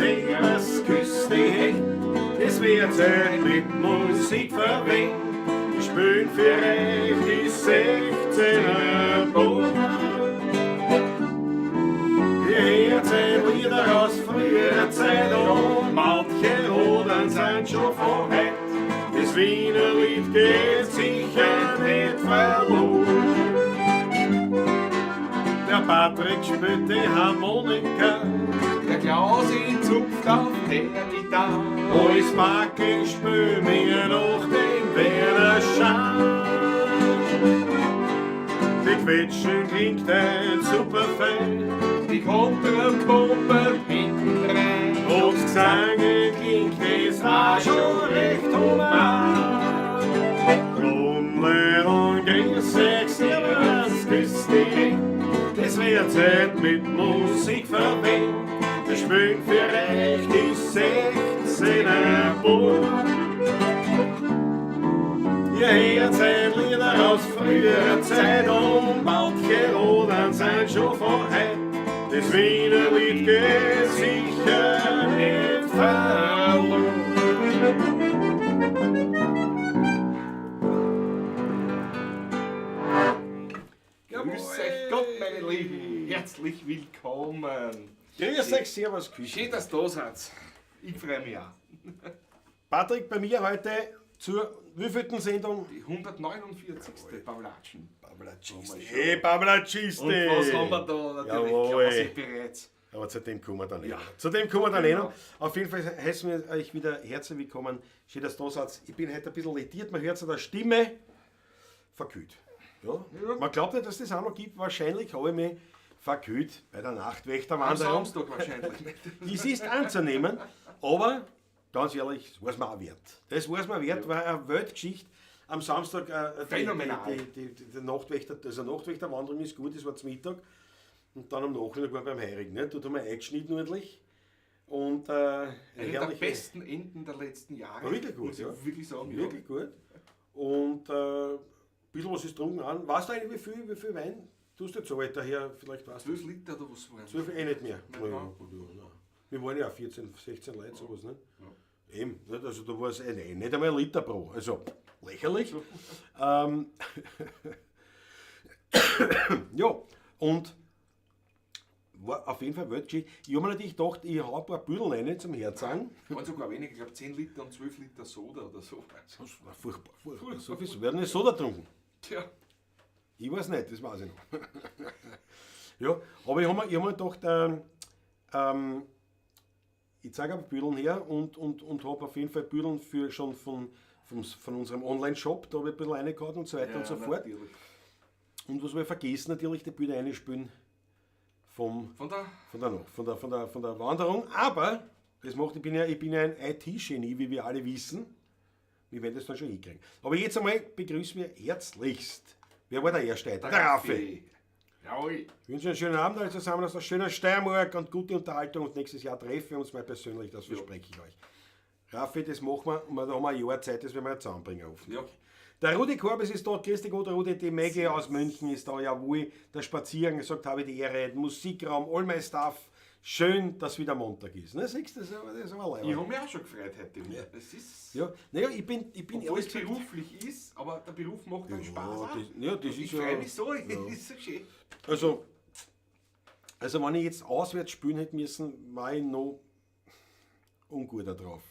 Servus, küss die Händ. Es wird Zeit mit Musik verwöhnt. Wir spielen für euch die 16er Buben. Ihr hört ein Lieder aus früherer Zeit und manche Roden sind schon von heut. Das Wiener Lied geht sicher nicht verloren. Der Patrick spielt die Harmonika, Der Klausi zupft auf der Gitarre. Als Backe spül mir noch den Werner Schan. Die Quetschen klingt ein super fein, Die Kontrapumpe hintendrein. und das Gesange klingt, das war schon recht human. Drum und grüß euch, servus, grüß dich. Es wird Zeit mit Musik verwöhnt. Wir spielen für euch die 16er Buben. Ihr hört ein Lieder aus früherer Zeit und manche Roden sind schon von heut. Das Wiener Lied geht sicher nicht verloren. Grüß euch Gott, meine Lieben. Herzlich willkommen. Grüß euch, servus, Küche. Schön, dass ihr da seid. Ich freue mich auch. Patrick, bei mir heute zur wievielten Sendung? Die 149. Pavlatschen. Pavlatschiste. Hey, Pavlatschiste. Und was haben wir da? Natürlich Jawohl. Klausi bereits. Aber zu dem kommen wir dann eh Ja. noch. Zu dem kommen wir dann eh Genau. noch. Auf jeden Fall heißen wir euch wieder herzlich willkommen. Schön, dass ihr da seid. Ich bin heute ein bisschen irritiert. Man hört es an der Stimme. Verkühlt. Ja. Ja. Man glaubt nicht, dass das auch noch gibt. Wahrscheinlich habe ich mich verkühlt bei der Am Nachtwächterwanderung. Samstag wahrscheinlich. Es ist anzunehmen, aber ganz ehrlich, das war's mir auch wert. Das war's mir wert, war eine Weltgeschichte. Am Samstag, Phänomenal. die Nachtwächter, also Nachtwächterwanderung ist gut, das war zum Mittag. Und dann am Nachmittag war beim Heurigen. Ne? Dort haben wir eingeschnitten ordentlich. Und eine Eine der herrliche- besten Enden der letzten Jahre. War wirklich gut, Muss ich ja. wirklich sagen. Wirklich gut. Und ein bisschen was ist getrunken an. Weißt du eigentlich, wie viel Wein tust du jetzt so weit daher? Vielleicht weißt Ja. du. 12 Liter oder was waren 12, eh nicht mehr. Nicht Ja, mehr. gut, ja, nein. Wir waren ja auch 14, 16 Leute, sowas, ne? Ja. Eben, nicht? Also da war es nicht einmal ein Liter pro. Also lächerlich. Ja, und war auf jeden Fall Weltgeschichte. Ich habe mir natürlich gedacht, ich hau ein paar Büdel rein zum Herzagen. Waren sogar weniger, ich glaube 10 Liter und 12 Liter Soda oder so. Das war furchtbar, furchtbar. So viel werden nicht Soda getrunken. Tja, Ich weiß nicht, das weiß ich noch. Ja, aber ich habe mir, ich hab mir gedacht, ich zeige ein paar Büdeln her und habe auf jeden Fall Büdeln für schon von unserem Online-Shop, da habe ich ein bisschen reingehauen und so weiter ja, und so fort. natürlich. Und was wir vergessen, natürlich die Bilder einspülen vom, Von der von der, von der, von der, von der Wanderung. Aber das macht, ich bin ja ein IT-Genie, wie wir alle wissen. Wir werden das dann schon hinkriegen. Aber jetzt einmal begrüßen wir herzlichst. Wer war der Erste? Der Raffi. Jawohl. Ich wünsche einen schönen Abend alle zusammen aus der schönen Steiermark und gute Unterhaltung. Und nächstes Jahr treffen wir uns mal persönlich, das verspreche ich euch. Raffi, das machen wir, und da haben wir ein Jahr Zeit, das werden wir zusammenbringen, hoffentlich. Ja. Der Rudi Korbes ist da, grüß dich Gott, Rudi, die Maggie aus München ist da, jawohl. Der Spaziergang gesagt, habe ich die Ehre, Musikraum, all my stuff. Schön, dass wieder Montag ist. Ne, siehst du, das ist aber Ich leibend. habe mich auch schon gefreut heute. Ja. Es ist, Ja, naja, ich bin obwohl ehrlich es gesagt- beruflich ist, aber der Beruf macht dann Ja, Spaß auch. das, ja, das Und ist ich ja, freue mich so, Ja. es ist so schön. Also wenn ich jetzt auswärts spielen hätte müssen, war ich noch unguter drauf.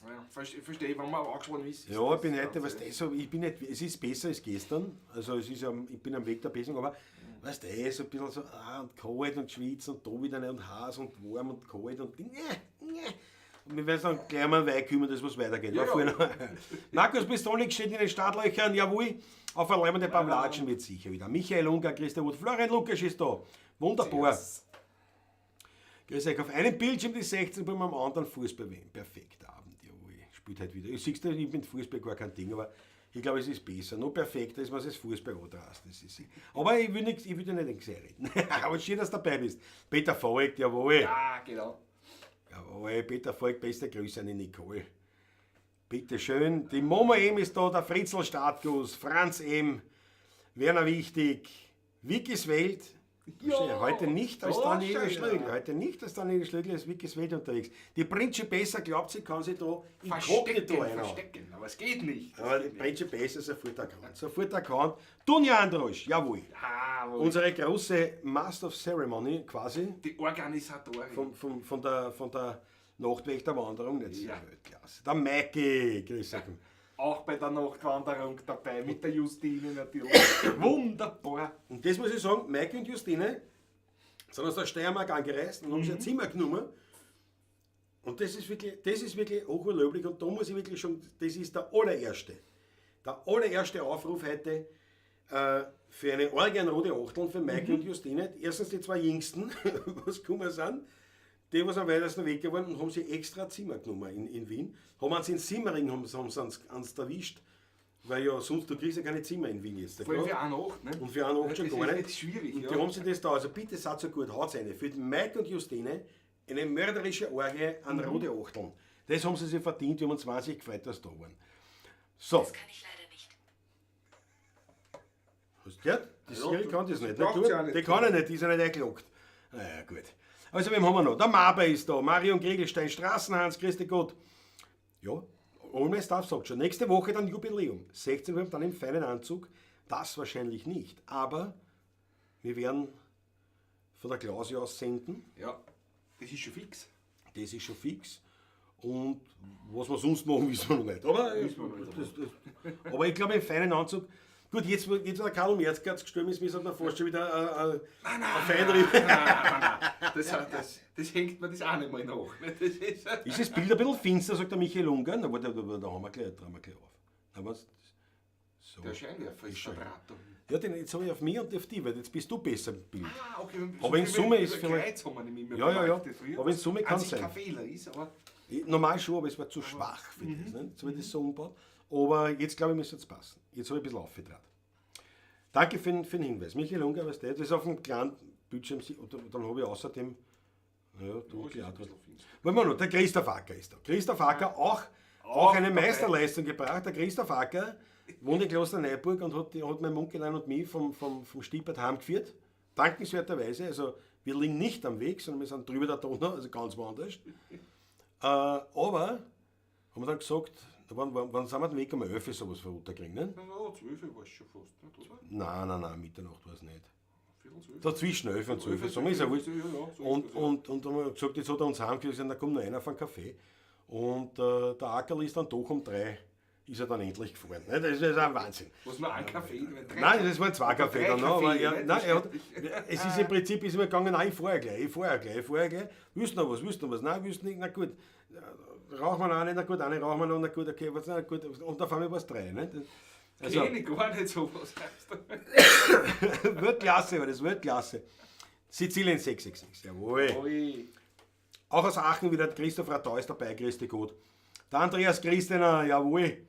Ja, verstehe ich, wenn man angespannt ist. ist Ja, ich das bin heute, ganz weißt du, so, ich bin nicht, es ist besser als gestern, also es ist, ich bin am Weg der Besserung, aber weißt du, so ein bisschen so, und kalt und schwitzen und da wieder nicht und heiß und warm und kalt und ne, ne. Und wir werden dann gleich mal Wein kümmern, dass was weitergeht. Ja, War ja. vorher noch. Markus Pistolik steht in den Startlöchern, jawohl, auf ein leibende Pavlatschen wird sicher wieder. Michael Unger, Christa Wood, Florian Lukas ist da. Wunderbar. Servus. Grüß euch. Auf einem Bildschirm die 16, beim anderen Fußball-WM. Perfekter Abend, jawohl. Spielt halt wieder. Ich siehst du, ich bin Fußball gar kein Ding, aber ich glaube, es ist besser. Nur perfekter ist, was es Fußball antraust. Das ist, aber ich will nicht, ich will dir nicht ins Gesicht reden. Aber schön, dass du dabei bist. Peter Voigt, jawohl. Ja, genau. Jawohl, Peter Voigt, beste Grüße an die Nicole. Bitte schön. Die Momo M ist da, der Fritzl Startguss, Franz M., Werner Wichtig, Vickys Welt. Ja, Heute nicht als da Daniela schau Schlögl. her. Heute nicht als Daniela Schlögl ist Wikis Welt unterwegs. Die Prince Besser glaubt, sie kann sich da inkognito Verstecken, einhauen. verstecken, aber es geht nicht. Aber die Prince Besser ist sofort erkannt. Sofort erkannt. Dunja Androsch, jawohl. Ah, wo Unsere große Master of Ceremony quasi die Organisatorin. von der Nachtwächterwanderung. Das ist Ja. ja Weltklasse. Der Maiki, grüß dich. Auch bei der Nachtwanderung dabei, mit der Justine natürlich. Wunderbar. Und das muss ich sagen, Maiki und Justine sind aus der Steiermark angereist und haben sich ein Zimmer genommen. Und das ist wirklich hochlöblich und da muss ich wirklich schon, das ist der allererste. Der allererste Aufruf heute für eine Orgie an rote Achteln für Maiki und Justine. Erstens die zwei Jüngsten, was gekommen sind, die, was am weitesten weg geworden und haben sich extra Zimmer genommen in Wien. Haben uns in Simmering haben sie uns erwischt, weil ja sonst, du kriegst ja keine Zimmer in Wien jetzt. Vor allem für eine Nacht, ne? Und für eine Nacht schon Das gar ist nicht. jetzt schwierig, Und ja. die haben sich das da, also bitte seid so gut, haut's eine. Für den Mike und Justine eine mörderische Orgie an rote Achteln. Das haben sie sich verdient, wir haben uns wahnsinnig gefreut, dass sie da waren. So, Das kann ich leider nicht. hast du gehört? Die Ja, Siri kann das nicht. braucht Ne? sie auch nicht. Die kann ich nicht, die ist ja nicht eingeloggt. Naja, gut. Also, wem haben wir noch? Der Maber ist da, Marion Gregelstein, Straßenhans, Christi Gott. Ja, All my Stuff sagt schon. Nächste Woche dann Jubiläum. 16 Uhr dann im feinen Anzug. Das wahrscheinlich nicht. Aber wir werden von der Klausi aus senden. Ja, das ist schon fix. Das ist schon fix. Und was wir sonst machen, wissen wir noch nicht. Aber, Wissen wir noch nicht. aber ich glaube, im feinen Anzug. Gut, jetzt wo der Karl Merzgatz gestorben ist, müssen wir fast schon wieder ein Feinripp. Nein, nein, nein. Das hängt mir das auch nicht mal nach. Ne? Das ist, Ist das Bild ein bisschen finster, sagt der Michael Unger. Na, warte, da haben wir gleich, da haben wir gleich auf. Na, was? So. der Scheinwerfer ist schon. verdrahtet. Ja, den, jetzt habe ich auf mich und auf die, weil jetzt bist du besser im Bild. Ah, okay. Aber in Summe ist vielleicht- Kreuz haben wir nämlich immer Ja. gemacht, früher. Aber in Summe An kann's sich sein. kein Fehler ist, aber Normal schon, aber es war zu schwach für das. Ne? Jetzt habe ich das so umgebaut. Aber jetzt glaube ich, müsste es passen. Jetzt habe ich ein bisschen aufgetragen. Danke für den Hinweis. Michael Unger, weißt du, das ist auf dem kleinen Bildschirm. Und dann habe ich außerdem. Ja, du, Ja, es ist klar, ein bisschen finster. Wollen wir noch, der Christoph Acker ist da. Christoph Acker auch eine dabei. Meisterleistung gebracht. Der Christoph Acker wohnt in Klosterneuburg und hat mein Munkelein und mich vom Stippert heimgeführt. Dankenswerterweise, also wir liegen nicht am Weg, sondern wir sind drüber der Donau, also ganz woanders. Aber haben wir dann gesagt, wann sind wir den Weg um 11 Uhr sowas von runterkriegen, ne? Ja, 12 war es schon fast, nicht, oder? Nein, nein, nein, Mitternacht war es nicht. 11:45. Da zwischen 11 und 12, sagen wir, ist ja wurscht. Ja, ja, so ist Und, das, ja. und dann haben wir gesagt, jetzt hat er uns heimgeführt, gesagt, da kommt noch einer auf einen Kaffee. Und der Ackerl ist dann doch um 3, ist er dann endlich gefahren. Ne? Das ist ein Wahnsinn. Was nur ein Kaffee? Drei, Nein, das waren zwei Kaffee Drei dann noch, aber Kaffee, er, ne? nein, er hat, Das es ist im Prinzip ist mir gegangen, nein, ich fahre ja gleich, ich fahre ja gleich, ich fahre ja gleich. Willst du noch was, willst du noch was? Nein, willst du nicht, na gut. Rauchen wir noch eine, na gut, eine rauchen wir noch, na gut, okay, was, na gut. Und auf einmal war es 3. Ne? Also, Kenn ich gar nicht so was. Weltklasse, war das, Weltklasse. Sizilien 666, jawohl. Ui. Auch aus Aachen wieder Christoph Ratau ist dabei, Christi Gott. Der Andreas Christener, jawohl.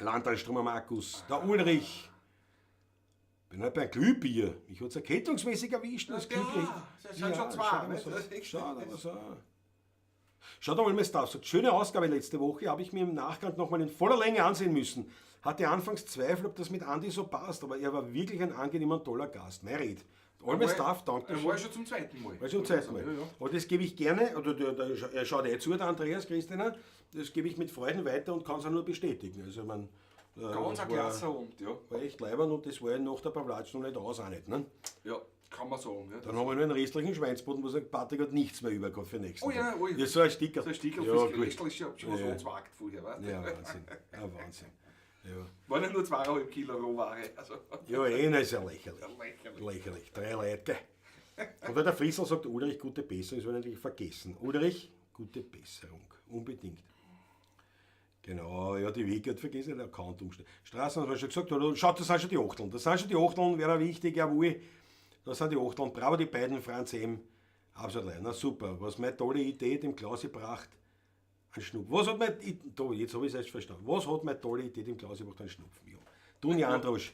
Landtal Markus, der Ulrich. Bin halt beim Glühbier. Mich hat's erkältungsmäßig erwischt. Das Ja, Glühbier. das sind schon zwei, Schaut aber ne? so. Das ist- Schaut aber so. Schaut einmal, mein Staff sagt, schöne Ausgabe letzte Woche, habe ich mir im Nachgang nochmal in voller Länge ansehen müssen. Hatte anfangs Zweifel, ob das mit Andi so passt, aber er war wirklich ein angenehmer und toller Gast. Merit. All my Staff, danke Er war schon zum zweiten Mal. war schon Zeit mal. Ja, ja. Aber das gebe ich gerne, oder er schaut eh zu, der Andreas Christina, das gebe ich mit Freuden weiter und kann es auch nur bestätigen. Also, ich mein, Ganz das ein klasse Abend, ja. war echt leibend und das war ja nach der Pavlatsch noch nicht aus, auch nicht. Ne? Ja, kann man sagen. Ja. Dann haben wir nur einen restlichen Schweinsboden, wo sagt, Patrick hat nichts mehr über gehabt für den nächsten Oh ja, Tag. oh ja. Ja, so ein Sticker. So ein Stickerl ja, fürs gut. Restl ist schon was Ja. anzwackt vorher, weißt du? Ja, Wahnsinn. Ja, Wahnsinn. Ja, Waren ja nur 2,5 Kilo Rohware. Also, ja eh, das ist ja lächerlich. lächerlich. Lächerlich. Drei Leute. Und weil der Friesel sagt, Ulrich, gute Besserung, das war natürlich vergessen. Ulrich, gute Besserung. Unbedingt. Genau, ja, die Wege hat vergessen, der Account umstellen. Straßen haben wir schon gesagt, oder? Schaut, das sind schon die Achteln. Das sind schon die Achteln, wäre wichtig, jawohl. Das sind die Achteln. Bravo, die beiden, Franz M. Absolut. Na super. Was meine tolle Idee dem Klausi gebracht, ein Schnupfen. Was hat meine, da, jetzt habe ich es erst verstanden. Was hat meine tolle Idee dem Klausi gebracht, ein Schnupfen? Ja. Dunja Androsch,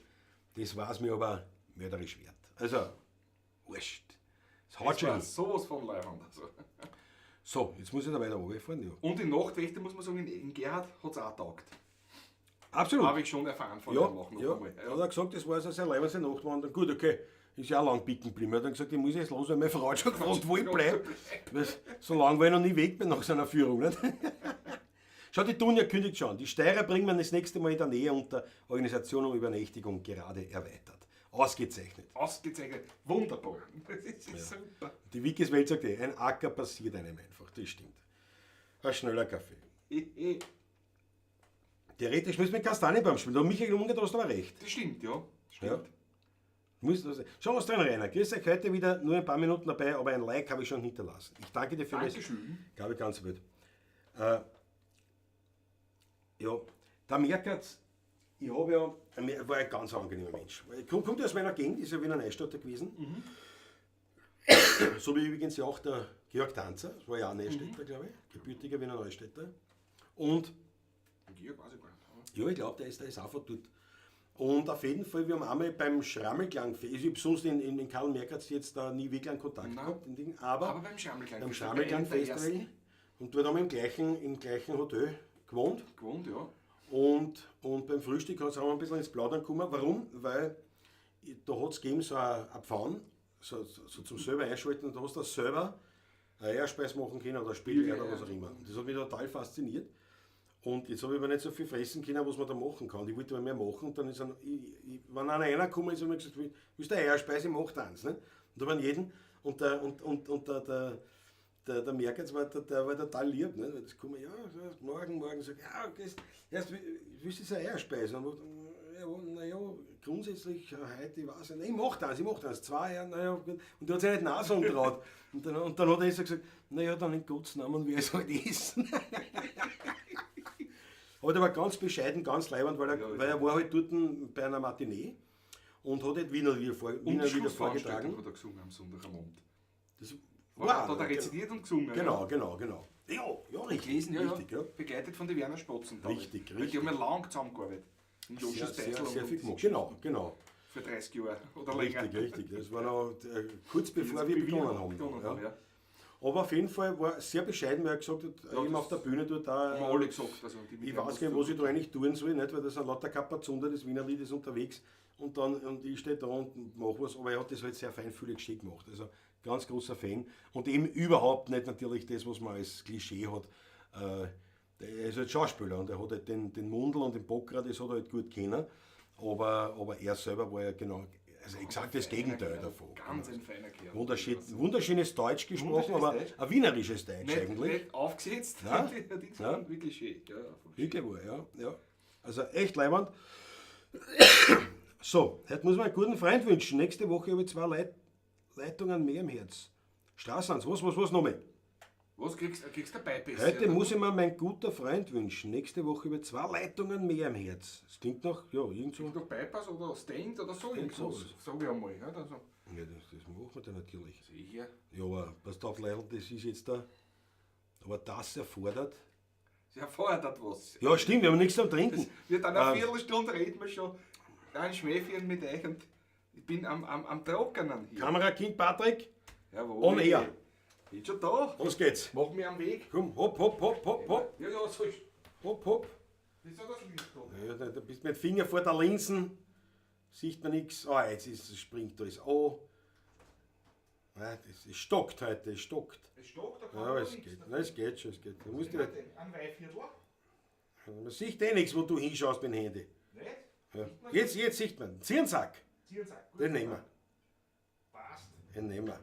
das war es mir aber mörderisch wert. Also, wurscht. Das haut Das schon war hin. sowas von leibend. Also. So, jetzt muss ich da weiter runterfahren. Ja. Und in Nachtwächter muss man sagen, in Gerhard hat es auch taugt. Absolut. Habe ich schon erfahren von Ja, ihm auch noch ja. einmal. Hat er gesagt, das war so seine leibende Nachtwanderung. Gut, okay. Ist ja auch lang bicken geblieben. Er hat dann gesagt, ich muss jetzt los, weil meine Frau hat schon gefragt, wo ich bleibe. So lange war ich noch nie weg bin nach seiner Führung. Nicht? Schau, die Dunja kündigt schon. Die Steirer bringen wir das nächste Mal in der Nähe unter Organisation und Übernächtigung gerade erweitert. Ausgezeichnet. Ausgezeichnet. Wunderbar. Das ist super. Die Wikis Welt sagt eh, ein Acker passiert einem einfach. Das stimmt. Ein schneller Kaffee. Theoretisch müssen wir Kastanienbaum spielen. Da hat Michael Unger, da hast du aber recht. Das stimmt, ja. Stimmt. Ja. Muss das, schau, Austrian Rainer, grüß euch heute wieder, nur ein paar Minuten dabei, aber ein Like habe ich schon hinterlassen. Ich danke dir für das. Dankeschön. Glaube ich ganz wild. Ja, der Merkert, ich habe ja, er war ein ganz angenehmer Mensch. Er kommt ja aus meiner Gegend, ist ja Wiener Neustadter gewesen. So wie übrigens ja auch der Georg Danzer, das war ja auch Neustädter, glaube ich, gebürtiger Wiener Neustädter. Und Georg weiß ich gar nicht. ja, ich glaube, der ist auch von dort. Und auf jeden Fall, wir haben einmal beim Schrammelklang, ich habe sonst in Karl Merkatz jetzt da nie wirklich einen Kontakt Nein. gehabt, in Ding, aber Aber beim Schrammelklang. beim Festival, Schrammelklang bei einem der Festival ersten und dort haben wir im gleichen Hotel gewohnt. Gewohnt, ja. Und beim Frühstück sind wir ein bisschen ins Plaudern gekommen. Warum? Weil da hat es gegeben so eine Pfanne, so zum selber einschalten und da hast du selber eine Eierspeise machen können oder ein Spiel Ja, oder ja. was auch immer. Und das hat mich total fasziniert. Und jetzt habe ich aber nicht so viel fressen können, was man da machen kann. Ich wollte aber mehr machen. Und dann ist ein, wenn einer reingekommen ist, habe ich gesagt, willst du eine Eierspeise, ich mach da eins. Ne? Und da waren jeden, und der Merkert war, der war total lieb. Ne? Weil das kommen, ja, morgen, sag, ja, okay, erst willst du eine Eierspeise? Und ja, naja, grundsätzlich heute, ich weiß nicht, ich mach das, 2 Jahre, naja, gut. Und der hat sich nicht Nein sagen getraut. Und dann hat er so gesagt, naja, dann in Gottes Namen werde ich es halt essen. Aber der war ganz bescheiden, ganz leibend, weil er, Ja, ja. weil er war halt dort bei einer Matinee und hat halt Wiener Lieder, Und Wiener die Lieder Schlussveranstaltung vorgetragen. hat er gesungen am Sonntag am Abend. Das War, da hat er rezitiert und gesungen. Genau, Ja. genau. Ja, ja, richtig. Gelesen, ja, richtig, ja. ja. Begleitet von den Werner Spatzen. damals. Richtig, Weil die richtig. haben ja lang zusammengearbeitet. Und Joschi Sehr, sehr, Steisl sehr und viel gemacht. Genau, genau. Für 30 Jahre oder länger. Richtig, richtig. Das war noch kurz bevor wir begonnen haben. Begonnen ja. haben, ja. Aber auf jeden Fall war er sehr bescheiden, weil er gesagt hat, Ja, eben das auf der Bühne dort da. Haben wir alle gesagt. Also die mit Ich dem weiß was gar nicht, zu was ich da eigentlich tun soll, nicht? Weil das sind lauter Kapazunder, das Wiener Lied ist unterwegs und dann und ich stehe da und mache was, aber er hat das halt sehr feinfühlig schön gemacht. Also ganz großer Fan und eben überhaupt nicht natürlich das, was man als Klischee hat. Er ist halt Schauspieler und er hat halt den Mundl und den Bockerer, das hat er halt gut kennen, aber er selber war ja genau, also exakt das Gegenteil davon. Ganz ein feiner Kerl. Wunderschönes Deutsch gesprochen, Wunderschönes aber Deutsch. ein wienerisches Deutsch Nicht, eigentlich. nicht aufgesetzt, Nein. Nein. Wirklich schön. Ja, ja, voll schön. Wirklich wahr, ja, ja. Also echt leibend. So, heute muss man einen guten Freund wünschen. Nächste Woche habe ich 2 Leitungen mehr im Herz. Straßenhans, was nochmal? Was kriegst du Bypass? Heute ja, muss ich mir meinen guter Freund wünschen. Nächste Woche habe ich 2 Leitungen mehr im Herz. Das klingt nach, ja, irgend so. Noch Bypass oder Stand oder so irgendwas. sowas. Sag ich einmal. Ja, also. Ja, das machen wir dann natürlich. Sicher. Ja, aber passt auf, Leute, das ist jetzt da. Aber das erfordert. Sie erfordert was. Ja, stimmt, wir haben nichts am Trinken. Wir dann eine Viertelstunde reden wir schon. Ein Schmähchen mit euch und ich bin am Trockenen hier. Kamerakind Patrick, Jawohl. on air. Bin schon da. Los geht's. Mach mich am Weg. Komm, hopp, hopp, hopp, hopp, hopp. Ja, ja, so ist. Hopp, hopp. Wieso das Licht da? Ja, da bist mit Finger vor der Linsen. Sieht man nichts. Ah, jetzt springt alles an. Nein, das stockt heute, es stockt. Es stockt, da kann Ja, man es nichts. geht. Nein, es geht schon, es geht. Du musst ja, Ein Weihviertel? man sieht eh nichts, wo du hinschaust mit dem Handy. Nicht? Ja. Jetzt sieht man. Zierensack. Zierensack. Gut. Den nehmen wir. Passt. Den nehmen wir.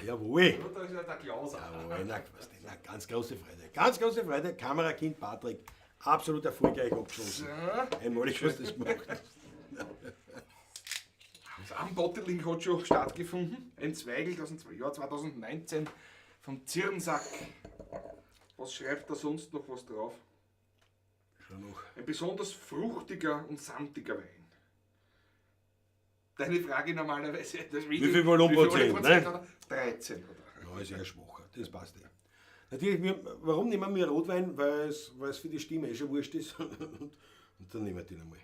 Jawohl. Ja, da ist ja der Klaus auch. Jawohl, na, was denn, na, ganz große Freude. Ganz große Freude. Kamerakind Patrick, absolut erfolgreich abgeschlossen. Einmalig hast du das gemacht. Das Unbottling hat schon stattgefunden. Ein Zweigelt aus dem Jahr 2019 vom Zirnsack. Was schreibt da sonst noch was drauf? Schau noch. Ein besonders fruchtiger und samtiger Wein. Deine Frage normalerweise. Das Wie viel Volumenprozent, Wie viel ne? hat er? 13 hat er. Ja, ist eher schwacher, das passt ja. Natürlich, warum nehmen wir Rotwein? Weil es für die Stimme eh schon wurscht ist. Und dann nehmen wir den einmal.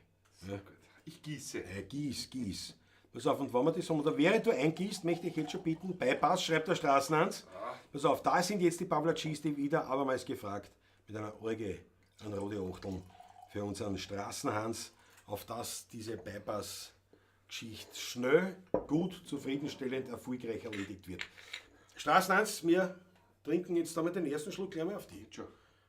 Ja. Gut. Ich gieße. Ja, gieß. Pass auf, und wenn wir das haben, oder während du eingießt, möchte ich jetzt schon bitten, Bypass, schreibt der Straßenhans. Pass auf, da sind jetzt die Pavlatschiste wieder abermals gefragt. Mit einer Orge an Rode Achteln für unseren Straßenhans, auf das diese Bypass-Geschichte schnell, gut, zufriedenstellend, erfolgreich erledigt wird. Straßenhans, wir trinken jetzt damit den ersten Schluck gleich mal auf die. Schon.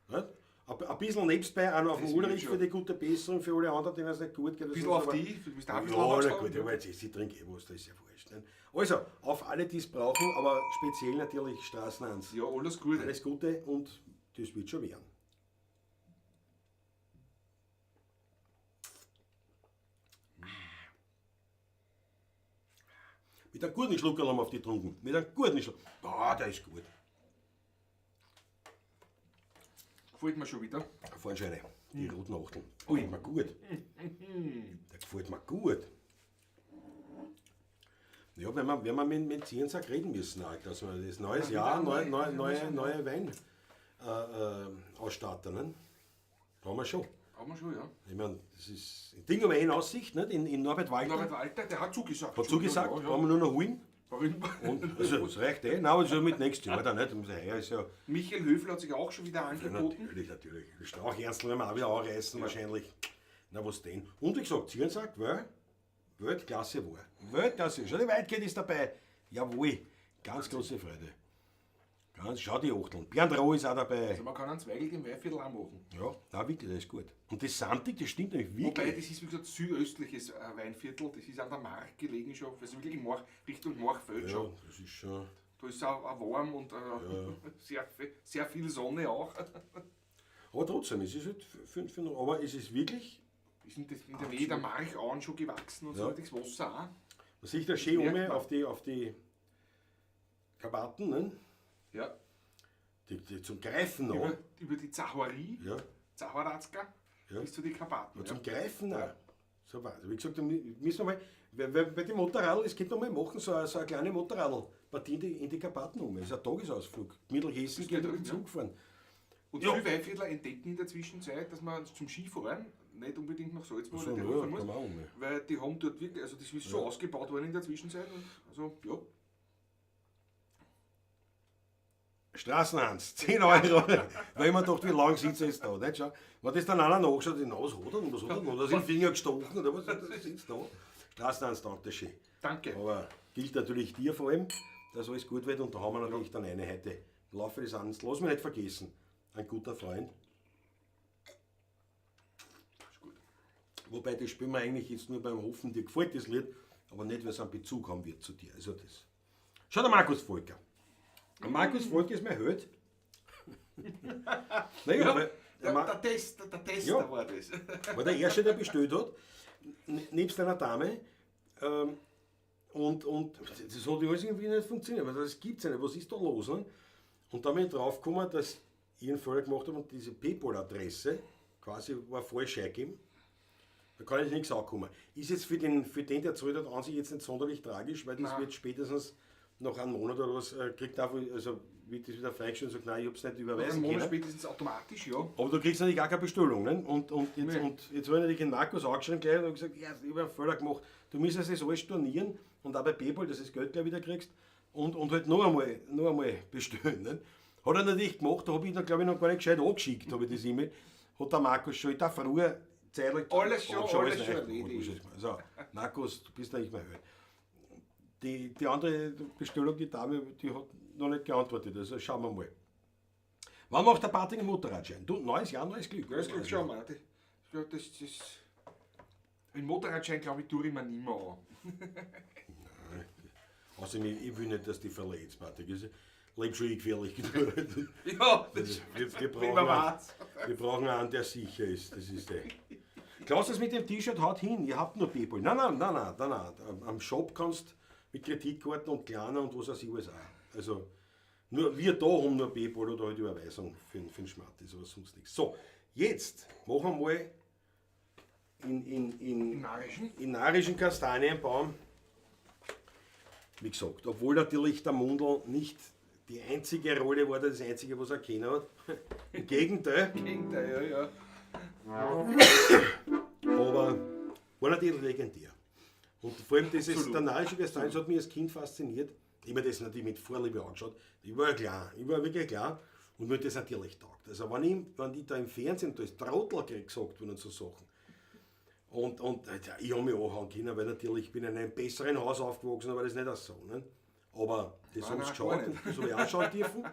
Nicht? Ein bisschen nebstbei, auch noch auf den Das wird Ulrich schon. für die gute Besserung, für alle anderen, denen es nicht gut geht. Ein bisschen auf die, du bist auch ein bisschen Ja, na angeschlagen. gut, aber jetzt, ich trinke eh was, das ist ja wurscht. Nicht? Also, auf alle, die es brauchen, aber speziell natürlich Straßenhans. Ja, alles Gute. Alles Gute und das wird schon werden. Mit einem guten Schluck haben wir auf die getrunken. Mit einem guten Schluck. Ah, der ist gut. Gefällt mir schon wieder. Fahrscheine, die roten Achteln. Gefällt mir gut. Der gefällt mir gut. Ja, wenn wir mit Zierensack reden müssen, auch, dass wir das neues Ja, Jahr, wieder neue Wein ausstatten. Ne? Haben wir schon. Haben wir schon, ja. Ich meine, das ist ein Ding aber eh in Aussicht, nicht? In Norbert Walter. Norbert Walter, der hat zugesagt. Hat zugesagt, Ja, ja. brauchen wir nur noch holen. Warum? Und, also, das reicht eh. Nein, aber so mit nächstes Jahr dann nicht. Heuer ist ja, Michael Höfel hat sich auch schon wieder ja, angeboten. natürlich, natürlich. Strauchernstl werden wir auch wieder anreißen, wahrscheinlich. Na, was denn? Und wie gesagt, Zierensack, weil Weltklasse war. Weltklasse. Schau, die Weitkeit ist dabei. Jawohl. Ganz große Freude. Ganz, schau die Achteln. Bernd Roh ist auch dabei. Also man kann einen Zweigelt im Weinviertel auch machen. Ja, na wirklich, das ist gut. Und das Samtig, das stimmt nämlich Wobei, wirklich. das ist wie gesagt südöstliches Weinviertel, das ist an der Mark gelegen schon, also wirklich in March, Richtung Marchfeld Ja, schon. das ist schon. Da ist auch, auch warm und sehr, sehr viel Sonne auch. Aber trotzdem, es ist halt für, aber es ist wirklich, Ist in, das, in der Nähe der Marchauen schon gewachsen und Ja. so, das Wasser auch. man sieht da schön merkt um man. auf die Karpaten, ne? Ja. Die zum Greifen noch. Über die Zahorie, Ja, Zahorazka, Ja. bis zu den Karpaten. ja. Zum Greifen auch. So war es. Wie gesagt, da müssen wir mal, weil bei dem Motorradl, das könnte man mal machen, so eine kleine Motorradlpartie in die Karpaten um. Das ist ein Tagesausflug. Mittelhessen Das geht geht, mit dem ja. Zug fahren. Und Ja. viele Weinviertler entdecken in der Zwischenzeit, dass man zum Skifahren nicht unbedingt nach Salzburg So, oder ja, Tirol fahren kann muss, man auch um. weil die haben dort wirklich, also das ist so ausgebaut worden in der Zwischenzeit. Und also, ja. Straßenhans, 10 Euro. Weil ich mir dachte, wie lange sitzt er jetzt da? Nicht schau. Wenn das dann einer nachschaut, na, was hat er denn? Was hat er denn? Hat er sich den Finger gestochen oder was? Was sitzt da? Straßenhans, danke schön. Danke. Aber gilt natürlich dir vor allem, dass alles gut wird und da haben wir natürlich dann eine heute im Laufe des Abends. Lass mich nicht vergessen, ein guter Freund. Ist gut. Wobei, das spielen wir eigentlich jetzt nur beim Hofen, dir gefällt das Lied, aber nicht, weil es einen Bezug haben wird zu dir. Also das. Schau, der Markus Volker. Der Markus Volker ist mein Held. Naja, Ja, weil der, Der Tester Ja. war das. war der Erste, der bestellt hat, nebst einer Dame. Und das hat alles irgendwie nicht funktioniert, weil das gibt's ja nicht. Was ist da los? Ne? Und dann bin ich draufgekommen, dass ich einen Fehler gemacht habe und diese PayPal-Adresse quasi war falsch eingegeben. Da kann ich nichts ankommen. Ist jetzt für den, der zahlt hat, an sich jetzt nicht sonderlich tragisch, weil das Nein. wird spätestens nach einem Monat oder was, kriegt einfach, also wird das wieder freigestellt und sagt, nein, ich hab's nicht Einen überweisen Monat können. spätestens automatisch, ja. Aber du kriegst natürlich auch keine Bestellung. Ne? Und jetzt, Nee. und jetzt habe ich natürlich den Markus angeschrieben gleich und hab gesagt, ja, ich habe einen Fehler gemacht. Du müsstest das alles stornieren und auch bei PayPal, dass du das Geld gleich wieder kriegst und halt noch einmal bestellen. Ne? Hat er natürlich gemacht, da habe ich dann glaube ich noch gar nicht gescheit angeschickt, habe ich das E-Mail. Hat der Markus schon in der Früh zeitlich... Alles schon, Hab schon alles schon rein- erledigt. Also, Markus, du bist eigentlich mein Held. Die andere Bestellung, die Dame, die hat noch nicht geantwortet, also schauen wir mal. Wann macht der Patrick einen Motorradschein? Du, neues Jahr, neues Glück. Neues Glück, schau mal. Den Motorradschein, glaube ich, tue ich mir nicht mehr an. Nein. Außerdem, ich will nicht, dass die verletzt, Patrick. Ich lebe schon eh gefährlich genug. Ja, das wir, wie man brauchen einen, weiß. wir brauchen einen, der sicher ist. Das ist der. Klaus, das mit dem T-Shirt haut hin. Ihr habt nur PayPal. Nein, nein, nein, nein, nein, nein. Am Shop kannst mit Kreditkarten und Klarna und was weiß ich alles auch. Also, nur wir da haben nur PayPal oder halt Überweisung für den Schmatt, ist aber sonst nichts. So, jetzt machen wir mal Im Narischen? in narischen Kastanienbaum. Wie gesagt, obwohl natürlich der Mundl nicht die einzige Rolle war, das einzige, was er kennen hat. Im Gegenteil. Im Gegenteil, ja, ja. Aber war natürlich legendär. Und vor allem dieses, Absolut. der narische Kastanien, das hat mich als Kind fasziniert. Ich habe mir das natürlich mit Vorliebe angeschaut. Ich war ja klar, ich war wirklich klar. Und mir hat das natürlich taugt. Also wenn die da im Fernsehen, da ist Trottel gesagt worden und so Sachen. Und ja, ich habe mich anhauen können, weil natürlich ich bin in einem besseren Haus aufgewachsen, aber das ist nicht auch so. Ne? Aber das haben sie geschaut und das habe ich auch schauen dürfen.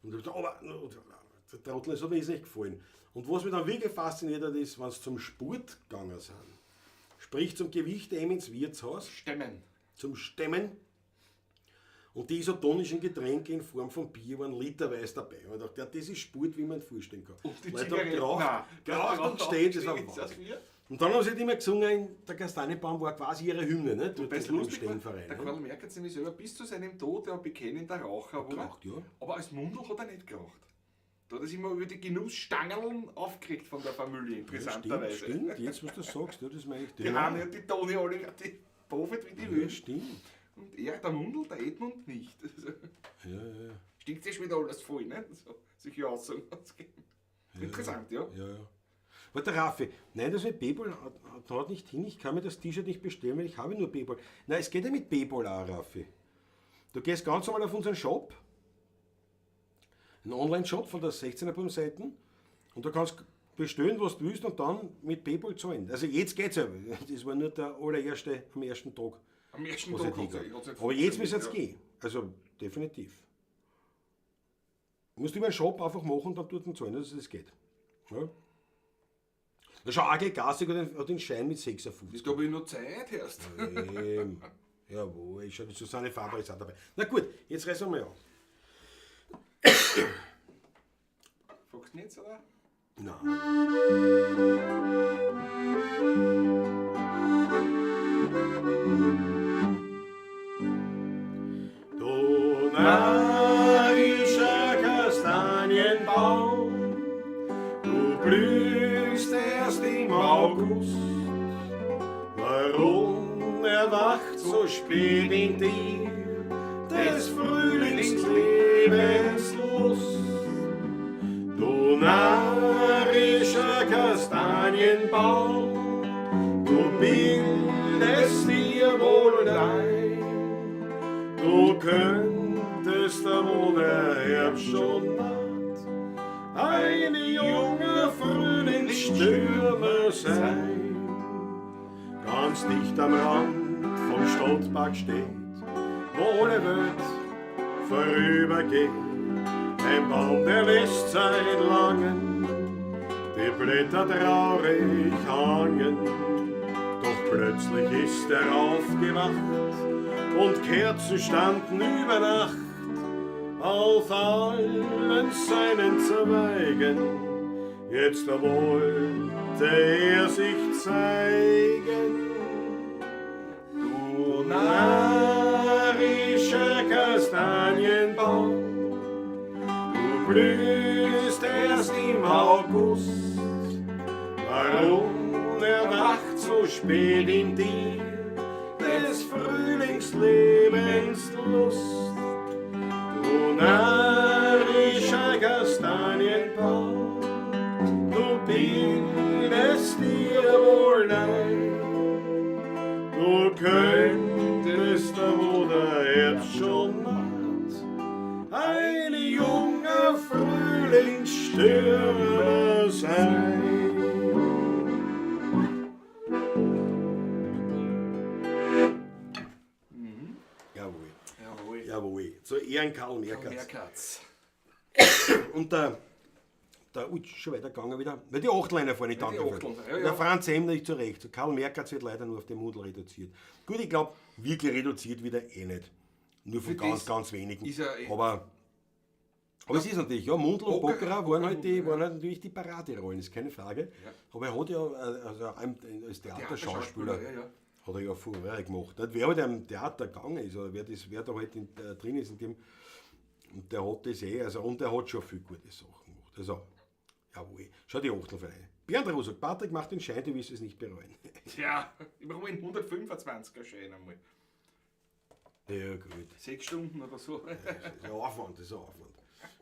Und ich hab gesagt, aber der Trottel, das hat mir jetzt nicht gefallen. Und was mich dann wirklich fasziniert hat, ist, wenn sie zum Sport gegangen sind. Sprich zum Gewicht eben ins Wirtshaus. Stemmen. Zum Stemmen. Und die isotonischen Getränke in Form von Bier waren literweise dabei. Und ich dachte, ja, das ist Sport, wie man vorstellen kann. Und die Leute haben Zigaretten. geraucht und steht, das war Wahnsinn. Und dann haben sie halt immer gesungen, der Kastanienbaum war quasi ihre Hymne, ne? Dort Wobei es im lustig war, Stehrenverein, der ne? Karl Merkatz nämlich selber bis zu seinem Tod der bekennender Raucher war. Geraucht, ja. Aber als Mundl hat er nicht geraucht. Da hat er sich immer über die Genussstangeln aufgeregt von der Familie, Ja, interessanterweise. stimmt, jetzt, was du sagst, ja, das meine ich. Die haben ja die Toni alle, die Buffet wie die ja, Wüste. stimmt. Und er, der Mundl, der Edmund nicht. Also, Ja, ja, ja. stinkt sich wieder alles voll, ne? So, sich Aussagen ausgeben. Interessant, ja. Ja, ja. Warte, Raffi, nein, das mit Paypal haut nicht hin. Ich kann mir das T-Shirt nicht bestellen, weil ich habe nur Paypal. Nein, es geht ja mit Paypal auch, Raffi. Du gehst ganz normal auf unseren Shop, einen Online-Shop von der 16er Buben-Seite, und du kannst bestellen, was du willst, und dann mit Paypal zahlen. Also jetzt geht's ja. Das war nur der allererste am ersten Tag. Am ersten was Tag ich hat's hatte. Aber jetzt müsste es ja. gehen. Also definitiv. Du musst über den Shop einfach machen und dann dort zahlen, also das geht. Ja. Da schau, AG Gassig hat den Schein mit 56. Das glaube ich noch Zeit erst. Jawohl, ich schau, die Susanne Faber ist auch dabei. Na gut, jetzt reißen wir mal auf. Fragst du nicht, oder? Nein. Du narischer Kastanienbaum, du blühst erst im August. Warum erwacht so spät in dir des Frühlings Lebenslust? Du narischer Kastanienbaum, du bildest dir wohl ein, du könntest da, wo der Herbst schon naht, ein junger Frühlingsstürmer sein. Ganz dicht am Rand vom Stadtpark steht, wo alle Welt vorübergeht, ein Baum, der lässt seit langem die Blätter traurig hangen. Doch plötzlich ist er aufgewacht und Kerzen standen über Nacht auf allen seinen Zweigen. Jetzt wollte er sich zeigen. Du narischer Kastanienbaum, du blühst erst im August. Warum erwacht so spät in dir des Frühlings Lebenslust? Du narischer Kastanienbaum, du bildest dir wohl ein, du könntest da, wo der Herbst schon naht, ein junger Frühlingsstürmer sein. Jawohl. Jawohl. Jawohl. Zu Ehren Karl Merkatz. Merkatz. Und der schon weitergegangen wieder. Weil die Achtleiner vorne, die danke. Achteln, ja, ja. Der Franz Emner ist zu Recht. Karl Merkatz wird leider nur auf den Mundl reduziert. Gut, ich glaub, wirklich reduziert wird er eh nicht. Nur von Für ganz, das ganz wenigen. ist er eh- Aber es ist natürlich, ja, Mundl und Bockerer, Bockerer waren halt natürlich die Paraderollen, ist keine Frage. Ja. Aber er hat ja, also als Theaterschauspieler, Theaterschauspieler, ja, ja. hat er ja Furore gemacht. Nicht? Wer halt am Theater gegangen ist, oder wer da halt drin ist, in dem, und der hat das eh, also, und er hat schon viel gute Sachen gemacht. Also, jawohl. Schau die Achtel vorbei. Bernd Rosa, Patrick macht den Schein, du wirst es nicht bereuen. Tja, ich mache mal einen 125er Schein einmal. Ja, gut. 6 Stunden oder so. Das ist ein Aufwand, das ist ein Aufwand.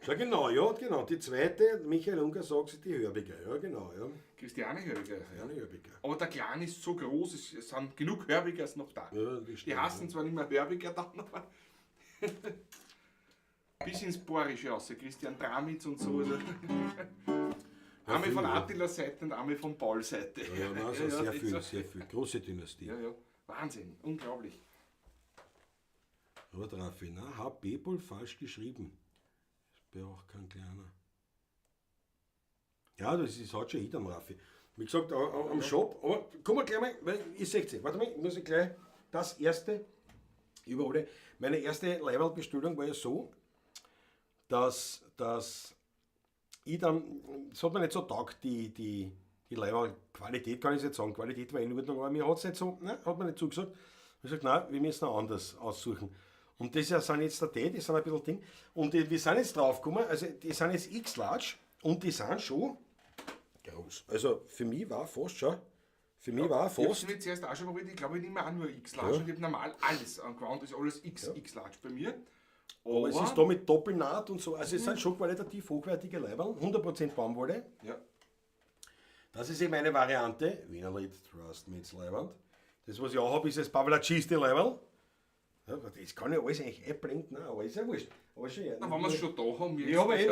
Schau, genau, ja, genau. Die zweite, Michael Unger sagt sich die Hörbiger. Ja, genau, ja. Christiane Hörbiger. Christiane Hörbiger. Aber der Clan ist so groß, es sind genug Hörbiger noch da. Ja, das Die stimmt, hassen zwar nicht mehr Hörbiger dann, aber Bis ins Bohrische raus, Christian Tramitz und so. Also. Einmal von Attilas Seite und einmal von Pauls Seite. Ja, nein, also sehr viel, sehr viel. Große Dynastie. Ja, ja. Wahnsinn, unglaublich. Aber Raffi, na, HB falsch geschrieben. Ist bei auch kein kleiner. Ja, das ist, hat schon jeder am Raffi. Wie gesagt, am Shop, aber kommen wir gleich mal, weil ich sehe es. Warte mal, ich muss gleich das erste über alle. Meine erste Leiberlbestellung war ja so, dass ich dann, es hat mir nicht so taugt, die Leiberl-Qualität, kann ich nicht sagen, Qualität war in Ordnung, aber mir hat es nicht so, ne, hat mir nicht zugesagt. Ich habe gesagt, nein, wir müssen noch anders aussuchen. Und das sind jetzt die sind ein bisschen Ding. Und wir sind jetzt drauf gekommen, also die sind jetzt X-Large und die sind schon groß. Also für mich war fast schon. Für mich war fast. Ich habe zuerst auch schon probiert, ich glaube, ich nehme auch nur X-Large. Ja. Und ich habe normal alles angewandt, ist alles X-Large bei mir. Aber es ist da mit Doppelnaht und so, also es sind schon qualitativ hochwertige Leiberl, 100% Baumwolle. Ja. Das ist eben eine Variante, Wienerlied Trust Me Leiberl. Das, was ich auch habe, ist das Pavlacisti Leiberl. Ja, das kann ich alles eigentlich einblenden, aber ist ja wurscht. Aber schon, ja. Na, wenn wir es schon da haben. Ich habe eh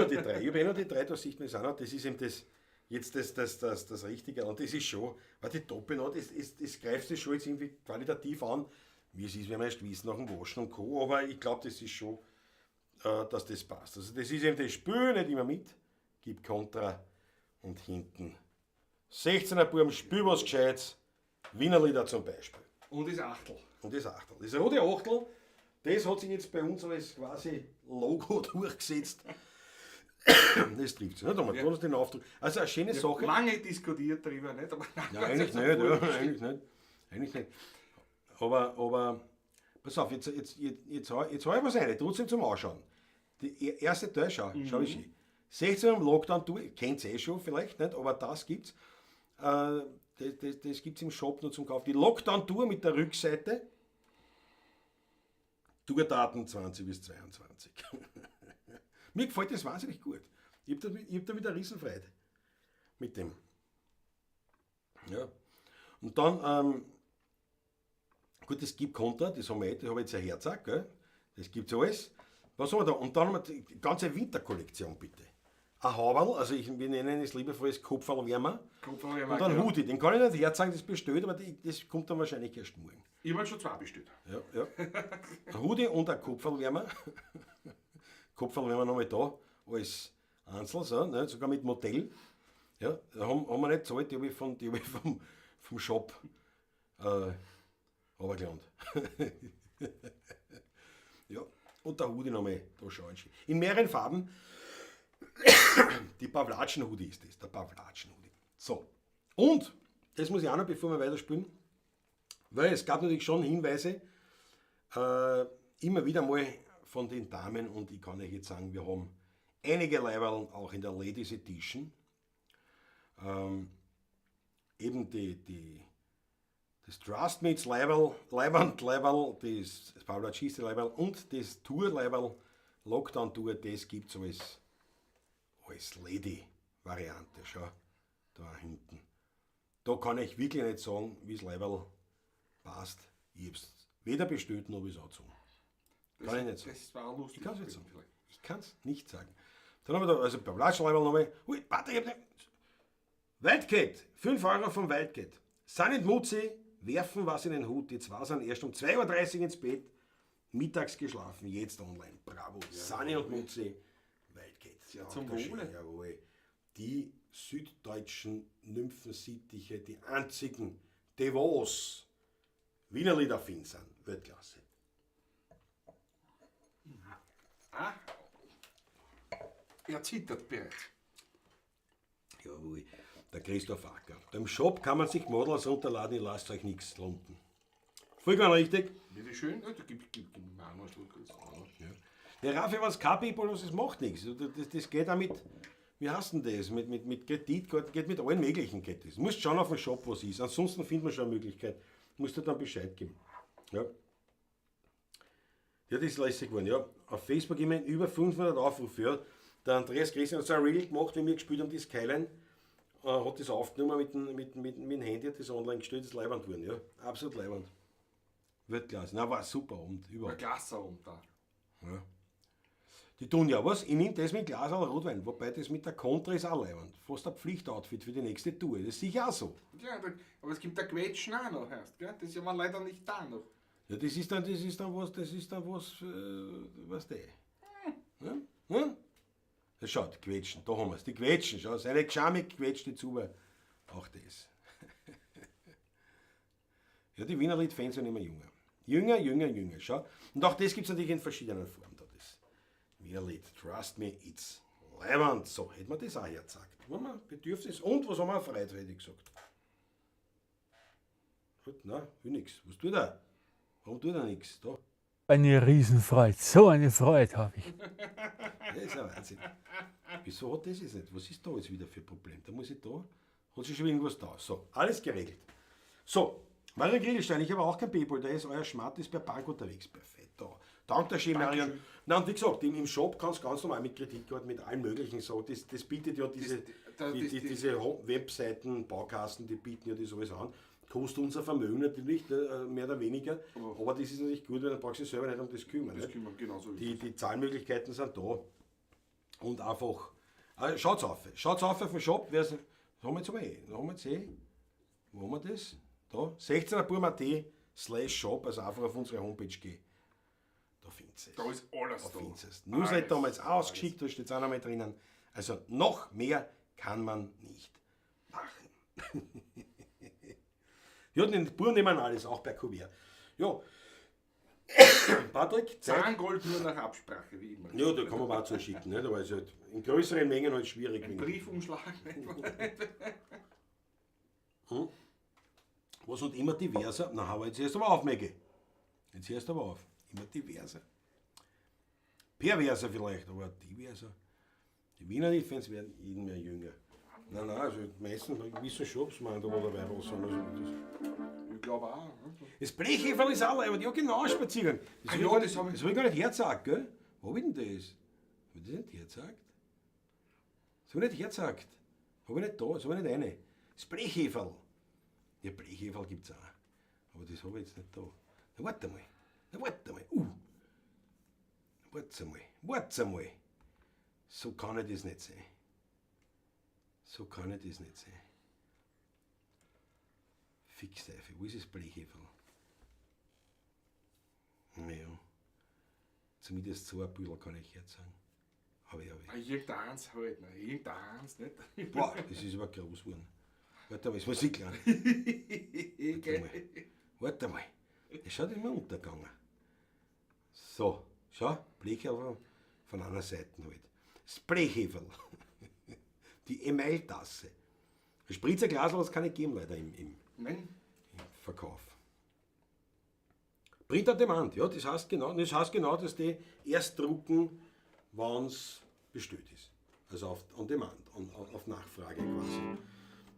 noch die drei. Da sieht man es auch noch. Das ist eben das, jetzt das Richtige. Und das ist schon, weil die Doppelnaht, das greift sich schon jetzt irgendwie qualitativ an. Wie es ist, wenn wir erst wissen, nach dem Waschen und Co. Aber ich glaube, das ist schon, dass das passt. Also das ist eben das Spiel, nicht immer mit. Gib Kontra und hinten. 16er Buben, spiel was Gescheites. Wienerlieder zum Beispiel. Und das Achtel. Und das Achtel. Das rote Achtel, das hat sich jetzt bei uns als quasi Logo durchgesetzt. Das trifft sich. Nicht? Da haben wir den Aufdruck. Also eine schöne Sache. Lange diskutiert darüber, nicht? Aber ja, eigentlich nicht, ja, eigentlich nicht. Eigentlich nicht. Aber pass auf, jetzt hau ich was rein, trotzdem zum Anschauen. Die erste Teil, schau wie schön. 16 im Lockdown, du kennt es eh schon vielleicht, nicht? Aber das gibt's. Das gibt es im Shop nur zum Kauf. Die Lockdown-Tour mit der Rückseite. Tourdaten 20 bis 22. Mir gefällt das wahnsinnig gut. Ich hab damit eine Riesenfreude. Mit dem. Ja. Und dann, gut, es gibt Kontra, das haben wir eh, das habe ich jetzt ein Herzog, gell? Das gibt's alles. Was haben wir da? Und dann haben wir die ganze Winterkollektion, bitte. Ein Haberl, also wir nennen es liebevoll das Kopferlwärmer. Kopferlwärmer. Und ein Hoodie, den kann ich nicht herzeigen, das bestellt, aber das kommt dann wahrscheinlich erst morgen. Ich habe schon zwei bestellt. Ja, ja. Ein Hoodie und ein Kopferlwärmer. Kopferlwärmer nochmal da, als Einzel, so, ne, sogar mit Modell. Ja, da haben wir nicht gezahlt, die habe ich vom Shop runtergeladen. Ja, und der Hoodie nochmal da schauen. In mehreren Farben. Die Pavlatschen-Hoodie ist das, der Pavlatschen-Hoodie. So, und, das muss ich auch noch, bevor wir weiterspielen, weil es gab natürlich schon Hinweise, immer wieder mal von den Damen, und ich kann euch jetzt sagen, wir haben einige Leiberl auch in der Ladies Edition. Eben das Trust Meets Leiberl, Leiberl, das Pavlatschiste Leiberl und das Tour Leiberl, Lockdown Tour, das gibt es als Lady-Variante, schau, da hinten. Da kann ich wirklich nicht sagen, wie es Leiberl passt. Ich hab's weder bestellt noch wie es angezogen. Kann ich nicht sagen. Das war lustig. Ich kann's nicht sagen. Ich kann's nicht sagen. Dann haben wir da, also beim Latschleiberl nochmal, ui, warte, ich hab nicht. Wildcat, 5 Euro vom Wildcat. Sanni und Mutzi werfen was in den Hut. Die zwei sind erst um 2:30 Uhr ins Bett, mittags geschlafen, jetzt online. Bravo, ja, Sanni und Mutzi. Wildcat. Ja, zum Wohle. Jawohl. Die süddeutschen Nymphensittiche, die einzigen, die was Wienerlieder-affin sind. Weltklasse. Ah, er zittert bereits. Jawohl, der Christoph Acker. Im Shop kann man sich Models runterladen, ihr lasst euch nichts lumpen. Vollkommen richtig. Bitte schön, ja, gib mir auch noch einen Schluck. Ja. Der Raffi, was kein PayPal, das macht nichts. Das geht auch mit, wie heißt denn das? Mit Kreditkarte, geht mit allen möglichen geht das. Du musst schauen auf den Shop, was ist. Ansonsten findet man schon eine Möglichkeit. Musst du dann Bescheid geben. Ja. Ja, das ist lässig geworden. Ja. Auf Facebook immerhin über 500 Aufrufe. Ja. Der Andreas Christian hat so ein Reel gemacht, wie wir gespielt haben, die Skyline. Hat das aufgenommen mit dem Handy, hat das online gestellt, das ist leibend geworden. Ja. Absolut leibend. Weltklasse. Na, war super Abend. Überhaupt. War klasse Abend da. Ja. Die tun ja was, ich nehme das mit Glas Rotwein, wobei das mit der Contra ist auch leiwand. Fast ein Pflichtoutfit für die nächste Tour, das ist sicher auch so. Ja, da, aber es gibt der Quetschen auch noch erst, gell? Das ist ja mal leider nicht da noch. Ja, das ist dann was, was der. Ja? Hm? Ja, schaut, Quetschen, da haben wir's, die Quetschen, schau, seine geschamig gequetschte Zuber, auch das. Ja, die Wiener Lied-Fans sind immer jünger. Jünger, jünger, jünger, schau. Und auch das gibt es natürlich in verschiedenen Formen. Da das Wiener Lied, Trust me, it's leiwand. So, hätte man das auch hergezeigt. Wenn man Bedürfnis und was haben wir Freude, hätte ich gesagt. Gut, nein, will nix. Was tut er? Warum tut er nichts? Da. Eine Riesenfreude, so eine Freude habe ich. Das ist ein Wahnsinn. Wieso hat das jetzt nicht? Was ist da jetzt wieder für ein Problem? Da muss ich da. Hat sich schon irgendwas da. So, alles geregelt. So, Marion Griegelstein, ich habe auch kein PayPal, da ist euer Schmatt ist per Bank unterwegs. Perfekt. Da. Danke schön, Marion. Na, und wie gesagt, im Shop kannst du ganz normal mit Kreditkarte, mit allen möglichen so. Das bietet ja diese, diese Webseiten, Baukasten, die bieten ja das alles an. Kostet unser Vermögen natürlich, ne, mehr oder weniger. Aber das ist natürlich gut, weil dann brauchst du dich selber nicht um das kümmern. Das ne? kümmern, genau so ist Die Zahlmöglichkeiten sind da. Und einfach, also schaut's auf. Schaut's auf auf den Shop. Wer's, das haben wir jetzt aber eh. Da haben wir jetzt eh. Wo haben wir das? Da. 16erburm.at/shop, also einfach auf unsere Homepage gehen. Da findest du es. Da ist alles Da da. findest du es. Newsletter haben wir jetzt auch ausgeschickt, da steht es auch noch mal drinnen. Also noch mehr kann man nicht machen. Ja, den Buben nehmen alles, auch per Kuvert. Ja, Patrick, Zeit. Zahngold nur nach Absprache, wie immer. Ja, da kann man aber auch zuschicken, nicht? Aber es ist halt in größeren Mengen halt schwierig. Ein Briefumschlag. Hm? Was und immer diverser. Na, aber jetzt erst aber auf, Maggie. Jetzt erst aber auf. Immer diverser. Perverser vielleicht, aber diverser. Die Wiener Lied-Fans werden immer jünger. Nein, nein, also meistens wissen schon, ob sie meint, oder dabei was sind. Also das, Ich glaube auch. Ne? das Blechheferl ist auch leibend. Ja, genau, Spaziergang. Das Ah, hab ja, ich gar das nicht, hab ich- das hab ich gar nicht hergezeigt, gell? Wo hab ich denn das? Hab ich das nicht hergezeigt? Das hab ich nicht hergezeigt. Hab ich nicht da, das hab ich nicht rein. Das Blechheferl. Ja, Blechheferl gibt's auch. Aber das hab ich jetzt nicht da. Na, warte mal. Na, warte mal. Warte mal. Warte mal. So kann ich das nicht sein. So kann ich das nicht sein. Fix Teufel, wo ist das Blechheferl? Naja, zumindest so ein Büdel kann ich jetzt sagen. Hab ich, hab ich. Ah, irgendeins halt, ne? Irgendeins, nicht? Boah, das ist aber groß geworden. Warte mal, das muss ich klein. Warte mal. Warte mal. Das schaut immer untergegangen. So, schau, Blechheferl von einer Seite halt. Das Blechheferl. Die Emailtasse. Ein Spritzerglas, das kann ich geben, leider im Nein. Verkauf. Print on Demand, ja, das heißt genau, dass die erst drucken, wenn es bestellt ist. Also auf on Demand, auf Nachfrage quasi.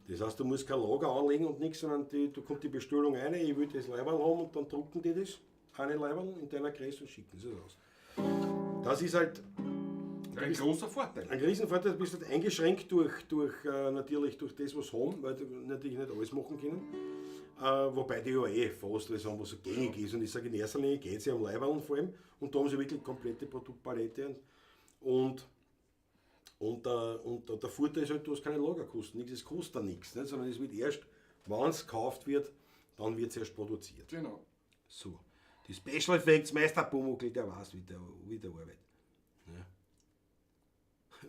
Das heißt, du musst kein Lager anlegen und nichts, sondern da kommt die Bestellung rein, ich will das Leiberl haben und dann drucken die das, eine Leiberl in deiner Größe und schicken sie es aus. Das ist halt Ein großer Vorteil. ein Riesenvorteil, du bist halt eingeschränkt natürlich durch das, was sie haben, weil die natürlich nicht alles machen können. Wobei die ja eh fast alles haben, was so gängig ist. Und ich sage, in erster Linie geht es ja um Leiberln vor allem. Und da haben sie wirklich komplette Produktpalette. Und der Vorteil ist halt, du hast keine Lagerkosten, nichts, es kostet da nichts, nicht? Sondern es wird erst, wenn es gekauft wird, dann wird es erst produziert. Genau. So. Die Special Effects Meister Pumuckl, der weiß, wie der arbeitet. Ja.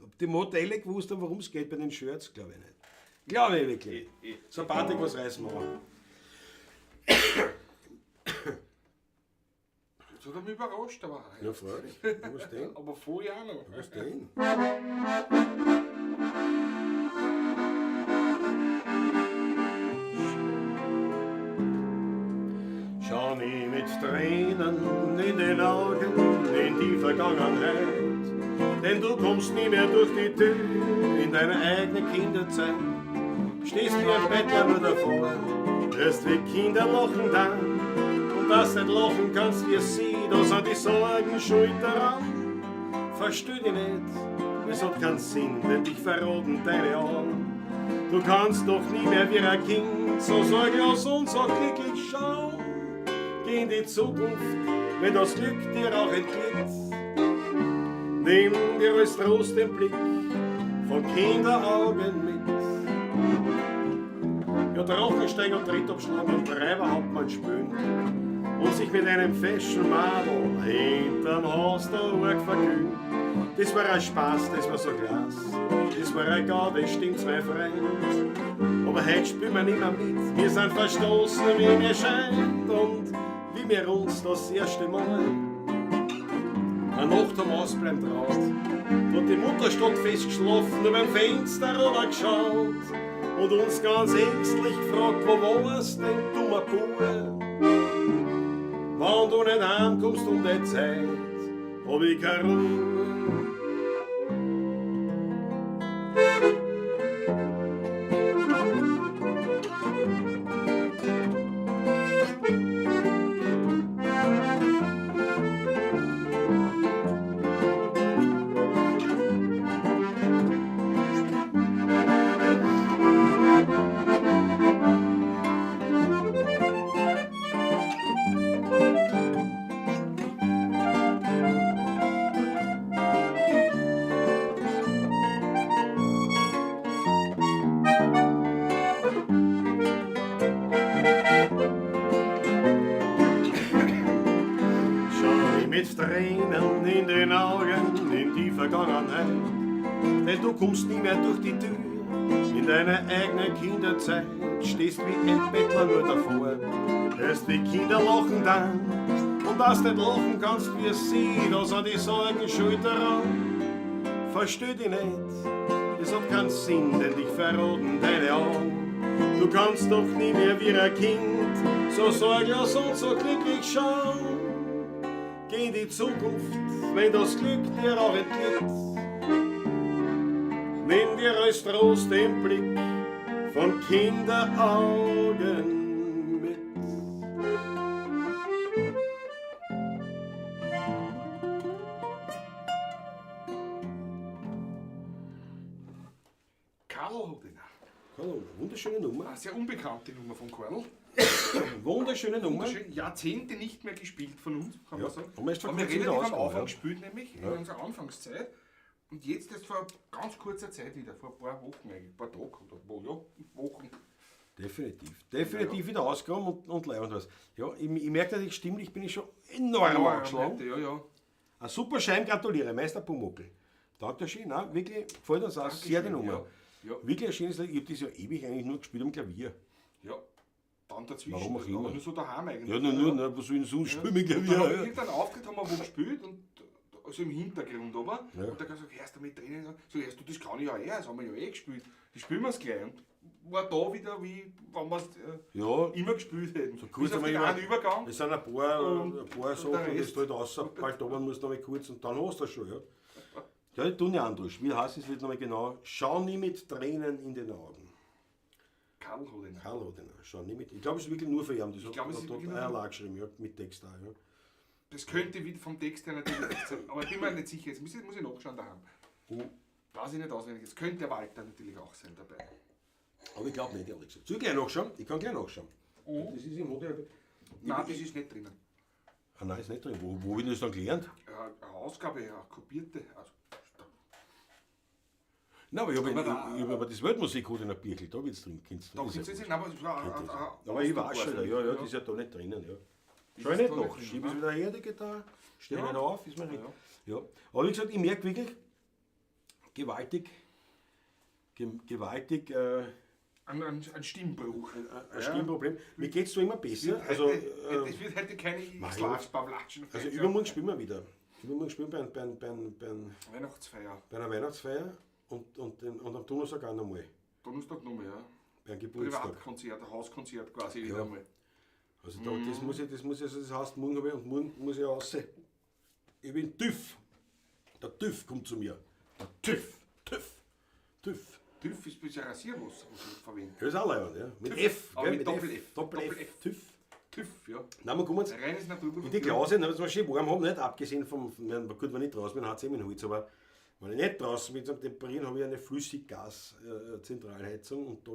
Ob die Modelle gewusst haben, worum es geht bei den Shirts, glaube ich nicht. Glaube ich wirklich nicht. So, Patrick, was reißen wir an? Das hat er mich überrascht, aber. Ja, freilich. Was denn? Aber vorher auch noch. Was denn? Schau nie mit Tränen in den Augen in die Vergangenheit, denn du kommst nie mehr durch die Tür in deine eigene Kinderzeit. Stehst wie ein Bettler nur davor, hörst wie Kinder lachen dann, und dass nicht lachen kannst wie sie, da sind die Sorgen schuld daran. Versteh dich nicht, es hat keinen Sinn, denn dich verraten deine Augen. Du kannst doch nie mehr wie ein Kind so sorglos und so glücklich schauen. Geh in die Zukunft, wenn das Glück dir auch entglitt. Nimm dir als Trost den Blick von Kinderaugen mit. Ja, Drachensteig und Trittabschlag und Treiberhauptmann spülen und sich mit einem feschen Madel hinterm Haus der Urg verkühlen. Das war ein Spaß, das war so klasse, das war ein Gaudi, stimmt's, mein Freund. Aber heute spielen wir nimmer mit, wir sind verstoßen, wie mir scheint, und wie wir uns das erste Mal eine Nacht am Ausbleiben traut. Da hat die Mutter statt festgeschlafen, über dem Fenster runtergeschaut und uns ganz ängstlich gefragt, wo warst denn, dummer Bub? Wenn du nicht heimkommst um die Zeit, hab ich keine Ruhe. Schau ich mit Tränen in den Augen in die Vergangenheit, denn du kommst nie mehr durch die Tür in deine eigene Kinderzeit, stehst wie ein Bettler nur davor, hörst die Kinder lachen dann, und dass nicht lachen kannst wie sie, da sind die Sorgen schuld daran. Versteh dich nicht, es hat keinen Sinn, denn dich verraten deine Augen. Du kannst doch nie mehr wie ein Kind so sorglos und so glücklich schauen. Geh in die Zukunft, wenn das Glück dir auch entglitt. Nimm dir als Trost den Blick von Kinderaugen mit. Karl Hodiner. Hallo, wunderschöne Nummer. Eine sehr unbekannte Nummer von Karl. Wunderschöne Nummer. Wunderschön. Jahrzehnte nicht mehr gespielt von uns, kann Ja, man sagen. haben wir erst vor Haben wir kurzem relativ wieder am ausgegraben, Anfang ja. gespielt, nämlich in unserer Anfangszeit. Und jetzt erst vor ganz kurzer Zeit wieder, vor ein paar Wochen eigentlich, ein paar Tagen oder wo, ja, Wochen. Definitiv. Definitiv wieder ausgegraben und leibend was. Ja, ich merke natürlich, stimmlich bin ich schon enorm Ja, angeschlagen. heute, ja, ja. Ein super Schein, gratuliere, Meister Pumuckl. Dankeschön, nein, wirklich, gefällt uns auch sehr die Dankeschön, Nummer. ja. Ja. Wirklich ein schönes Lied. Ich hab das ja ewig eigentlich nur gespielt am Klavier. Ja, dann dazwischen. Warum auch immer. Aber nur so daheim eigentlich. Ja, nur, nur, was soll ich denn sonst spielen mit Und dann Klavier? haben wir Ja. irgendeinen Auftritt haben wir wo gespielt und also im Hintergrund aber. Ja. Und da hat er gesagt, hörst du mit drinnen? So, hörst du, das kann ich ja eh, das haben wir ja eh gespielt. Das spielen wir es gleich. Und war da wieder, wie wenn wir's Ja. immer gespielt hätten. So kurz Bis auf einmal den immer- einen Übergang. Es sind Und ein paar der Sachen, das Rest. halt raus, bald oben musst du noch mal kurz und dann hast du das schon, ja. Ja, ich tue nicht anders. Wie heißt das Lied nochmal genau? Schau nie mit Tränen in den Augen. Karl Hodiner. Karl Hodiner, schau nie mit. Ich glaube, es ist wirklich nur für ihn. Das hat glaub, es ist dort wirklich nur einer für- allein geschrieben, ja, mit Text auch, ja. Das könnte wieder vom Text her natürlich nicht sein. Aber ich bin mir nicht sicher. Jetzt muss ich nachschauen daheim. Weiß ich nicht auswendig. Es könnte der Walter natürlich auch sein dabei. Aber ich glaube nicht, ehrlich gesagt. Soll ich gleich nachschauen? Ich kann gleich nachschauen. Das ist im Hotel. Nein, das ist nicht drinnen. Ah, nein, ist nicht drin. Wo hab ich das dann gelernt? Ja, eine Ausgabe, ja, kopierte. Also, Nein, aber ich habe Aber da- ich hab aber das Weltmusik in der Birkel, da wird's drin. Kennst du da das? gibt's jetzt nicht, aber es war Könnte sein. ein Aber ich weiß schon, Ausdruck, ja, ja, das ist ja da nicht drinnen. Ja. Das Schau ich ist nicht da nicht nach. drinnen, Schieb es ne? wieder her, die Gitarre. Steh Ja. nicht auf, ist mir recht. Ja. Aber wie gesagt, ich merke wirklich gewaltig Ein Stimmbruch. ein Stimmproblem. Mir geht's zwar immer besser. Wird Also, heute, es wird heute keine mei, X-Large-Pavlatschen. also übermorgen spielen wir wieder. Übermorgen spielen wir Weihnachtsfeier. bei einer Weihnachtsfeier und am Donnerstag auch nochmal. Donnerstag nochmal, ja. Beim Geburtstag. Privatkonzert, ein Hauskonzert quasi wieder Ja. einmal. Also da, das muss ich, das muss ich, also das heißt, morgen habe ich, und morgen muss ich raus. Ich bin TÜV. Der TÜV kommt zu mir. Der TÜV, TÜV, TÜV. TÜV ist ein Rasierwasser, was ich verwende. Das ist auch leibend, ja. Mit TÜV, F, aber gell? mit Mit Doppel F. F. Doppel Doppel F. F. TÜV. TÜV, ja. Nein, wir kommen jetzt Reines Naturprodukt. in die Klause, dass wir schön warm haben, nicht abgesehen vom, gut, wenn ich draußen bin, hat es eben Holz, aber wenn ich nicht draußen bin zum Temperieren, habe ich eine Flüssiggas-Zentralheizung und da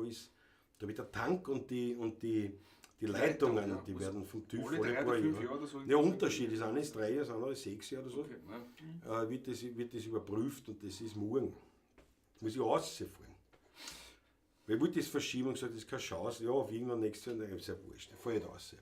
wird der Tank und die Die Leitungen, ja. Die werden vom TÜV Alle 3 paar oder 5 Jahre. Jahre oder so. Der Unterschied ist, eine ist 3 Jahre, das andere ist 6 Jahre oder so. Okay, ja. Wird das überprüft und das ist morgen. Muss ich rausfahren. Weil ich wollte das verschieben und gesagt, das ist keine Chance. Ja, auf irgendwann nächstes Jahr, dann ist ja wurscht. Ich fahr nicht raus.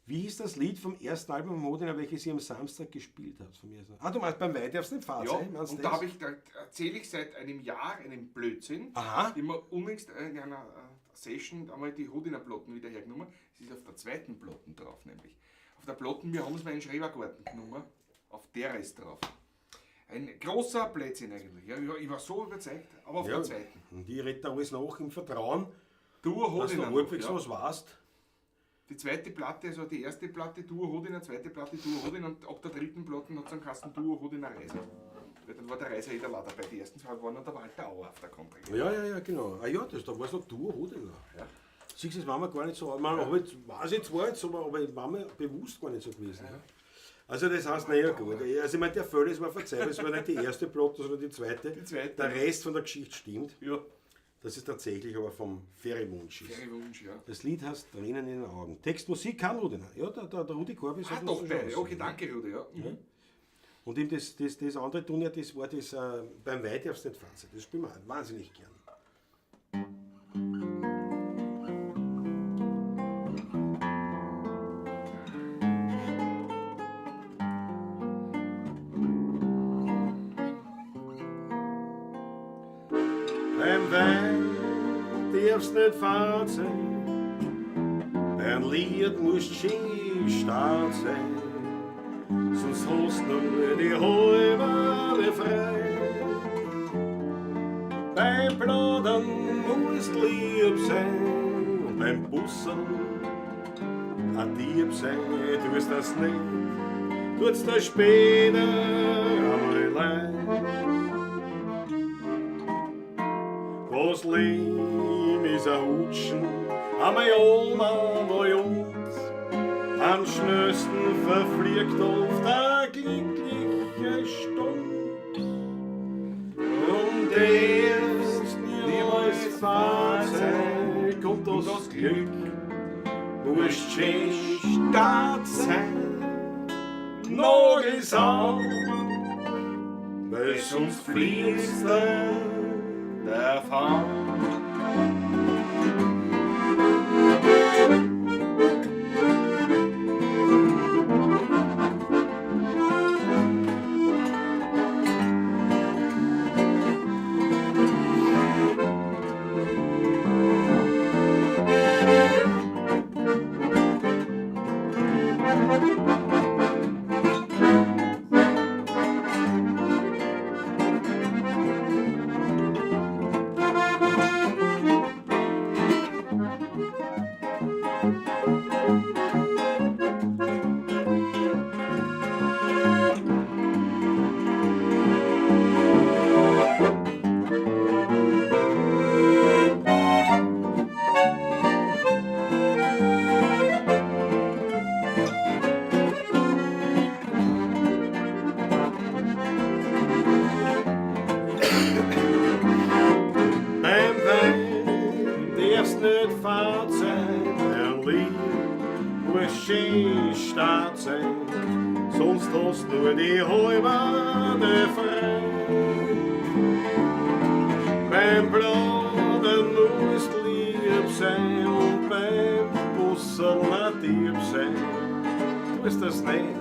Wie hieß das Lied vom ersten Album von Hodina, welches sie am Samstag gespielt hat? Vom ersten? Ah, du meinst beim Wein darfst nicht fahren Ja, sein? Meinst und das? da habe ich, da erzähle ich seit einem Jahr einen Blödsinn. Aha. Immer unlängst in einer Session einmal die Hodina-Platten wieder hergenommen. Es ist auf der zweiten Platten drauf, nämlich. Auf der Platten, wir haben es mal in den Schrebergarten genommen. Auf der ist drauf. Ein großer Blödsinn eigentlich. Ja, ich war so überzeugt, aber auf Ja, der zweiten. Und ich rede da alles nach im Vertrauen, Du dass du Hodina noch, halbwegs ja. was weißt. Die zweite Platte, also die erste Platte Duo Hodina, zweite Platte Duo Hodina und ab der dritten Platte hat es einen Kasten Duo Hodina Reiser. Weil dann war der Reiser eh der war dabei. Die ersten zwei waren noch der Walter Auer auf der Kontra. Ja, ja, ja, genau. Ah ja, das, da war es noch Duo Hodina. Ja. Siehst du, das war mir gar nicht so. Ich meine, ja. Weiß ich zwar jetzt, aber war mir bewusst gar nicht so gewesen. Ja. Also das heißt, naja gut. Also ich meine, der Fehler ist mir verzeiht, es war nicht die erste Platte, sondern die zweite. Die zweite. Der Rest von der Geschichte stimmt. Ja. Das ist tatsächlich aber vom Feriwunsch. ist. Feriwunsch, ja. Das Lied heißt Tränen in den Augen. Text, Musik kann Rudi. Ja, der Rudi Korbis Ah, hat uns doch, das beide. schon Okay, danke, Rudi. Ja. Mhm. Ja. Und eben das andere Tun ja, das war das beim Wein darfst du nicht fahren. Das spielen wir auch wahnsinnig gern. Beim Wein darfst nicht fad sein, beim Lied musst schön stark sein, sonst hast nur die halbe frei. Beim Plaudern musst lieb sein und beim Bussen ein Dieb sein, tust das nicht, tut's dir später einmal leid. Das Leben ist ein Hutschen, einmal um, einmal und. Am schnellsten verfliegt oft eine glückliche Stund. Und erst niemals fad sein, kommt das Glück, musst schön stark sein. Nagels an, weil sonst fliegst du davon. Beim Wein darfst nicht fad sein, dein Lieb muss schön stark sein, sonst hast nur die halbe frei. Beim Plaudern musst lieb sein und beim Bussen ein Dieb sein. Tust das nicht,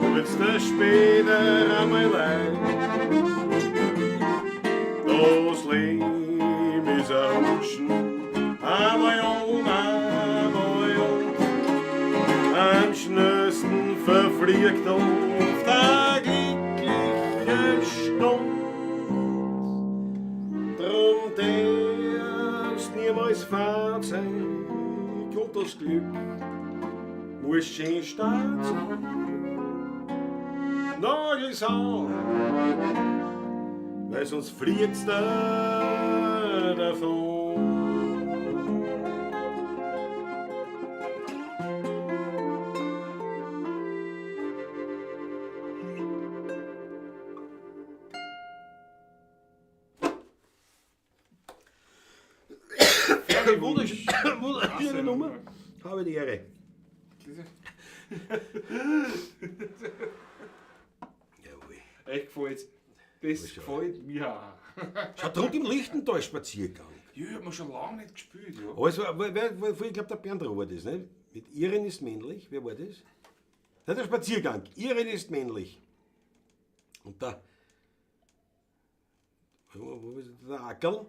tut's dir später einmal leid. Das Leben ist ein Rutschen, einmal um, einmal und. Am schnellsten verfliegt oft eine glückliche Stund. Drum darfst niemals fad sein, kommt das Glück, muss schön stark sein. Nagels an, weil sonst fliegt's da davon. Wunderschöne Nummer. Habe die Ehre. Jawohl. Echt gefällt's. Das gefällt mir auch. Schau, drunter im Lichtental Spaziergang. Ja, ich hab mir schon lange nicht gespielt, ja. Aber es war, ich glaube, der Bernd war das, nicht? Mit Iren ist männlich, wer war das? Der Spaziergang, Iren ist männlich. Und da, wo ist der Ackerl?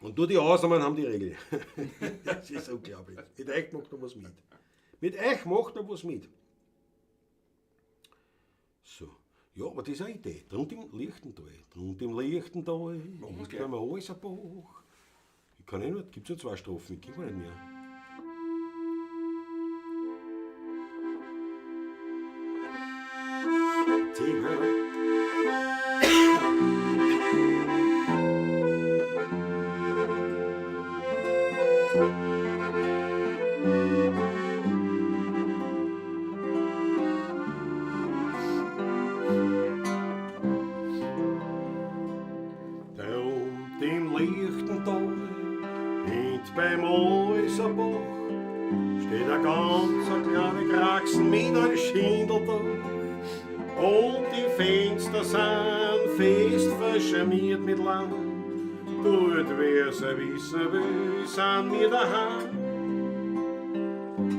Und nur die Ausnahmen haben die Regel. Das ist unglaublich. Mit euch macht noch was mit. Mit euch macht noch was mit. So. Ja, aber das ist eine Idee. Drunter im Lichtental. Drunter im Lichtental. Machen wir's gleich. Beim Häuserbach. Ich kann eh nicht, gibt's ja zwei Strophen, ich kenn nicht mehr. Zehn, oder? Drum im Lichtental, hint beim Häuserbach, steht ein ganz ein kleiner Kraxen mit einem Schindeldach. Und die Fenster sind fest verschmiert mit Lamm. Dort wer's wissen will, sind wir daheim.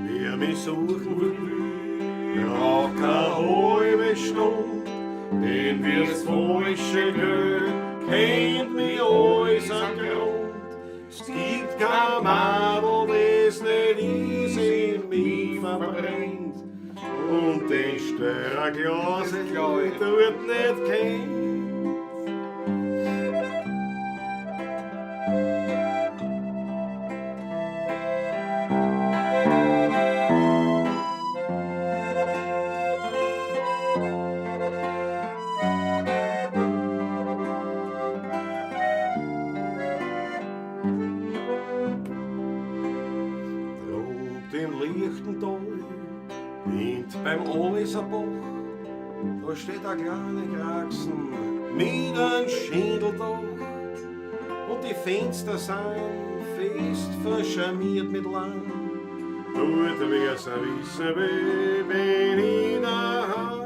Wer mich suchen will, braucht keine halbe Stunde, denn wir's falsche Glück kennt mich alles am Grund. Es gibt kein Madel, das nicht ist in mich verbrennt. Und den Störerglas dort nicht kennt. Rund im Lichtental, hint beim Oleserbach, da steht ein kleiner Kraxen mit einem Schindeldach. Und die Fenster sind fest verschmiert mit Lamm. Dort wer's wissen will, bin ich daheim.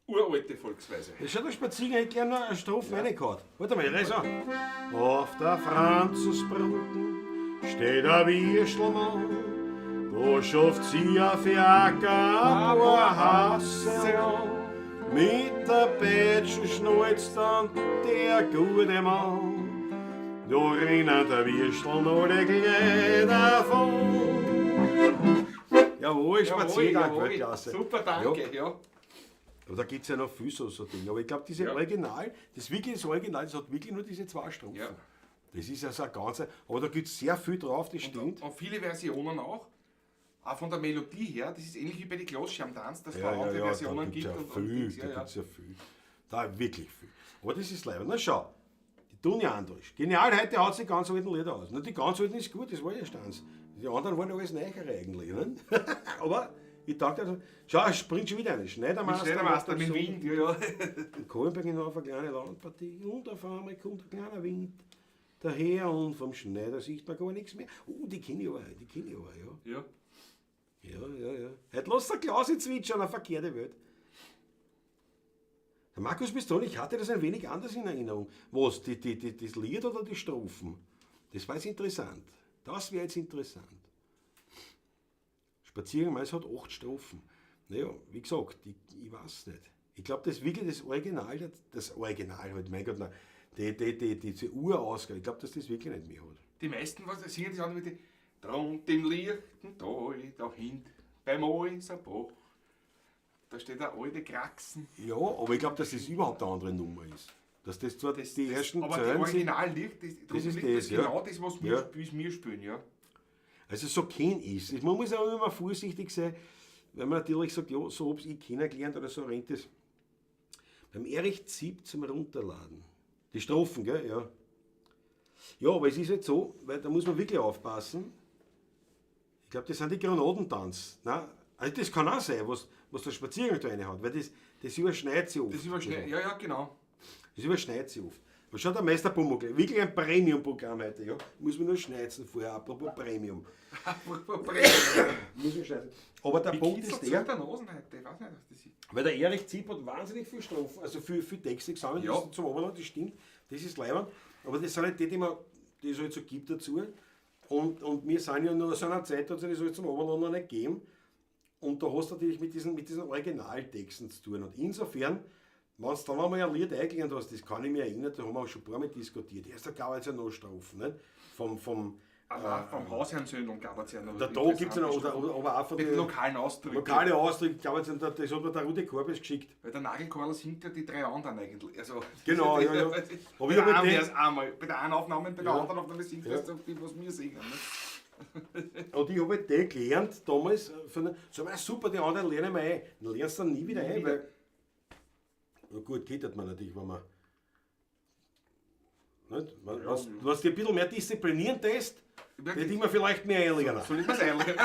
Uralte Volksweise. Das schaut der Spaziergang, ich gleich noch eine Strophe reingehauen. Warte mal, ich reiß an. Auf der Franzensbrücken steht ein Würstelmann. Da schafft sie ein Fiaker ein paar Hasse an. Mit der Peitschen schnalzt dann der gute Mann. Da rennen der Würstel noch die gleich davon. Jawohl, Spaziergang, Jawohl, Weltklasse. Super, danke. Ja. Aber da gibt es ja noch viel so Dinge. Aber ich glaube, diese Ja. Original, das wirklich das Original, das hat wirklich nur diese zwei Strophen. Ja. Das ist also ein ganz, aber da gibt es sehr viel drauf, das stimmt. Und viele Versionen auch. Auch von der Melodie her, das ist ähnlich wie bei den Glasschirmtanz, dass es da andere Versionen da gibt's gibt. ja und viel, Dings, da gibt's ja viel. Da wirklich viel. Aber das ist leider. Na schau, die Dunja Andrisch. Genial, heute haut sie ganz alten Lieder aus. Na, die ganz alten ist gut, das war ja Stanz. Die anderen waren alles Neichere eigentlich. Ne? Aber ich dachte, also, schau, es springt schon wieder eine. Schneidermeister. Mit Schneidermeister, mit so. Wind, ja, ja. In Kohlenberg hinauf eine kleine Landpartie und auf einmal kommt ein kleiner Wind daher und vom Schneider sieht man gar nichts mehr. Oh, die kenne ich aber, die kenne ich aber, ja. Ja. Ja, ja, ja. Heute lässt der Klaus jetzt zwitschern, eine verkehrte Welt. Der Markus Pistone, ich hatte das ein wenig anders in Erinnerung. Was, das Lied oder die Strophen? Das war jetzt interessant. Das wäre jetzt interessant. Spaziergang, es hat 8 Strophen. Naja, wie gesagt, ich weiß nicht. Ich glaub, das ist wirklich das Original, das Original halt, mein Gott, nein, diese Urausgabe, ich glaub, dass das wirklich nicht mehr hat. Die meisten, was singen das auch mit die Drunter im lichten Tal, da hinten beim Häuserbach, da steht der alte Kraxen. Ja, aber ich glaub, dass das überhaupt eine andere Nummer ist. Dass das zwar Das, die das, ersten aber die Zeilen sind. Originallied, das ist liegt das, ja. genau das, was wir, Ja. wie wir spielen, ja. Also so kenn ich's. Man muss auch immer vorsichtig sein, weil man natürlich sagt, ja, so hab's ich kennengelernt oder so rennt es. Beim Erich Zipp zum Runterladen. Die Strophen, gell? Ja. Ja, aber es ist halt so, weil da muss man wirklich aufpassen. Ich glaube, das sind die Granatentanz. Nein, also das kann auch sein, was der Spaziergang da reinhaut, weil das überschneidet sich oft. Das überschneidet, ja, ja, genau. Das überschneidet sich oft. Aber schau, der Meister Pumuckl, wirklich ein Premium-Programm heute, ja. Muss man nur schneizen vorher, apropos Premium. Muss man schneizen. Aber der Wie Punkt ist kitzelt der, der Nasen heute? Ich weiß nicht, was das ist. weil der Erich Zipp hat wahnsinnig viel Strophen, also viel Texte gesammelt, Ja. das zum Oberland, das stimmt, das ist leibend. Aber das sind halt die, die es halt so gibt dazu. Und wir sind ja nur so einer Zeit, da hat es das halt zum Oberland noch nicht gegeben. Und da hast du natürlich mit diesen Originaltexten zu tun. Und insofern, wenn du dann einmal ein Lied eingelernt hast, das kann ich mich erinnern, da haben wir auch schon ein paar Mal diskutiert. Erst da gab es ja noch Strophen, nicht? Vom, Aber vom Hausherrn Söhnl gab es ja noch. der da gibt es ja noch, oder, aber auch von Mit den lokalen Ausdrücken. lokale Ausdrücke, glaube ich, das hat mir der Rudi Korbes geschickt. Weil der Nagelkorl singt ja die drei anderen eigentlich. Also, Genau, ja, ja. Aber Aber bei ich hab der halt einen den- wär's einmal, bei der einen Aufnahme und bei der Ja. anderen Aufnahme singt Ja. das die, was wir singen. Ne? Und ich habe halt den gelernt damals, von, so, ah, super, die anderen lernen wir ein. Dann lernst du dann nie wieder Nie ein, wieder. weil. Na gut, geht das man natürlich, wenn man. Nicht? Wenn, Ja. wenn's du dich ein bisschen mehr disziplinieren lässt, Ja, hätte ich mir vielleicht mehr einlernen. Soll ich mir's einlernen?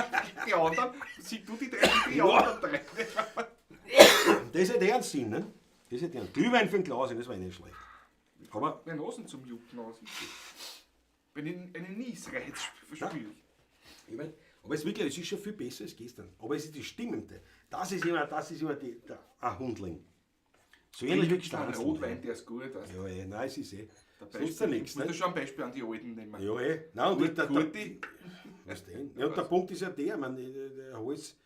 Die anderen, sieh du die drei, die Ja. anderen drei. Das ist halt eher ein Sinn, ne? Das ist halt ein Glühwein für den Klaus, das war eh nicht schlecht. Aber Meine Nasen zum Jucken aus. Wenn ich einen Niesreiz verspüre. Ich mein, aber es ist wirklich, es ist schon viel besser als gestern. Aber es ist die Stimmende. Das ist immer der, ein Hundling. So ähnlich wie Trink einen Gstanzl. Rotwein, der ist gut. Weißt du. Ja, eh, nein, es ist eh. Der Sonst ja nichts, Ich muss ne? da schon ein Beispiel an die Alten nehmen. Ja, eh. Nein, und Gut, der, was denn? Ja, und der Punkt ist ja der, ich meine, der Hals,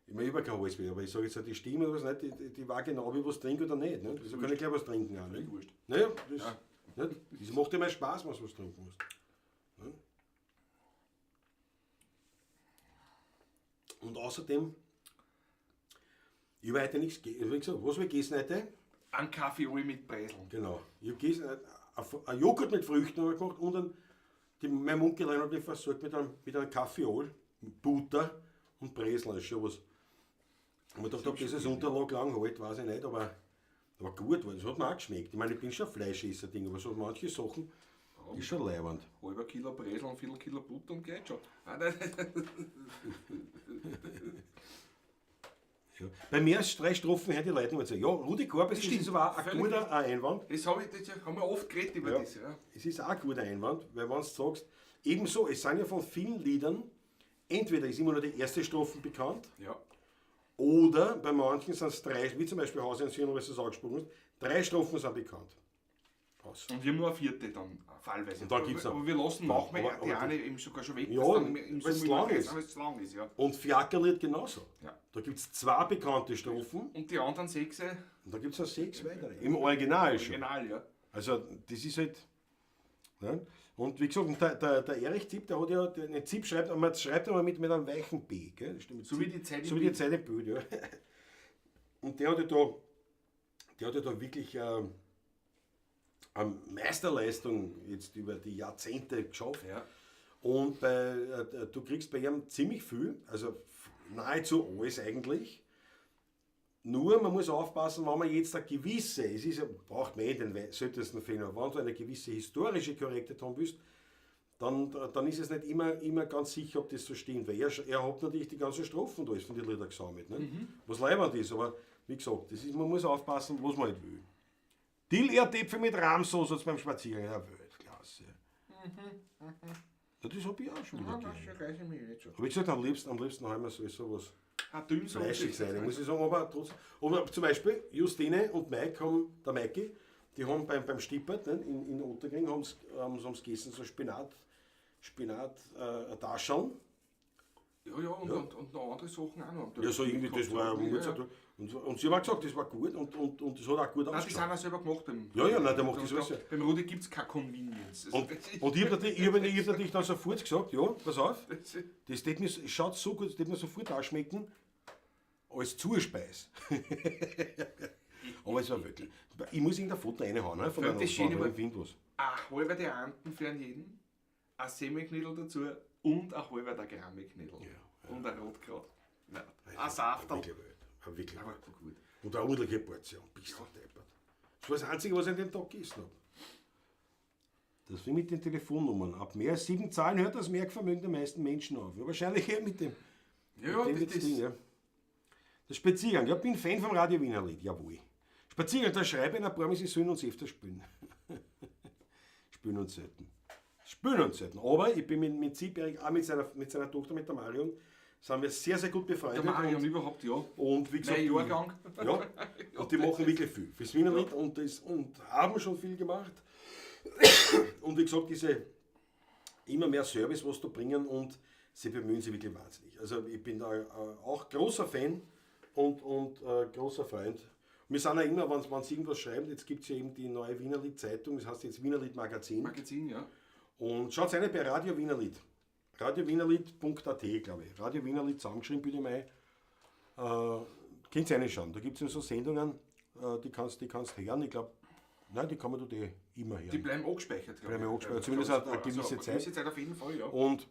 ich meine, ich habe kein Hals mehr, aber ich sage jetzt auch, die Stimme oder was nicht, die war genau, wie ich was trinke oder nicht. Ne? Also kann ich gleich was trinken auch. Ne? Wurscht. Naja, das, nicht? Das macht ja mehr Spaß, wenn du was trinken musst. Ne? Und außerdem, ich habe heute nichts gegessen. Wie gesagt, was habe ich gegessen heute? Ein Kaffee hol ich mit Breseln. Genau. Ich habe gegessen, ein Joghurt mit Früchten habe ich gemacht und mein Munkelein hat mich versorgt mit einem Kaffeeol, mit Butter und Breseln. Das ist schon was. Und ich dachte, ob das als Unterlag lang hält, weiß ich nicht, aber gut war. Das hat mir auch geschmeckt. Ich meine, ich bin schon ein Fleischesser-Ding, aber so manche Sachen ist schon leibend. Halber Kilo Breseln, ein Viertel Kilo Butter und geht schon. Ah, nein, Ja. Bei mehr als 3 Strophen hören die Leute immer sagen, ja, Rudi Korbes, das ist aber auch ein Völlig guter Einwand. Das, hab ich, das haben wir oft geredet über Ja. das. Ja. Es ist auch ein guter Einwand, weil wenn du sagst, ebenso, es sind ja von vielen Liedern, entweder ist immer nur die erste Strophe bekannt, Ja. oder bei manchen sind es 3, wie zum Beispiel Haus in Syrien, was du es angesprochen hast, 3 Strophen sind bekannt. Aus. Und wir haben nur eine vierte dann, fallweise. Und dann gibt's noch. Aber wir lassen manchmal die aber eine eben sogar schon weg, Ja, dass dann im weil's Sommer lang ist. Weil es lang ist, ja. Und Fiakerlied genauso. Ja. Da gibt es 2 bekannte Strophen Und die anderen 6 und da gibt es auch 6 weitere. Im Original schon. Original, ja. Also das ist halt. Ne? Und wie gesagt, und der Erich Zipp, der hat ja, der, ne, Zipp schreibt, man schreibt immer mit einem weichen B, gell? Das stimmt, mit So wie Zipp. die Zeit im So wie die Bild. Zeit im Bild, ja. Und der hat ja da wirklich eine Meisterleistung jetzt über die Jahrzehnte geschafft. Ja. Und du kriegst bei ihm ziemlich viel, also nahezu alles eigentlich. Nur, man muss aufpassen, wenn man jetzt eine gewisse, es ist ja, braucht man eh den seltensten Fehler, wenn du eine gewisse historische Korrektheit haben willst, dann ist es nicht immer ganz sicher, ob das so stimmt. Weil er hat natürlich die ganzen Strophen da, ist von den Liedern gesammelt. Ne? Was leibend ist, aber wie gesagt, man muss aufpassen, was man halt will. Dill-Erdäpfel mit Rahmsoße hat's beim Spaziergang. Ja, Weltklasse. Ja, das hab ich auch schon wieder Ja, gegeben. das ist schon geil, mich nicht schon. Aber ich gesagt, am liebsten haben wir sowieso was Ah, dünn so. fleischig sein, muss ich sagen, aber trotzdem. Aber zum Beispiel Justine und Mike haben, der Maiki, die haben beim Stippert, ne, in Ottakring, haben's gegessen, so Spinat Tascheln. Ja, ja, und noch andere Sachen auch noch. Ja, so irgendwie, das war ja, ja, ja. Und sie haben auch gesagt, das war gut und das hat auch gut Nein, die ausgeschaut. sind auch selber gemacht. Beim, Ja, ja, nein, der macht das alles, ja. Beim Rudi gibt es keine Convenience. Also, Und ich hab natürlich, ich hab natürlich dann sofort gesagt, ja, pass auf, das tät mir, schaut so gut, das tät mir sofort auch schmecken, als Zuspeis. Aber es war wirklich. Ich muss irgendein Foto reinhauen, ne, von Für der das Schöne Nosbahn, war- ich finde was. Ein halber der Anten für einen jeden, ein Semmelknödel dazu und ein halber der Grammeknödel. Und ein Rotkraut. Nein, ein Safterl. Wirklich wild. War wirklich Aber wild. gut. Und eine ordentliche Portion. Bist du deppert. Das war das Einzige, was ich an dem Tag gegessen habe. Das wie mit den Telefonnummern. Ab mehr als 7 Zahlen hört das Merkvermögen der meisten Menschen auf. Ja, wahrscheinlich eher mit dem. Ja, mit dem das, das, Ding, ja. Der Spaziergang. Ja, bin Fan vom Radio Wiener Lied. Jawohl. Spaziergang, da schreibe ich ein paar, sie sollen uns öfter spielen. Spielen uns selten. Spielen uns selten. Aber ich bin mit Sieberg, auch mit seiner Tochter, mit der Marion, sind wir sehr, sehr gut befreundet. der Marion überhaupt, ja. Und wie gesagt, Mein Jahrgang. Ja, und die machen wirklich viel. Fürs Wiener Lied und, das, und haben schon viel gemacht. Und wie gesagt, diese immer mehr Service, was da bringen und sie bemühen sich wirklich wahnsinnig. Also ich bin da auch großer Fan und großer Freund. Wir sind auch immer, wenn sie irgendwas schreiben, jetzt gibt es ja eben die neue Wienerlied Zeitung, das heißt jetzt Wienerlied Magazin. Magazin, ja. Und schaut rein bei Radio Wienerlied. RadioWienerlied.at, glaube ich. Radio Wienerlied zusammengeschrieben, bitte mal. Könnt ihr reinschauen. Da gibt es so Sendungen, die kannst hören. Ich glaube, nein, die kann man dort eh immer hören. Die bleiben angespeichert, glaube Bleiben ich. angespeichert, zumindest eine gewisse Zeit. Eine gewisse Zeit auf jeden Fall, ja. Und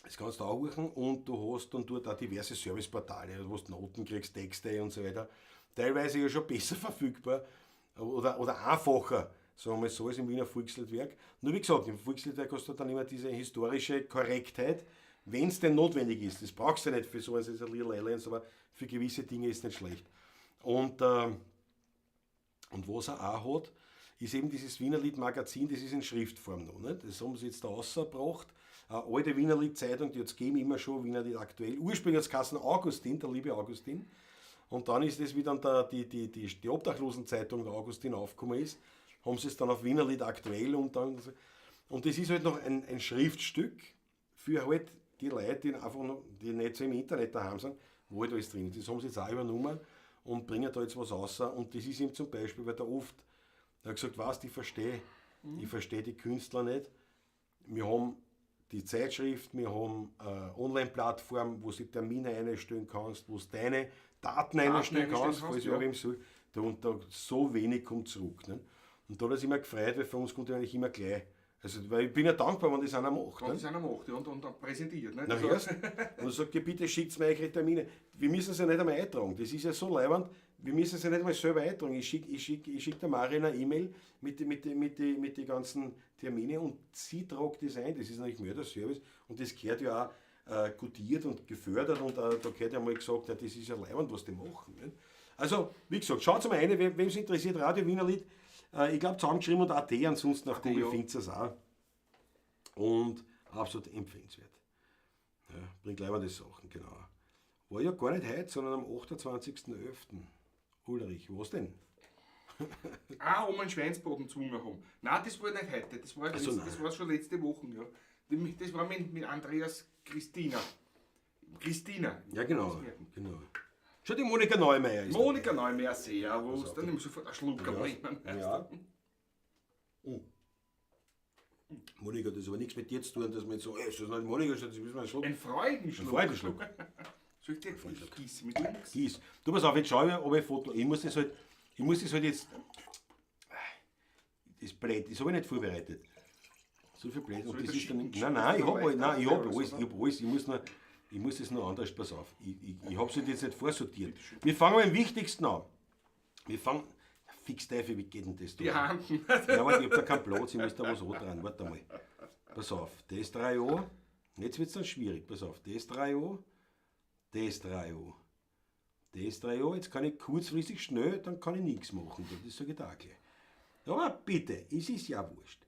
das kannst du auch machen und du hast dann dort auch diverse Serviceportale, wo du Noten kriegst, Texte und so weiter. Teilweise ja schon besser verfügbar oder einfacher, sagen wir mal so, als im Wiener Volksliedwerk. Nur wie gesagt, im Volksliedwerk hast du dann immer diese historische Korrektheit, wenn es denn notwendig ist. Das brauchst du ja nicht für sowas, das ist ein Little Islands, aber für gewisse Dinge ist nicht schlecht. Und was er auch hat, ist eben dieses Wienerlied-Magazin, das ist in Schriftform noch. Nicht? Das haben sie jetzt da rausgebracht. Eine alte Wienerlied-Zeitung, die hat es gegeben, immer schon, Wienerlied aktuell. Ursprünglich hat es geheißen Augustin, der liebe Augustin. Und dann ist es, wie dann die Obdachlosenzeitung der Augustin aufgekommen ist, haben sie es dann auf Wienerlied aktuell und dann. Und das ist halt noch ein Schriftstück für halt die Leute, die einfach noch, die nicht so im Internet daheim sind, wo halt alles drin ist. Das haben sie jetzt auch übernommen und bringen da jetzt was raus. Und das ist ihm zum Beispiel, weil da oft, er hat gesagt, weißt, ich verstehe die Künstler nicht. Wir haben die Zeitschrift, wir haben eine Online-Plattform, wo du Termine einstellen kannst, wo du deine Daten einstellen kannst, falls ja. Wem soll. Da, und da so wenig kommt zurück. Ne? Und da hat er sich immer gefreut, weil für uns kommt ja eigentlich immer gleich. Also, weil ich bin ja dankbar, wenn das einer macht. Wenn ne? das einer macht, ja, und dann präsentiert. Ne? Na, erst. Und sagt, ja, bitte schickt mir eure Termine. Wir müssen es ja nicht einmal eintragen. Das ist ja so leibend, wir müssen es ja nicht einmal selber eintragen. Ich schick der Marion eine E-Mail mit den ganzen Termine und sie tragt das ein. Das ist natürlich mehr der Service und das gehört ja auch gutiert und gefördert und da gehört ja mal gesagt, ja, das ist ja leibend, was die machen. Ne? Also, wie gesagt, schaut mal rein, wem es interessiert, Radio Wienerlied. Ich glaube, zusammengeschrieben und AT, ansonsten auf Google findet ihr es auch. Und absolut empfehlenswert. Ja, bringt leibende Sachen, genau. War ja gar nicht heute, sondern am 28.11. Ulrich, was denn? Um einen Schweinsbraten gezwungen haben. Nein, das war nicht heute, das war, so, das war schon letzte Woche. Ja. Das war mit Andreas Christina. Christina. Ja, genau. Genau. Schon die Monika Neumeier ist. Monika Neumeier, servus. Dann nehmen wir sofort einen Schluck. Ja. Ja. Oh. Monika, das hat aber nichts mit dir zu tun, dass man jetzt so, ey, ist das nicht Monika, das ist ein Schluck. Ein Freudenschluck. Ein Freudenschluck. Soll ich dir gießen mit links? Gieß. Du, pass auf, jetzt schau ich, ob ich ein Foto. Ich muss das halt jetzt. Das blöd, das habe ich nicht vorbereitet. So viel blöd. Und das ist dann, nein, ich habe alles. Ich muss das noch anders, pass auf. Ich habe es jetzt nicht vorsortiert. Wir fangen mit dem Wichtigsten an. Wir fangen. Fix Teufel, wie geht denn das da? Die Handen. Ja, warte, ich habe da keinen Platz, ich muss da was andran. Warte mal. Pass auf, das 3 an. Jetzt wird es dann schwierig. Pass auf, das 3 an. Das 3 an. Das 3 an. Jetzt kann ich kurzfristig schnell, dann kann ich nichts machen. Das sage ich da auch gleich. Aber bitte, es ist ja wurscht.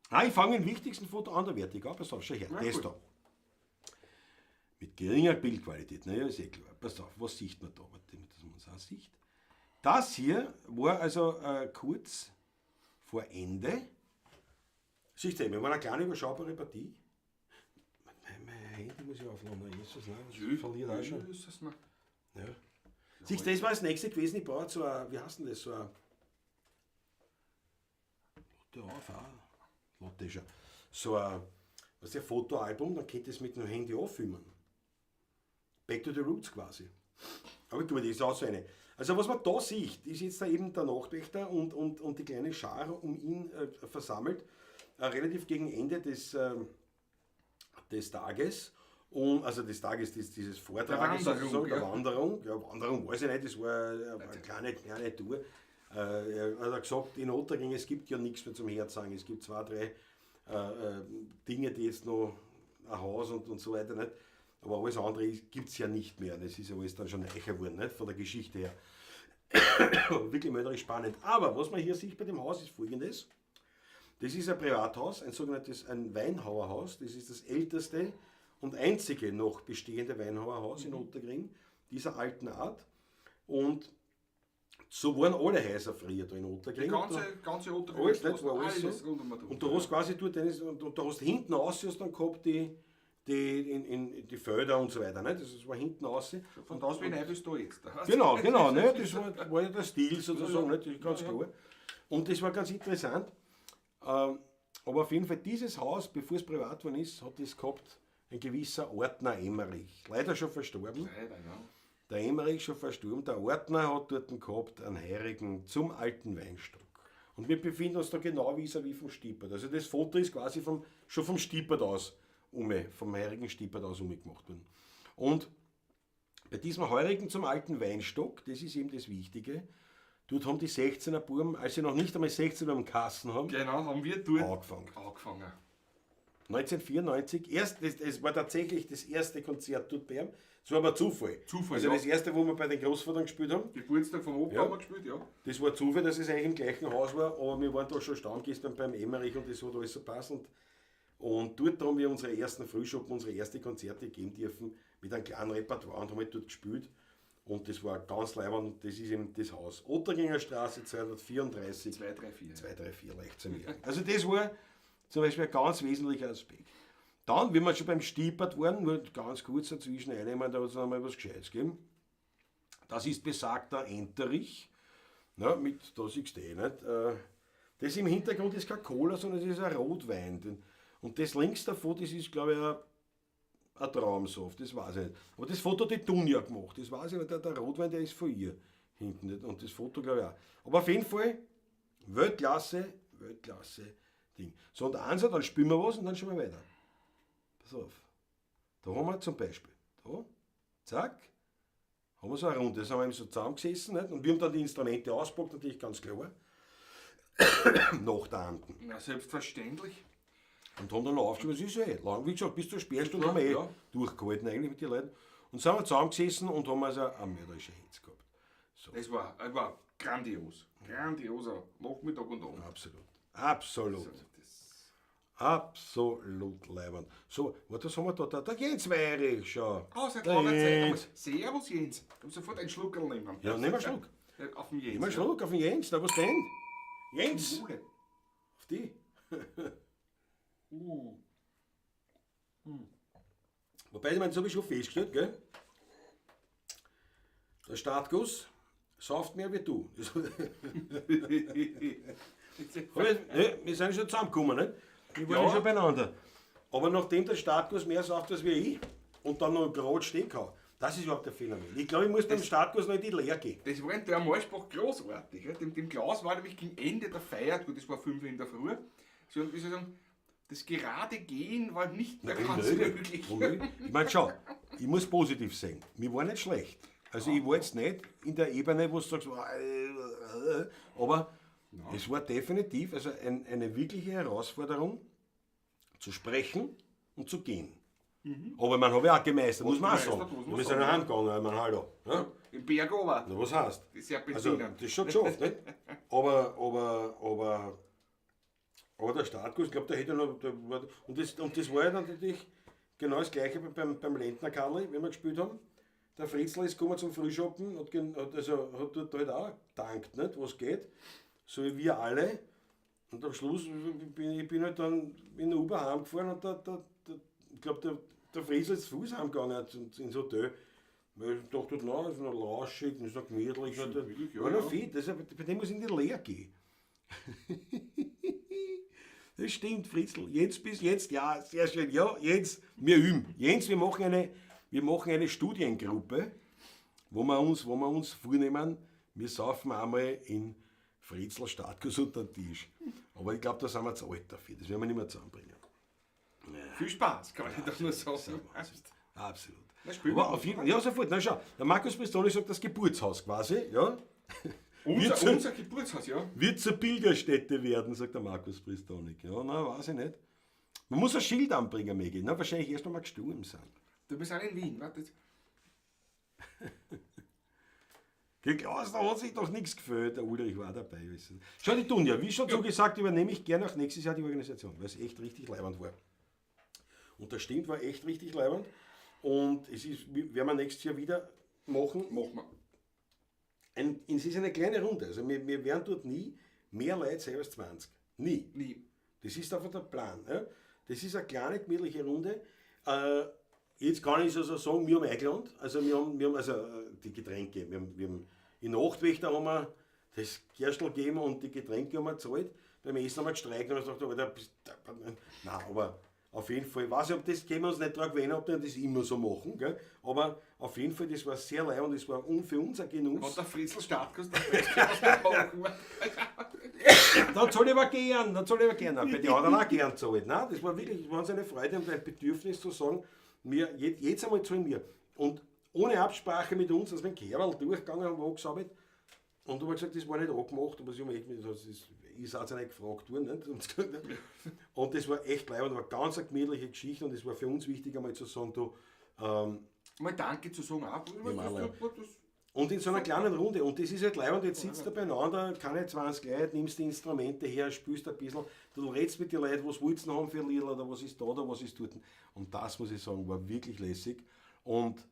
Ah, ich fange mit dem wichtigsten Foto anderwertig an. Pass auf, schau her. Na, das gut. da. Mit geringer Bildqualität, naja, ist eh klar. Pass auf, was sieht man da? Warte, dass man es auch sieht. Das hier war also kurz vor Ende. Siehst du, wir waren eine kleine überschaubare Partie. Mein Handy muss ich aufladen. Jesus, nein, das verliert auch schon. Jesus, nein. Ja. Siehst du, das war das nächste gewesen. Ich brauche so ein, wie heißt denn das? So ein. Lotte auf, auch. Lotte schon. So ein, was ist ein Fotoalbum, dann könnt ihr es mit dem Handy auffilmen. Back to the Roots quasi. Aber gut, das ist auch so eine. Also was man da sieht, ist jetzt da eben der Nachtwächter und die kleine Schar um ihn versammelt, relativ gegen Ende des Tages. Und, also des Tages, dieses Vortrages Der Wanderung, sozusagen, der ja. Wanderung. Ja, Wanderung weiß ich nicht, das war eine kleine, kleine Tour. Er hat gesagt, in Ottakring, es gibt ja nichts mehr zum Herzagen. Es gibt 2, 3 Dinge, die jetzt noch ein Haus und so weiter, nicht? Aber alles andere gibt es ja nicht mehr. Das ist ja alles dann schon reicher geworden, nicht? Von der Geschichte her. Wirklich mörderisch spannend. Aber was man hier sieht bei dem Haus ist Folgendes. Das ist ein Privathaus, ein sogenanntes ein Weinhauerhaus. Das ist das älteste und einzige noch bestehende Weinhauerhaus in Ottakring, dieser alten Art. Und so waren alle Häuser früher da in Ottakring. Die ganze Ottakring Alles, nicht? War alles alles so. rund um Und da hast du quasi dort eines, und da hast du hinten raus hast dann gehabt die Felder und so weiter. Nicht? Das war hinten raus. Von das bin ich bis da jetzt. Genau, genau. Ne? Das war ja der Stil sozusagen, nicht? Das ist ganz klar. Und das war ganz interessant. Aber auf jeden Fall dieses Haus, bevor es privat geworden ist, hat es gehabt ein gewisser Ordner Emmerich. Leider schon verstorben. Leider, ja. Der Emmerich schon verstorben. Der Ordner hat dort gehabt einen Heurigen zum alten Weinstock. Und wir befinden uns da genau vis-à-vis vom Stippert. Also das Foto ist quasi schon vom Stippert aus, vom Heurigen Stippert aus umgemacht worden. Und bei diesem Heurigen zum alten Weinstock, das ist eben das Wichtige, dort haben die 16er Buben, als sie noch nicht einmal 16 am Kassen haben, genau, haben wir dort angefangen. 1994, das war tatsächlich das erste Konzert dort bei ihm. Das war aber Zufall. Zufall, Also ja. das erste, wo wir bei den Großvatern gespielt haben. Geburtstag vom Opa Ja. haben wir gespielt, ja. Das war Zufall, dass es eigentlich im gleichen Haus war, aber wir waren da schon Stammgäste beim Emmerich und das hat alles so passt. Und dort haben wir unsere ersten Frühschoppen, unsere ersten Konzerte geben dürfen mit einem kleinen Repertoire und haben halt dort gespielt. Und das war ganz leibend und das ist eben das Haus. Ottakringer Straße 234. 234. 234, leicht zu merken. Also das war zum Beispiel ein ganz wesentlicher Aspekt. Dann, wie wir schon beim Stippert waren, nur ganz kurz dazwischen einnehmen, da hat es noch einmal was Gescheites gegeben. Das ist besagter Enterich, na, mit, da siehst du eh nicht. Das im Hintergrund ist kein Cola, sondern es ist ein Rotwein. Und das links davon, das ist, glaube ich, ein Traumsaft, das weiß ich nicht. Aber das Foto hat die Dunja gemacht, das weiß ich, weil der Rotwein, der ist von ihr hinten. Nicht? Und das Foto, glaube ich, auch. Aber auf jeden Fall, Weltklasse, Weltklasse Ding. So, und eins, dann spielen wir was und dann schauen wir weiter. Pass auf. Da haben wir zum Beispiel, da, zack, haben wir so eine Runde. Da sind wir eben so zusammengesessen, nicht? Und wir haben dann die Instrumente ausgepackt, natürlich ganz klar. Nach der Anden. Na, selbstverständlich. Und haben dann noch aufgeschrieben, es ist ja eh lang, wie gesagt, bis zur Sperrstunde haben wir eh durchgehalten eigentlich mit den Leuten. Und sind wir zusammengesessen und haben also eine mörderische Hitze gehabt. So. Das war grandios. Grandioser Nachmittag und Abend. Absolut. Absolut. So, das Absolut leibend. So, warte, was haben wir da? Da, der Jens Weyrich, schau. Oh, seit Der langer Zeit. Jens. Servus Jens. Du musst sofort einen Schluckerl nehmen. Ja, nimm einen Schluck. Ja, auf den Jens. Nimm einen Schluck auf den Jens. Na, was denn? Jens! Wohle. Auf die. Wobei, ich meine, das habe ich schon festgestellt, gell? Der Startguss sauft mehr wie du. Aber, ne, wir sind schon zusammengekommen, nicht? Wir waren ja schon beieinander. Aber nachdem der Startguss mehr sauft als wie ich und dann noch gerade stehen kann, das ist überhaupt der Phänomen. Ich glaube, ich muss beim Startguss noch in die Leere gehen. Das war in der Marschbach großartig. Ja. Dem Klaus war nämlich gegen Ende der Feier, gut, das war 5 Uhr in der Früh, so, wie soll ich sagen, das gerade Gehen war nicht mehr ganz möglich. Unmöglich. Ich meine, schau, ich muss positiv sein. Mir war nicht schlecht. Also ich war jetzt nicht in der Ebene, wo du sagst, aber es war definitiv also eine wirkliche Herausforderung, zu sprechen und zu gehen. Aber man habe ja auch gemeistert, muss man auch gemeistert, sagen. muss man Wir sind sagen, ja heimgegangen, ich meine, hallo. Ja? Im Berg runter. Na, was heißt? Die Serpentinen. Also, das ist schon geschafft, nicht? Aber der Startguss, ich glaub, der hätte noch, der war, und das war ja dann natürlich genau das Gleiche beim Lendner Karli, wenn wir gespielt haben. Der Fritzl ist gekommen zum Frühschoppen, hat dort halt auch gedankt, nicht, was geht, so wie wir alle. Und am Schluss bin ich halt dann in der U-Bahn heimgefahren und ich glaub, der Fritzl ist zu Fuß heimgegangen ins Hotel. Weil ich dachte, na, das ist noch lauschig, das ist noch gemütlich. Schön gemütlich, ja, war noch ja. fit, das, bei dem muss ich in die Leere gehen. Das stimmt, Fritzl. Jetzt bis jetzt, ja, sehr schön. Ja, jetzt, wir üben. Jens, wir machen eine Studiengruppe. Wo wir uns vornehmen, wir saufen einmal in Fritzl Startkuss unter den Tisch. Aber ich glaube, da sind wir zu alt dafür. Das werden wir nicht mehr zusammenbringen. Viel Spaß, kann ich doch nur Das sagen. ist ein Wahnsinn. Absolut. Na, spielen Aber wir. auf jeden Fall, ja, sofort. Na schau, der Markus Pistoli sagt das Geburtshaus quasi, ja. Unser, Wird unser Geburtshaus, ja. Wird zur Pilgerstätte werden, sagt der Markus Pristonik. Ja, na, weiß ich nicht. Man muss ein Schild anbringen, Megi. Na, wahrscheinlich erst einmal gestorben sind. Du bist auch in Wien, warte. jetzt. Der Klaus, da hat sich doch nichts gefehlt. Der Ulrich war dabei. Weißt du. Schau, die Dunja, wie schon so gesagt, übernehme ich gerne auch nächstes Jahr die Organisation, weil es echt richtig leiwand war. Und das stimmt, war echt richtig leiwand. Und es ist, werden wir nächstes Jahr wieder machen. Machen wir. Es ist eine kleine Runde. Also wir werden dort nie mehr Leute sein als 20. Nie. Nie. Das ist einfach der Plan. Ja? Das ist eine kleine, gemütliche Runde. Jetzt kann ich so sagen, wir haben eingeladen. Also wir haben also die Getränke. Wir haben in Nachtwächter haben wir das Gerstl gegeben und die Getränke haben wir gezahlt. Beim Essen haben wir gestreikt und haben gesagt, Alter, nein, aber auf jeden Fall, ich weiß nicht, ob das können wir uns nicht dran gewöhnen, ob die das immer so machen, gell? Aber auf jeden Fall, das war sehr leid und das war für uns ein Genuss. Wenn der Fritzl Startkuss, dann kannst du das nicht machen. Dann zahle ich aber gern, dann zahle ich aber gern. Bei den anderen auch gern zahlt. Nein, das war wirklich, das war uns eine Freude und ein Bedürfnis zu sagen, wir, jetzt einmal zahlen wir. Und ohne Absprache mit uns, dass wir den Kerl durchgegangen haben, angesammelt. Und da habe ich gesagt, das war nicht angemacht, aber sie haben echt, das ist auch nicht gefragt worden. Nicht? Und das war echt leibend, war ganz eine gemütliche Geschichte und es war für uns wichtig, einmal zu sagen, du, Mal Danke zu sagen, auch. Das, und in so einer kleinen Runde. Und das ist halt leibend, jetzt sitzt du beieinander, keine 20 Leute, nimmst die Instrumente her, spielst ein bisschen, du redest mit den Leuten, was willst du noch haben für Lieder oder was ist da oder was ist dort. Und das, muss ich sagen, war wirklich lässig. Und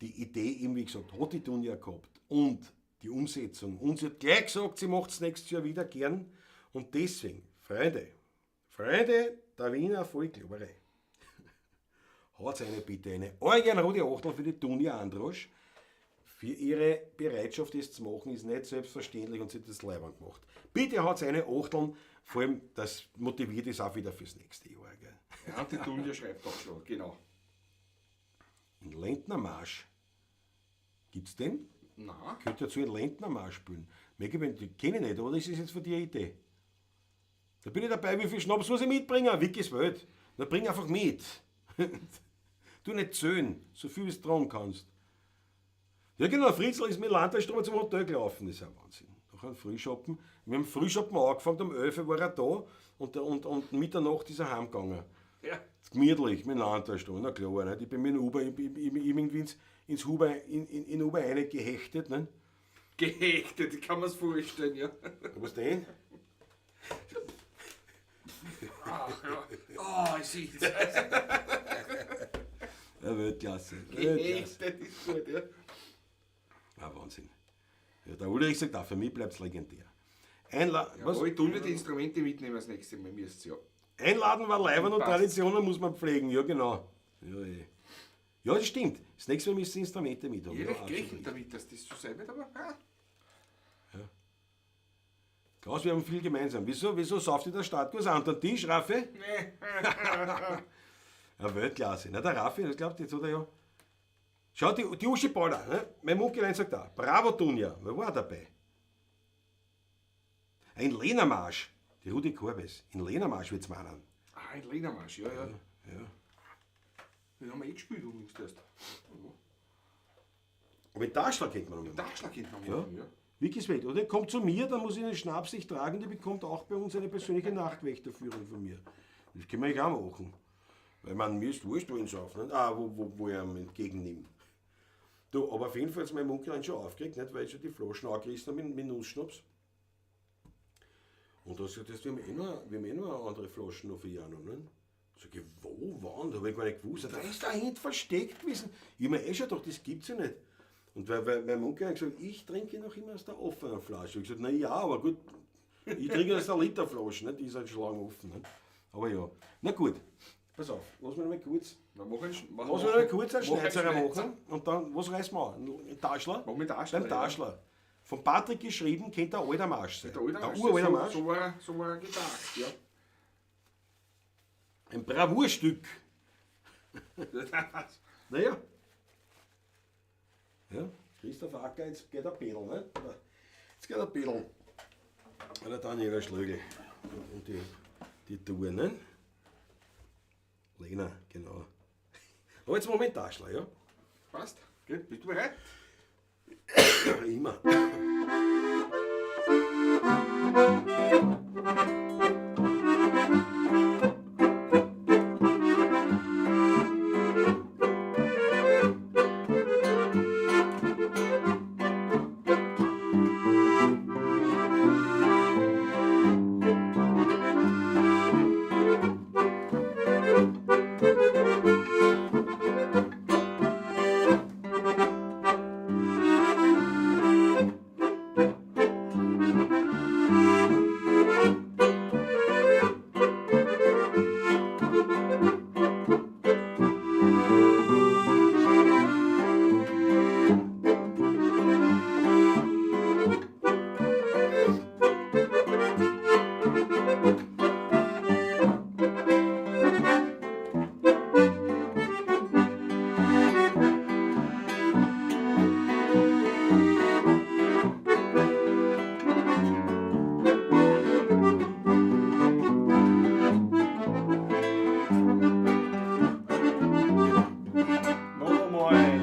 die Idee, eben wie gesagt, hat die Dunja gehabt. Und die Umsetzung. Und sie hat gleich gesagt, sie macht es nächstes Jahr wieder gern. Und deswegen, Freunde, Freunde der Wiener Folklore, haut eine bitte eine Organ Rudi Achtel für die Dunja Androsch. Für ihre Bereitschaft, das zu machen, ist nicht selbstverständlich und sie hat das leibend gemacht. Bitte haut eine Achteln, vor allem das motiviert ist auch wieder fürs nächste Jahr. Gell? Ja, die Dunja schreibt auch schon, genau. Ein Lendnermarsch. Gibt's den? Nein. Könnt ihr zu einem Lendnermarsch spielen. Die kenne ich nicht, aber das ist jetzt von dir eine Idee. Da bin ich dabei, wie viel Schnaps muss ich mitbringen? Wikis Welt. Na, bring einfach mit. Du nicht zählen, so viel wie du tragen kannst. Ja genau, Fritzl ist mit Landesstrom zum Hotel gelaufen, das ist ja Wahnsinn. Nach einem Frühschoppen. Wir haben Frühschoppen angefangen, um 11 Uhr war er da und Mitternacht ist er heimgegangen. Ja. Gemütlich, mit Landesstrom, na klar. Nicht? Ich bin mit dem Uber, ich irgendwie ins Uber, in Uber reingehechtet. Nicht? Gehechtet, kann man es vorstellen, ja. Was denn? Ach, ja. Oh, ich sehe es. Ja, Weltklasse. Weltklasse. Gehechtet ist gut, ja. Ah, Wahnsinn. Ja, der Ulrich sagt auch, für mich bleibt es legendär. Einla was? Ja, ich tue die Instrumente mitnehmen das nächste Mal, müsst ja. Einladen war Leibern und Passt. Traditionen muss man pflegen, ja genau. Ja, eh. Ja, das stimmt. Das nächste Mal müssen Sie Instrumente mit haben. Ich Ja, hätte echt absolut. gerechnet damit, dass das so sein wird, aber ah, Klaus, wir haben viel gemeinsam. Wieso sauft ihr der Startkurs an den Tisch, Raffi? nee. Ja, Weltklasse. Na, der Raffi, das glaubt jetzt, oder ja. Schau, die Uschi Paula, ne? Mein Munkelein sagt da, bravo Dunja, wer war dabei? Ein Lehnermarsch, die Rudi Korbes, in Lehnermarsch wird's meinen. Ah, ein Lehnermarsch, ja, ja. Ja. Den haben wir eh gespielt übrigens erst. Ja. Aber in Taschler kennt man noch nicht. Dachschlag könnte man Ja. machen, ja. Wikis Welt, oder? Kommt zu mir, dann muss ich einen Schnaps sich tragen, der bekommt auch bei uns eine persönliche Nachtwächterführung von mir. Das können wir eigentlich auch machen. Weil man, mir ist wurscht, wo ich ihn saufe, nicht? Ah, wo ich ihn entgegennehme. Du, aber auf jeden Fall ist mein Munkel schon aufgeregt, nicht? Weil ich schon die Flaschen angerissen habe mit Nussschnaps. Und da sagt er, wir haben eh noch eine andere Flasche noch für Jano, ne? Sag ich, wo, wann? Da hab ich gar nicht gewusst. Da ist da hinten versteckt gewesen. Ich hab mir eh schon gedacht, das gibt's ja nicht. Und weil mein Onkel hat gesagt, ich trinke noch immer aus der offenen Flasche. Ich hab gesagt, na ja, aber gut, ich trinke aus der Literflasche, ne? Die ist halt schon lange offen. Ne? Aber ja, na gut, pass auf, lass mich noch mal kurz, Na, mach einen, mach, lass mich noch mal kurz einen mach einen Schneizerer Schneizer. machen und dann, was reißen wir an? Ein Taschler? Mach mit Taschler, Beim ja. Taschler. Von Patrick geschrieben, könnte der alter Marsch sein. Der alte Marsch, Der uralte so, Marsch. so war er gedacht, ja. Ein Bravourstück. Naja. Ja. Christoph Acker, jetzt geht ein Pedel, ne? Jetzt geht ein Pedel. Der Daniela Schlögl und die Tour, ne? Lena, genau. Aber jetzt Moment Taschler, ja? Passt. Gut, bist du bereit? Immer. Noch einmal.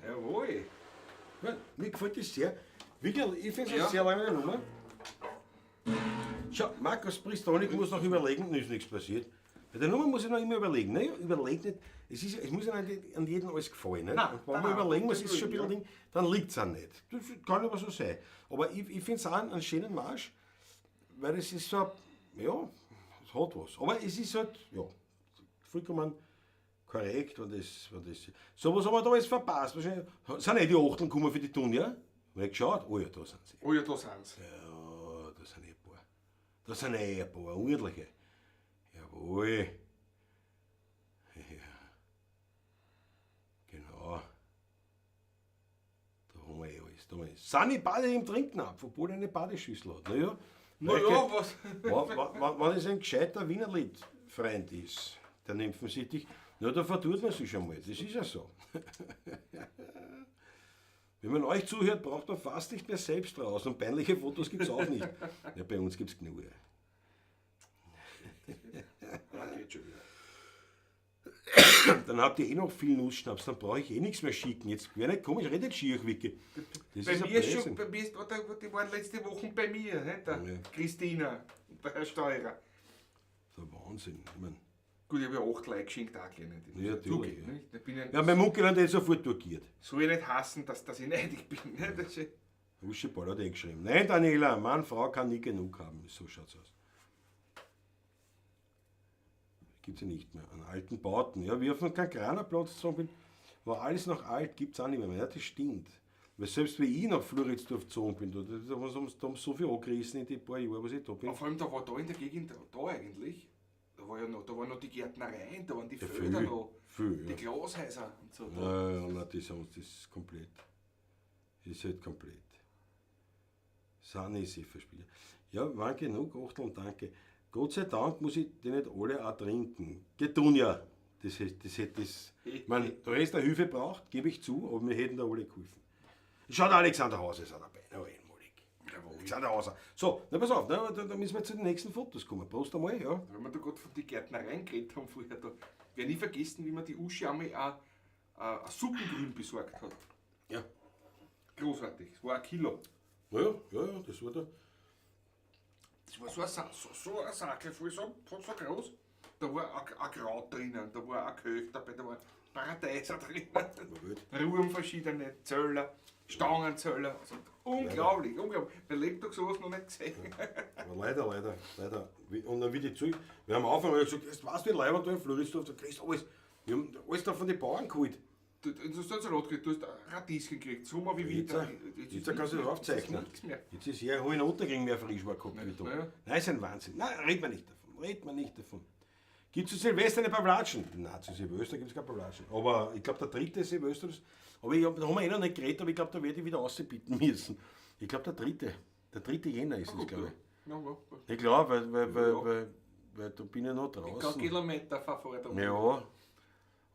Jawohl. Gut, mir gefällt das sehr. Wirklich, ich finde es Ja. eine sehr lange Nummer. Schau, Markus Pristonik muss noch überlegen, ist nichts passiert. Bei der Nummer muss ich noch immer überlegen. Ne? Überlegt nicht. Es muss ja nicht an jedem alles gefallen. Ne? Nein, Und wenn man nein, überlegen muss, nein, ist schon ein bisschen ja. Ding, dann liegt es auch nicht. Das kann aber so sein. Aber ich finde es auch einen schönen Marsch, weil es ist so, ja, es hat was. Aber es ist halt, ja, vollkommen korrekt, wenn das. So was haben wir da alles verpasst. Wahrscheinlich sind eh die Achteln gekommen für die Dunja. Hab ich geschaut? Oh ja, da sind sie. Oh ja, da sind's. Ja, da sind eh ein paar. Da sind eh ein paar ordentliche. Jawohl. Ja. Genau. Da haben wir eh alles. Da haben wir alles. Sind die beide im Trinknapf, obwohl er eine Badeschüssel hat. Naja, Na ja, was? wenn es ein gescheiter Wienerlied-Freund ist, der nimmt man sich dich, na, da vertut man sich schon mal. Das ist ja so. Wenn man euch zuhört, braucht man fast nicht mehr selbst raus. Und peinliche Fotos gibt's auch nicht. Ja, bei uns gibt's genug. Ah, geht schon wieder. Dann habt ihr eh noch viel Nussschnaps, dann brauche ich eh nichts mehr schicken. Jetzt wäre nicht komisch, redet schier, Wicke. Das Bei ist ein mir ist schon, Blödsinn. bei mir ist, die waren letzte Woche bei mir, ne? Der Ja. Christina und der Herr Steurer. Der Wahnsinn. Ich mein, Gut, ich habe ja 8 Leute geschenkt, auch gleich nicht. Ich muss Ja, ja natürlich, zugeben, ja. nicht? Ich bin ja, ja, mein Munkel hat eh sofort torkiert. soll ich nicht hassen, dass ich neidig bin. Ne? Das ist, Uschi Ball hat eh geschrieben. Nein, Daniela, Mann, Frau kann nie genug haben. So schaut's aus. Gibt's ja nicht mehr. An alten Bauten. Ja, wir auf dem Kakranerplatz gezogen bin, war alles noch alt, gibt's auch nicht mehr. Ja, das stimmt. Weil selbst wie ich nach Floridsdorf gezogen bin, da haben sie so viel angerissen in die paar Jahre, was ich da bin. vor allem, da war da in der Gegend, da eigentlich, da war ja noch, da war noch die Gärtnerei, da waren die Ja, Felder viel, noch, viel, die ja. Glashäuser und so. Da. Ja, ja, nein, das ist komplett. Das ist halt komplett. Sahne ist eh verspielt. Ja, waren genug, Achteln, danke. Gott sei Dank muss ich die nicht alle auch trinken. Getunja, das hätte, das hätte das. Ich meine, da hättest du Hilfe braucht, gebe ich zu, aber wir hätten da alle geholfen. Schaut, Alexander Hauser ist auch dabei, noch einmalig. Jawohl. Alexander Hauser. So, na pass auf, na, da müssen wir zu den nächsten Fotos kommen. Prost einmal, ja. Wenn wir da gerade von den Gärtnereien geredet haben vorher, da werde nie vergessen, wie man die Uschi einmal ein Suppengrün besorgt hat. Ja. Großartig. Es war ein Kilo. Ja, ja, das war da. Das war so ein Sackel voll, so groß. Da war ein Kraut drinnen, da war ein Köch dabei, da war Paradeiser drinnen. gut. Ruhen verschiedene, Zöller, Stangenzöller. Also unglaublich, unglaublich. Mein Lebtag sowas noch nicht gesehen. Aber leider, leider. Und dann wieder zurück. Wir haben am Anfang gesagt, jetzt weißt du, wie Leiband da in Floridsdorf, da kriegst du alles. Wir haben alles da von den Bauern geholt. Du hast einen Salat gekriegt, du hast Radieschen gekriegt, Sommer wie Winter. Jetzt kannst du das aufzeichnen. Jetzt ist nichts mehr. Jetzt ist ja, hol ich in Unterkring mehr Frischwar gehabt wie da. Ja. Nein, ist ein Wahnsinn. Nein, red man nicht davon. Red man nicht davon. Gibt es zu Silvester eine Pavlatschen? Nein, zu Silvester gibt es keine Pavlatschen. Aber ich glaube, der dritte Silvester ist. Aber ich hab, da haben wir eh noch nicht geredet, aber ich glaube, da werde ich wieder rausbitten müssen. Ich glaube, der dritte. Der 3. Jänner ist es, glaube ich. Ja, ja. Ja klar, weil da bin ich noch Kein draußen. Kilometer verfahren. da. Ja, aber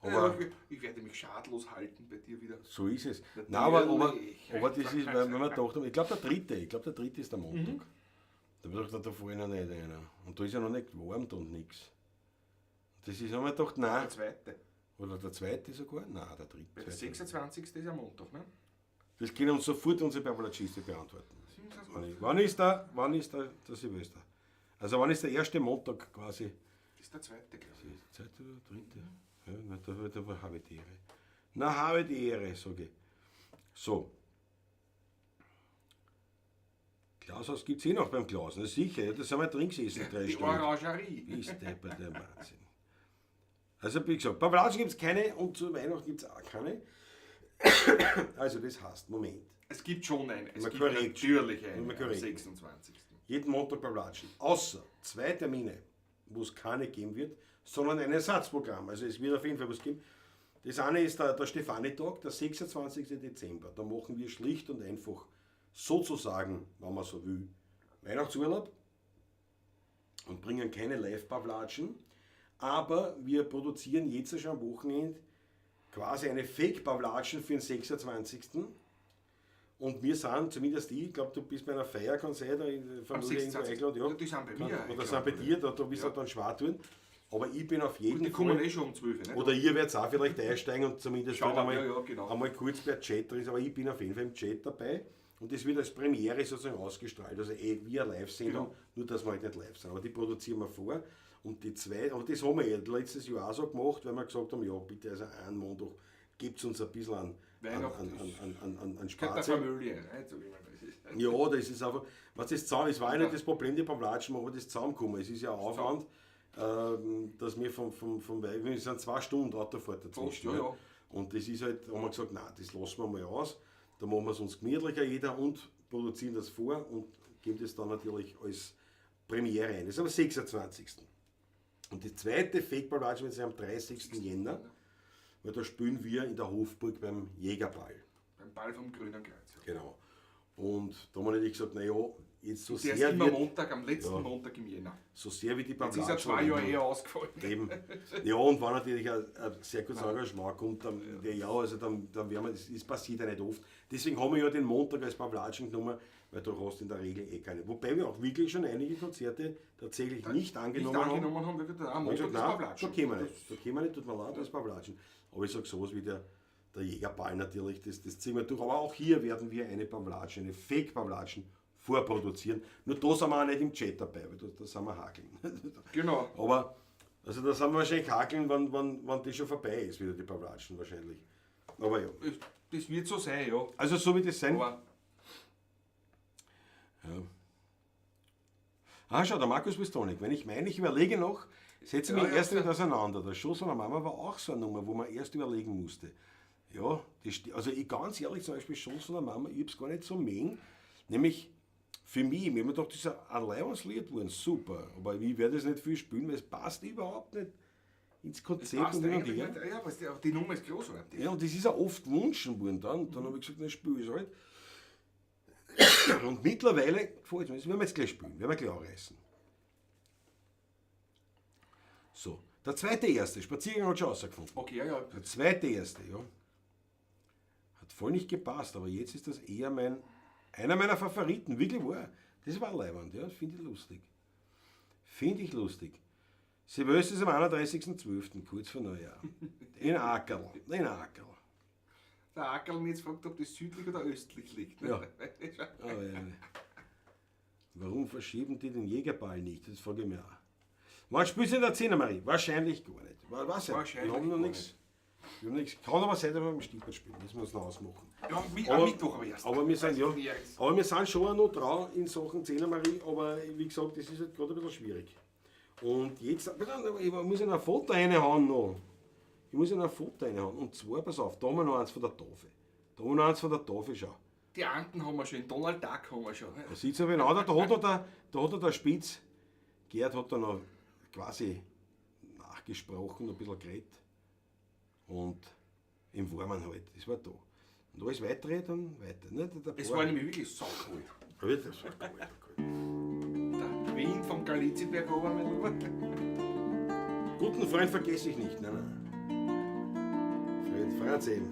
Ja, ich werde mich schadlos halten bei dir wieder. so ist es. Nein, aber das ist, weil wir gedacht haben, ich glaube der dritte ist der Montag. Mhm. Da habe ich gedacht, da fahre ich noch nicht einer. Und da ist ja noch nicht gewarmt und nichts. Das ist, haben wir gedacht, nein. Der zweite. Oder der zweite sogar? Nein, der dritte. Der 26. ist am Montag, ne? Das können uns sofort unsere Pavlatschiste beantworten. 27. Wann ist der Silvester? Also wann ist der erste Montag quasi? Das ist der zweite, glaube ich. Zweite oder dritte? Ja, na, da habe ich die Ehre. Na, habe die Ehre, sage ich. So. Glashaus gibt es eh noch beim Klaus, na sicher, ja, das haben wir drin gesessen, 3 Die Stunden. Orangerie. Ist der bei der Wahnsinn. Also wie gesagt, Pavlatschen gibt es keine und zu Weihnachten gibt es auch keine. Also das heißt, Moment. Es gibt schon eine. Es Immer gibt korrekt. natürlich eine Immer am korrekt. 26. Jeden Montag Pavlatschen. Außer 2 Termine, wo es keine geben wird, sondern ein Ersatzprogramm. Also es wird auf jeden Fall was geben. Das eine ist der Stefanitag, der 26. Dezember. Da machen wir schlicht und einfach sozusagen, wenn man so will, Weihnachtsurlaub und bringen keine Live-Pavlatschen. Aber wir produzieren jetzt schon am Wochenende quasi eine Fake-Pavlatschen für den 26. Und wir sind, zumindest ich, ich glaube, du bist bei einer Feier, kann sein, da in der Familie irgendwo 26. eingeladen. Ja. Ja, die sind bei mir Oder eingeladen, sind bei dir, da bist du Ja. dann schwer tun. Aber ich bin auf jeden Die kommen Fall. eh schon um 12, nicht? Oder ihr werdet auch vielleicht einsteigen und zumindest Schauen halt wir, ja, ja, genau. einmal kurz per Chat drin sein. Aber ich bin auf jeden Fall im Chat dabei. Und das wird als Premiere sozusagen ausgestrahlt. Also eh wie eine Live-Sendung, Genau. nur dass wir halt nicht live sind. Aber die produzieren wir vor. Und die zweite, aber das haben wir ja letztes Jahr auch so gemacht, weil wir gesagt haben, ja bitte, also einen Montag gebt uns ein bisschen an Gehört der Spaß. Familie, nicht? So wie man das ist. Ja, das ist einfach, was das zusammen, es war ja nicht das Problem, die Pavlatschen, aber das Zusammenkommen. Es ist ja ein Aufwand, dass wir vom Weib, wir sind 2 Stunden Autofahrt dazwischen. Fast, ja, ja. Und das ist halt, haben wir gesagt, nein, das lassen wir mal aus. Da machen wir es uns gemütlicher jeder und produzieren das vor und geben das dann natürlich als Premiere ein. Das ist am 26. Und die zweite Fake-Pavlatschen wird sein am 30. Jänner, weil da spielen wir in der Hofburg beim Jägerball. Beim Ball vom Grünen Kreuz. Ja. Genau. Und da haben wir natürlich gesagt, naja, Jetzt so Der ist sehr immer wird, Montag, am letzten Ja. Montag im Jänner. so sehr wie die Jetzt ist er Pavlatschen 2 Jahre eher ausgefallen. Eben. Ja, und wenn natürlich ein sehr gutes Engagement kommt, dann, ja, also dann werden wir, das passiert ja nicht oft. Deswegen haben wir ja den Montag als Pavlatschen genommen, weil da hast du in der Regel eh keine. Wobei wir auch wirklich schon einige Konzerte tatsächlich nicht angenommen Nicht haben. angenommen haben, wir gesagt, ah, Haben Montag gesagt, ist nein, Pavlatschen. da können wir nicht. Da können wir nicht, tut mir leid, da ist Pavlatschen. Aber ich sage sowas wie der Jägerball natürlich, das ziehen wir durch. Aber auch hier werden wir eine Pavlatschen, eine Fake-Pavlatschen vorproduzieren. Nur da sind wir auch nicht im Chat dabei, weil da sind wir hakeln. Genau. Aber, also da sind wir wahrscheinlich hakeln, wenn das schon vorbei ist, wieder die Pavlatschen wahrscheinlich. Aber ja. Das wird so sein, ja. Also so wird es sein. Aber Ja. Ah, schau, der Markus Pistonik. Wenn ich meine, ich überlege noch, setze mich Ja, ja, erst ja. damit auseinander. Der Schoß von der Mama war auch so eine Nummer, wo man erst überlegen musste. Ja, also ich ganz ehrlich, zum Beispiel Schoß von der Mama, ich hab's gar nicht so mengen. Nämlich für mich, mir hab mir gedacht, das ist ein Leibenslied geworden, super. Aber ich werde es nicht viel spielen, weil es passt überhaupt nicht ins Konzept passt und hin und eigentlich her. nicht. Ja, weißt du, die Nummer ist großartig. Ja, und das ist auch oft gewünscht worden dann. Dann habe ich gesagt, na, spiel ich es halt. Und mittlerweile gefällt es mir. Das werden wir jetzt gleich spielen, werden wir gleich anreißen. So, der zweite erste, Spaziergang hat schon rausgefunden. Okay, ja, ja. Der zweite erste, ja. Hat voll nicht gepasst, aber jetzt ist das eher einer meiner Favoriten, wirklich wahr. Das war leiwand, ja, finde ich lustig. Finde ich lustig. Silvester ist am 31.12., kurz vor Neujahr. In Ackerl, in Ackerl. Der Ackerl mich jetzt fragt, ob das südlich oder östlich liegt. Ja. Aber ja. Warum verschieben die den Jägerball nicht? Das frage ich mich auch. Wann spielst du in der Zehner, Marie? Wahrscheinlich gar nicht. Weiß ich. Wahrscheinlich Wir haben noch gar nichts. Wir haben nichts. Kann aber sein, dass wir beim Stichwort spielen. Müssen wir uns noch ausmachen. Ja, am Mittwoch aber erst. Aber wir sind, ja, Näheres. aber wir sind schon auch noch dran in Sachen Zehner, Marie. Aber wie gesagt, das ist halt gerade ein bisschen schwierig. Und jetzt, ich muss ja noch ein Foto reinhauen noch. Ich muss ja noch ein Foto reinhauen. Und zwar, pass auf, da haben wir noch eins von der Tafel. Da haben wir noch eins von der Tafel, schau. Die Anten haben wir schon, Donald Duck haben wir schon. Da sitzt er genau, da hat er der Spitz, Gerd hat da noch quasi nachgesprochen, ein bisschen geredet. Und im Warmen halt, das war da. Und alles weitere dann weiter. Ne? Der Es war nämlich wirklich saukalt. Ja, das war kalt, kalt. Der Wind vom Galiziberg oben, mein Lieber. Guten Freund vergesse ich nicht, nein, nein. Fred, Franz eben.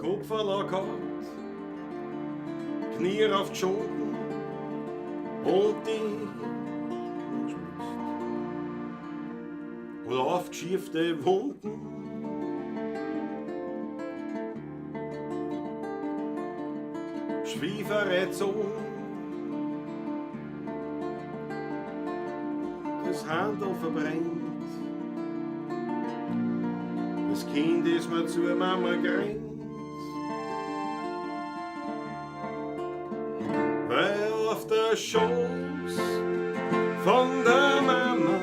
Kopferl gehabt, Knie auf die Schultern und die und aufgeschiefte Wunden. Schwieferei gezogen, das Handel verbrennt. Das Kind ist mir zur Mama gerannt. Weil auf der Schoß von der Mama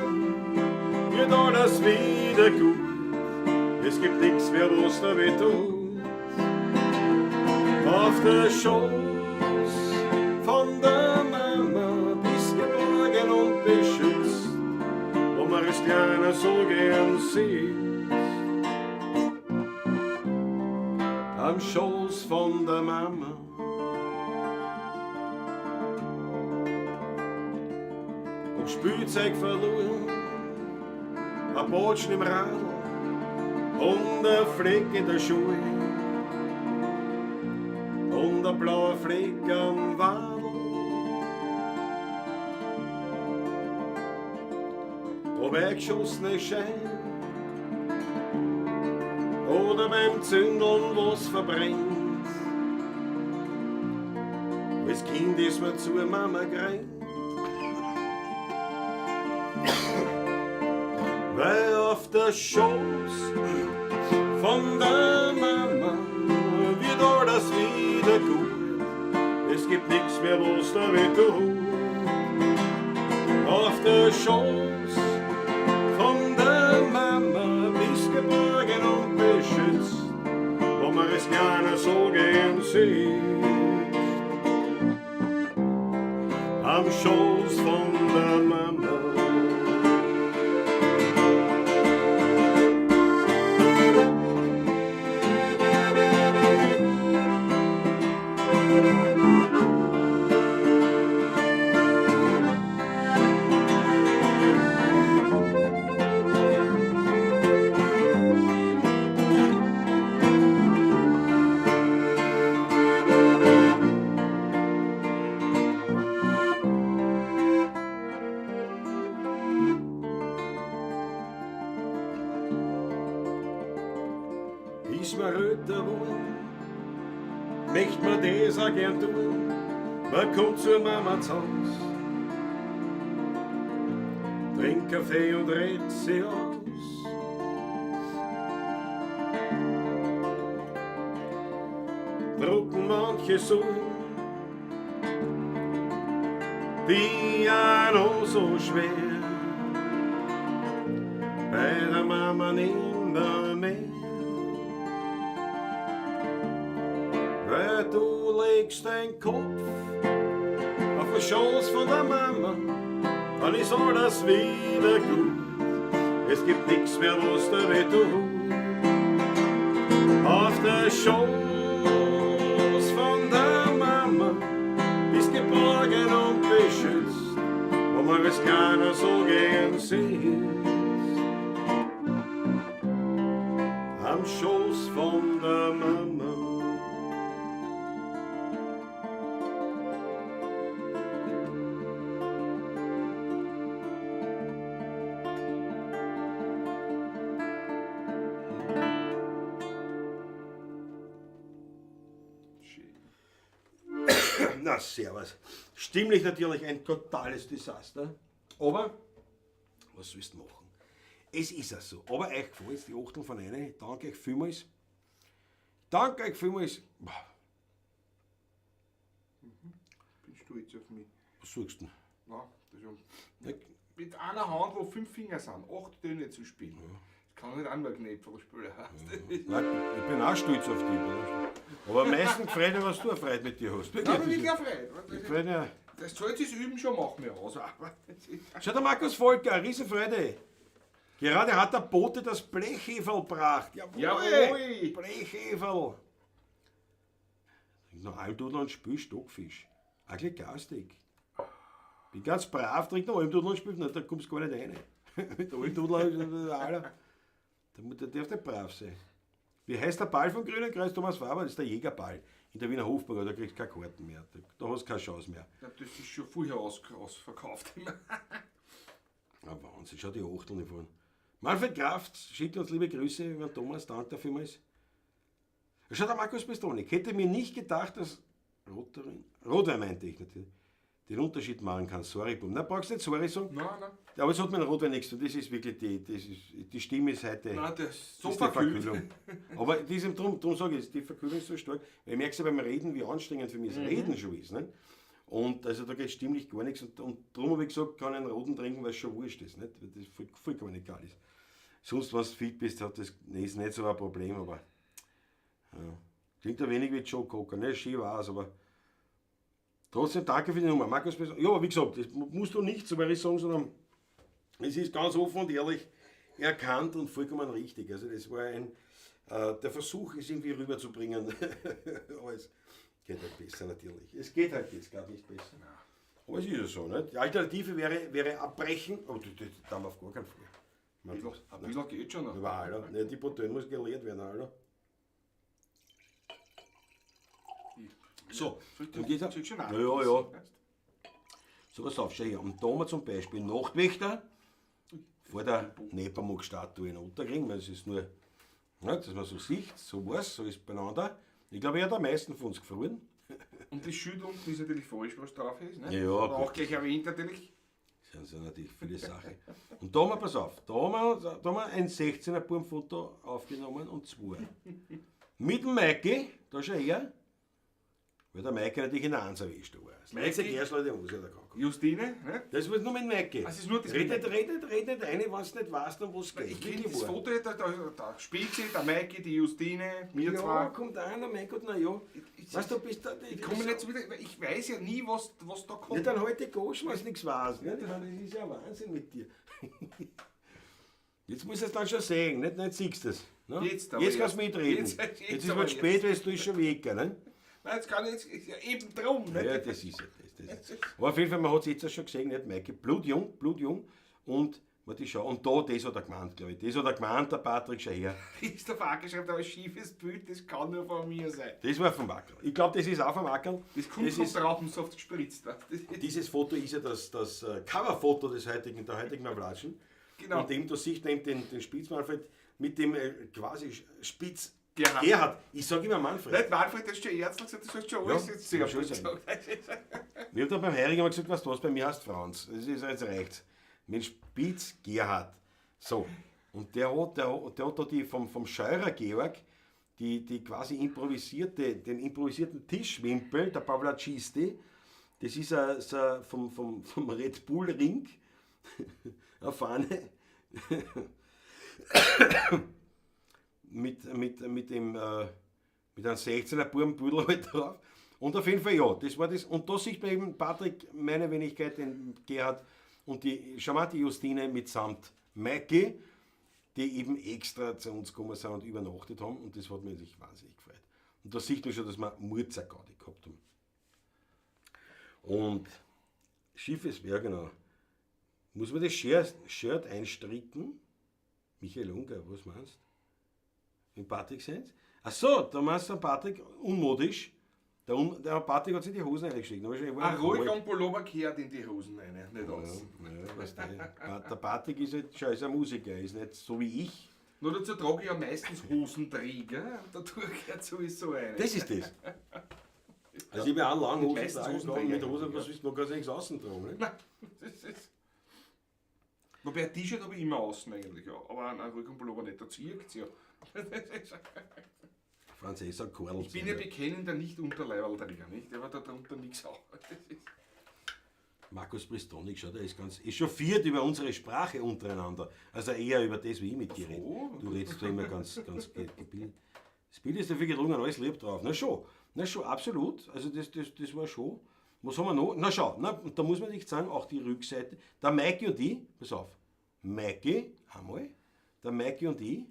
wird alles wieder gut. Es gibt nix mehr, was da weh tut. Auf der Schoß von der Mama bist geborgen und beschützt, wo man es gerne so gern sieht. Am Schoß von der Mama. Und Spielzeug verloren, ein Botschen im Radl und ein Fleck in der Schuhe und ein blauer Fleck am Wadl. Vorbeigeschossene Schein oder beim Zündeln was verbrennt. Als Kind ist man zur Mama gerannt. Weil auf der Schoß von der Mama wird alles wieder gut. Es gibt nix mehr, was da weh tut. Auf der Schoß von der Mama bist geborgen und beschützt, wo man es gerne so gern sieht. Am Schoß von der Mama. Ist man älter geworden, möcht man das auch gern tun, man kommt zur Mama zu Haus, trinkt Kaffee und redet sie aus. Drucken manche Sorgen, die ja noch so schwer, bei der Mama nimmer mehr. Weil du legst dein Kopf auf den Schoß von der Mama, dann ist alles wieder gut. Es gibt nichts mehr, was dir weh tut. Auf der Schoß von der Mama bist geborgen und beschützt, wo man es keiner so gern sieht. Am Schoß von der Mama. Schön. Na, servus. Stimmlich natürlich ein totales Desaster. Aber, was sollst du machen? Es ist ja so. Aber euch gefällt's, die Achtung von einer. Danke euch vielmals. Danke euch vielmals. Boah, Bin stolz auf mich. was sagst du denn? Na, das ist ja Ne, mit einer Hand, wo 5 Finger sind, 8 Töne zu spielen. Das kann nicht einmal Knöpfe spielen. Nein, ich bin auch stolz auf dich. Aber am meisten gefreut mich, was du eine Freude mit dir hast. Wirklich, Nein, bin das ich auch Freude. ist- Freude, ja. Das Salz ist üben schon, machen wir aus. Aber das ist- Schau, der Markus Volker, Riesenfreude. Gerade hat der Bote das Blechheferl gebracht. Jawohl! Jawohl. Blechheferl. Trink noch Almdudler und spül Stockfisch. Auch gleich garstig. Bin ganz brav, trink noch Almdudler und spül. Na, da kommst du gar nicht rein. Mit Almdudler, Alter. Da darf nicht brav sein. Wie heißt der Ball vom Grünen Kreuz, Thomas Faber? Das ist der Jägerball. In der Wiener Hofburg, da kriegst du keine Karten mehr. Da hast du keine Chance mehr. Ich glaub, das ist schon vorher ausverkauft. Ah, Wahnsinn, schau die Achteln hier vorne. Manfred Kraft schickt uns liebe Grüße über Thomas, danke dafür vielmals. Schau, der Markus Pistonik, hätte mir nicht gedacht, dass Rotwein meinte ich natürlich, den Unterschied machen kann. Sorry, Bum. Na, brauchst du nicht sorry sagen. Nein, nein. Aber es hat mit dem Rotwein nichts zu tun. Das ist wirklich die, das ist, die Stimme ist heute. Nein, das ist so das ist die verkühlt. Verkühlung. Aber diesem, drum sage ich, die Verkühlung ist so stark. Weil ich merke es ja beim Reden, wie anstrengend für mich das Reden schon ist. Ne? Und also da geht stimmlich gar nichts. Und darum habe ich gesagt, kann ich einen roten trinken, weil es schon wurscht ist. Nicht? Weil das vollkommen egal ist. Sonst, wenn du fit bist, hat das, nee, ist nicht so ein Problem, aber ja. Klingt ein wenig wie Joe Cocker, ne? Schön war's, aber trotzdem danke für die Nummer. Markus, ja, aber wie gesagt, das musst du nicht so weit sagen, sondern es ist ganz offen und ehrlich erkannt und vollkommen richtig. Also das war der Versuch, es irgendwie rüberzubringen. Aber es geht halt besser natürlich. Es geht halt jetzt gar nicht besser. Aber es ist ja so, nicht? Die Alternative wäre abbrechen, aber das darf auf gar keinen Fall. Ein bisschen geht schon noch. Aber Alter, ne, die Bouteille muss geleert werden, Alter. So, und jetzt, Soll ich schon ja, ja, ja. So, pass auf, schau her. Und da haben wir zum Beispiel Nachtwächter vor der Nepomuk-Statue in Ottakring, weil es ist nur, ja, dass man so sieht, so war's, so ist beieinander. Ich glaube, er hat am meisten von uns gefroren. Und das Schild unten ist natürlich falsch, was drauf ist. Ne? Ja, ja, Hat er auch gut. gleich erwähnt natürlich. Das sind natürlich viele Sachen. Und da haben wir, pass auf, da haben wir ein 16er Burmfoto aufgenommen und zwei. Mit dem Maiki, da schau her, weil der Maiki natürlich in der 1 erwischt war. Das letzte Maiki? Gersl, der muss ja da gekommen. Justine, ne? Das war nur mit Maiki. Ah, es ist nur das red mit nicht, red nicht rein, wenn du nicht weißt, um was es geht. Ich kenn Wirklich das wahr. Foto, da spielt sie, der Maiki, die Justine, wir Ja, zwei. kommt einer, mein Gott, na ja. Weißt du, bist da. Ich komme nicht so wieder, weil ich weiß ja nie, was da kommt. Ja, dann halt die Goschen, wenn du nichts weißt. Ne? Ich meine, das ist ja Wahnsinn mit dir. Jetzt musst du es dann schon sehen, nicht? Nicht siehst du es. Ne? Jetzt aber Jetzt kannst du erst. mitreden. Jetzt, jetzt Jetzt ist aber es spät, weil du ist schon weg, ne? Nein, jetzt kann ich jetzt, ist ja eben drum. Ne? Ja, das ist ja das. Das ist. Aber auf jeden Fall, man hat es jetzt auch schon gesehen, nicht Maiki? Blutjung, blutjung. Und, warte, ich schau, und da, das hat er gemeint, glaub ich. Das hat er gemeint, der Patrick, schau her. Christoph Acker schreibt aber ein schiefes Bild, das kann nur von mir sein. Das war vom Wackerl. Ich glaub, das ist auch vom Wackerl. Das kommt das vom ist, Traubensaft gespritzt. Weißt du? Das ist Dieses Foto ist ja das Coverfoto der heutigen Mavlatschen. Genau. Und dem, da sieht man eben den Spitz Manfred mit dem quasi Spitz Gerhard. Gerhard, ich sage immer Manfred. Nicht Manfred, das ist schon Erzl gesagt, das hast du schon alles Ja, jetzt sehr schon gut sagen. gesagt. Wir haben dann beim Heurigen immer gesagt, was du was bei mir hast, Franz. Das ist jetzt rechts. Mit Spitz Gerhard. So. Und der hat da die vom Scheurer Georg, die quasi improvisierte, den improvisierten Tischwimpel, der Pavlacisti, das ist ein, so ein vom Red Bull Ring, eine Fahne. Mit einem 16er Bubenbüdel halt drauf. Und auf jeden Fall, ja, das war das. Und da sieht man eben Patrick, meine Wenigkeit, den Gerhard und die charmante Justine mitsamt Maiki, die eben extra zu uns gekommen sind und übernachtet haben. Und das hat mich natürlich wahnsinnig gefreut. Und da sieht man schon, dass wir Murzer-Gaudi gehabt haben. Und Schiffes, ja genau. Muss man das Shirt einstricken? Michael Unger, was meinst du? Mit Patrick seins? Ach so, da meinst du den Patrick unmodisch. Der Patrick hat sich die Hosen reingeschickt. Ein Rollgang-Pullover kehrt in die Hosen rein, nicht aus. Ja, weißt du, der Patrick ist halt schon ist ein Musiker, ist nicht so wie ich. Nur dazu trage ich ja meistens Hosenträger, und dadurch gehört sowieso rein. Das ist das. Also ich habe ja auch lange Hosen Meistens tragen, Hosenträger. mit Hosen, was willst du, man kann sich nichts außen tragen. Ne? Nein, das ist. Wobei ein T-Shirt habe ich immer außen eigentlich, ja. Aber einen Rollgang-Pullover nicht, da zieht ja. Franz Esser, Korl. Ich bin ja bekennender Nicht-Unterleiberlträger, nicht? Der war da drunter nichts auf. Das ist Markus Pristonik, schau, der ist ganz echauffiert über unsere Sprache untereinander. Also eher über das, wie ich mit dir rede. Du redest da immer ganz, ganz gebildet. Das Bild ist dafür gelungen, alles lieb drauf. Na schon, na schon, absolut. Also das war schon. Was haben wir noch? Na schau, na, und da muss man nicht sagen, auch die Rückseite. Der Maiki und ich, pass auf, Maiki, einmal, der Maiki und ich,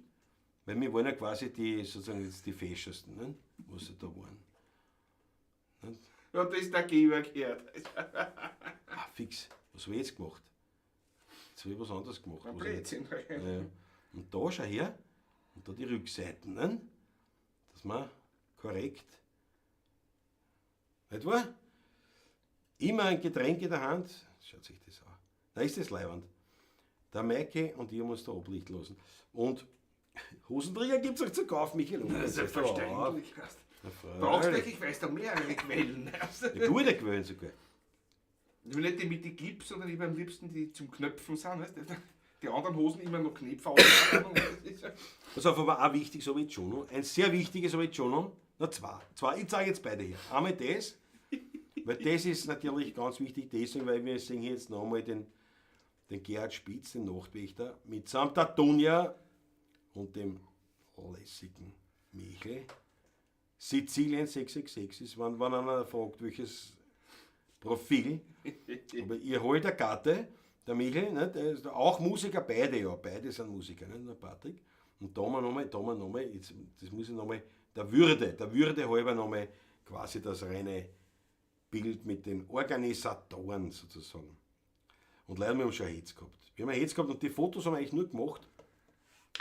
weil wir waren ja quasi die, sozusagen jetzt die Feschesten, ne? Was sie da waren. Ja, das ist der Geber gehört. Ah, fix. Was habe ich jetzt gemacht? Jetzt habe ich was anderes gemacht. Ein Was hab ich- Blödsinn. Ja, ja. Und da, schau her, und da die Rückseiten, ne? Dass man korrekt. Nicht wahr? Immer ein Getränk in der Hand. Schaut sich das an. Da ist das leiwand. Der Maike und ich haben uns da ablichten lassen. Und Hosenträger gibt es auch zu kaufen, Michael. Das ist selbstverständlich. Na, Brauchst du, freilich. ich weiß da mehrere Quellen. Ja, gute Quellen sogar. Ich will nicht die mit den Clips, sondern ich habe am liebsten die zum Knöpfen sind. Weißt du? Die anderen Hosen immer noch Knöpfe auf. Pass auf, aber auch wichtig, so habe ich jetzt schon noch. Ein sehr wichtiges habe ich jetzt schon noch. Na, zwei. Zwei, ich zeige jetzt beide hier. Einmal das, weil das ist natürlich ganz wichtig, deswegen, weil wir sehen hier jetzt nochmal den Gerhard Spitz, den Nachtwächter, mitsamt der Dunja und dem lässigen Michel. Sizilien 666 ist, wenn einer fragt, welches Profil. Aber ihr holt eine Karte, der Michel, ne, der ist auch Musiker, beide ja, beide sind Musiker, ne, der Patrick. Und da haben wir nochmal, jetzt, das muss ich nochmal, der Würde halber nochmal quasi das reine Bild mit den Organisatoren sozusagen. Und leider, wir haben schon Hetz gehabt. Wir haben eine Hetz gehabt und die Fotos haben wir eigentlich nur gemacht.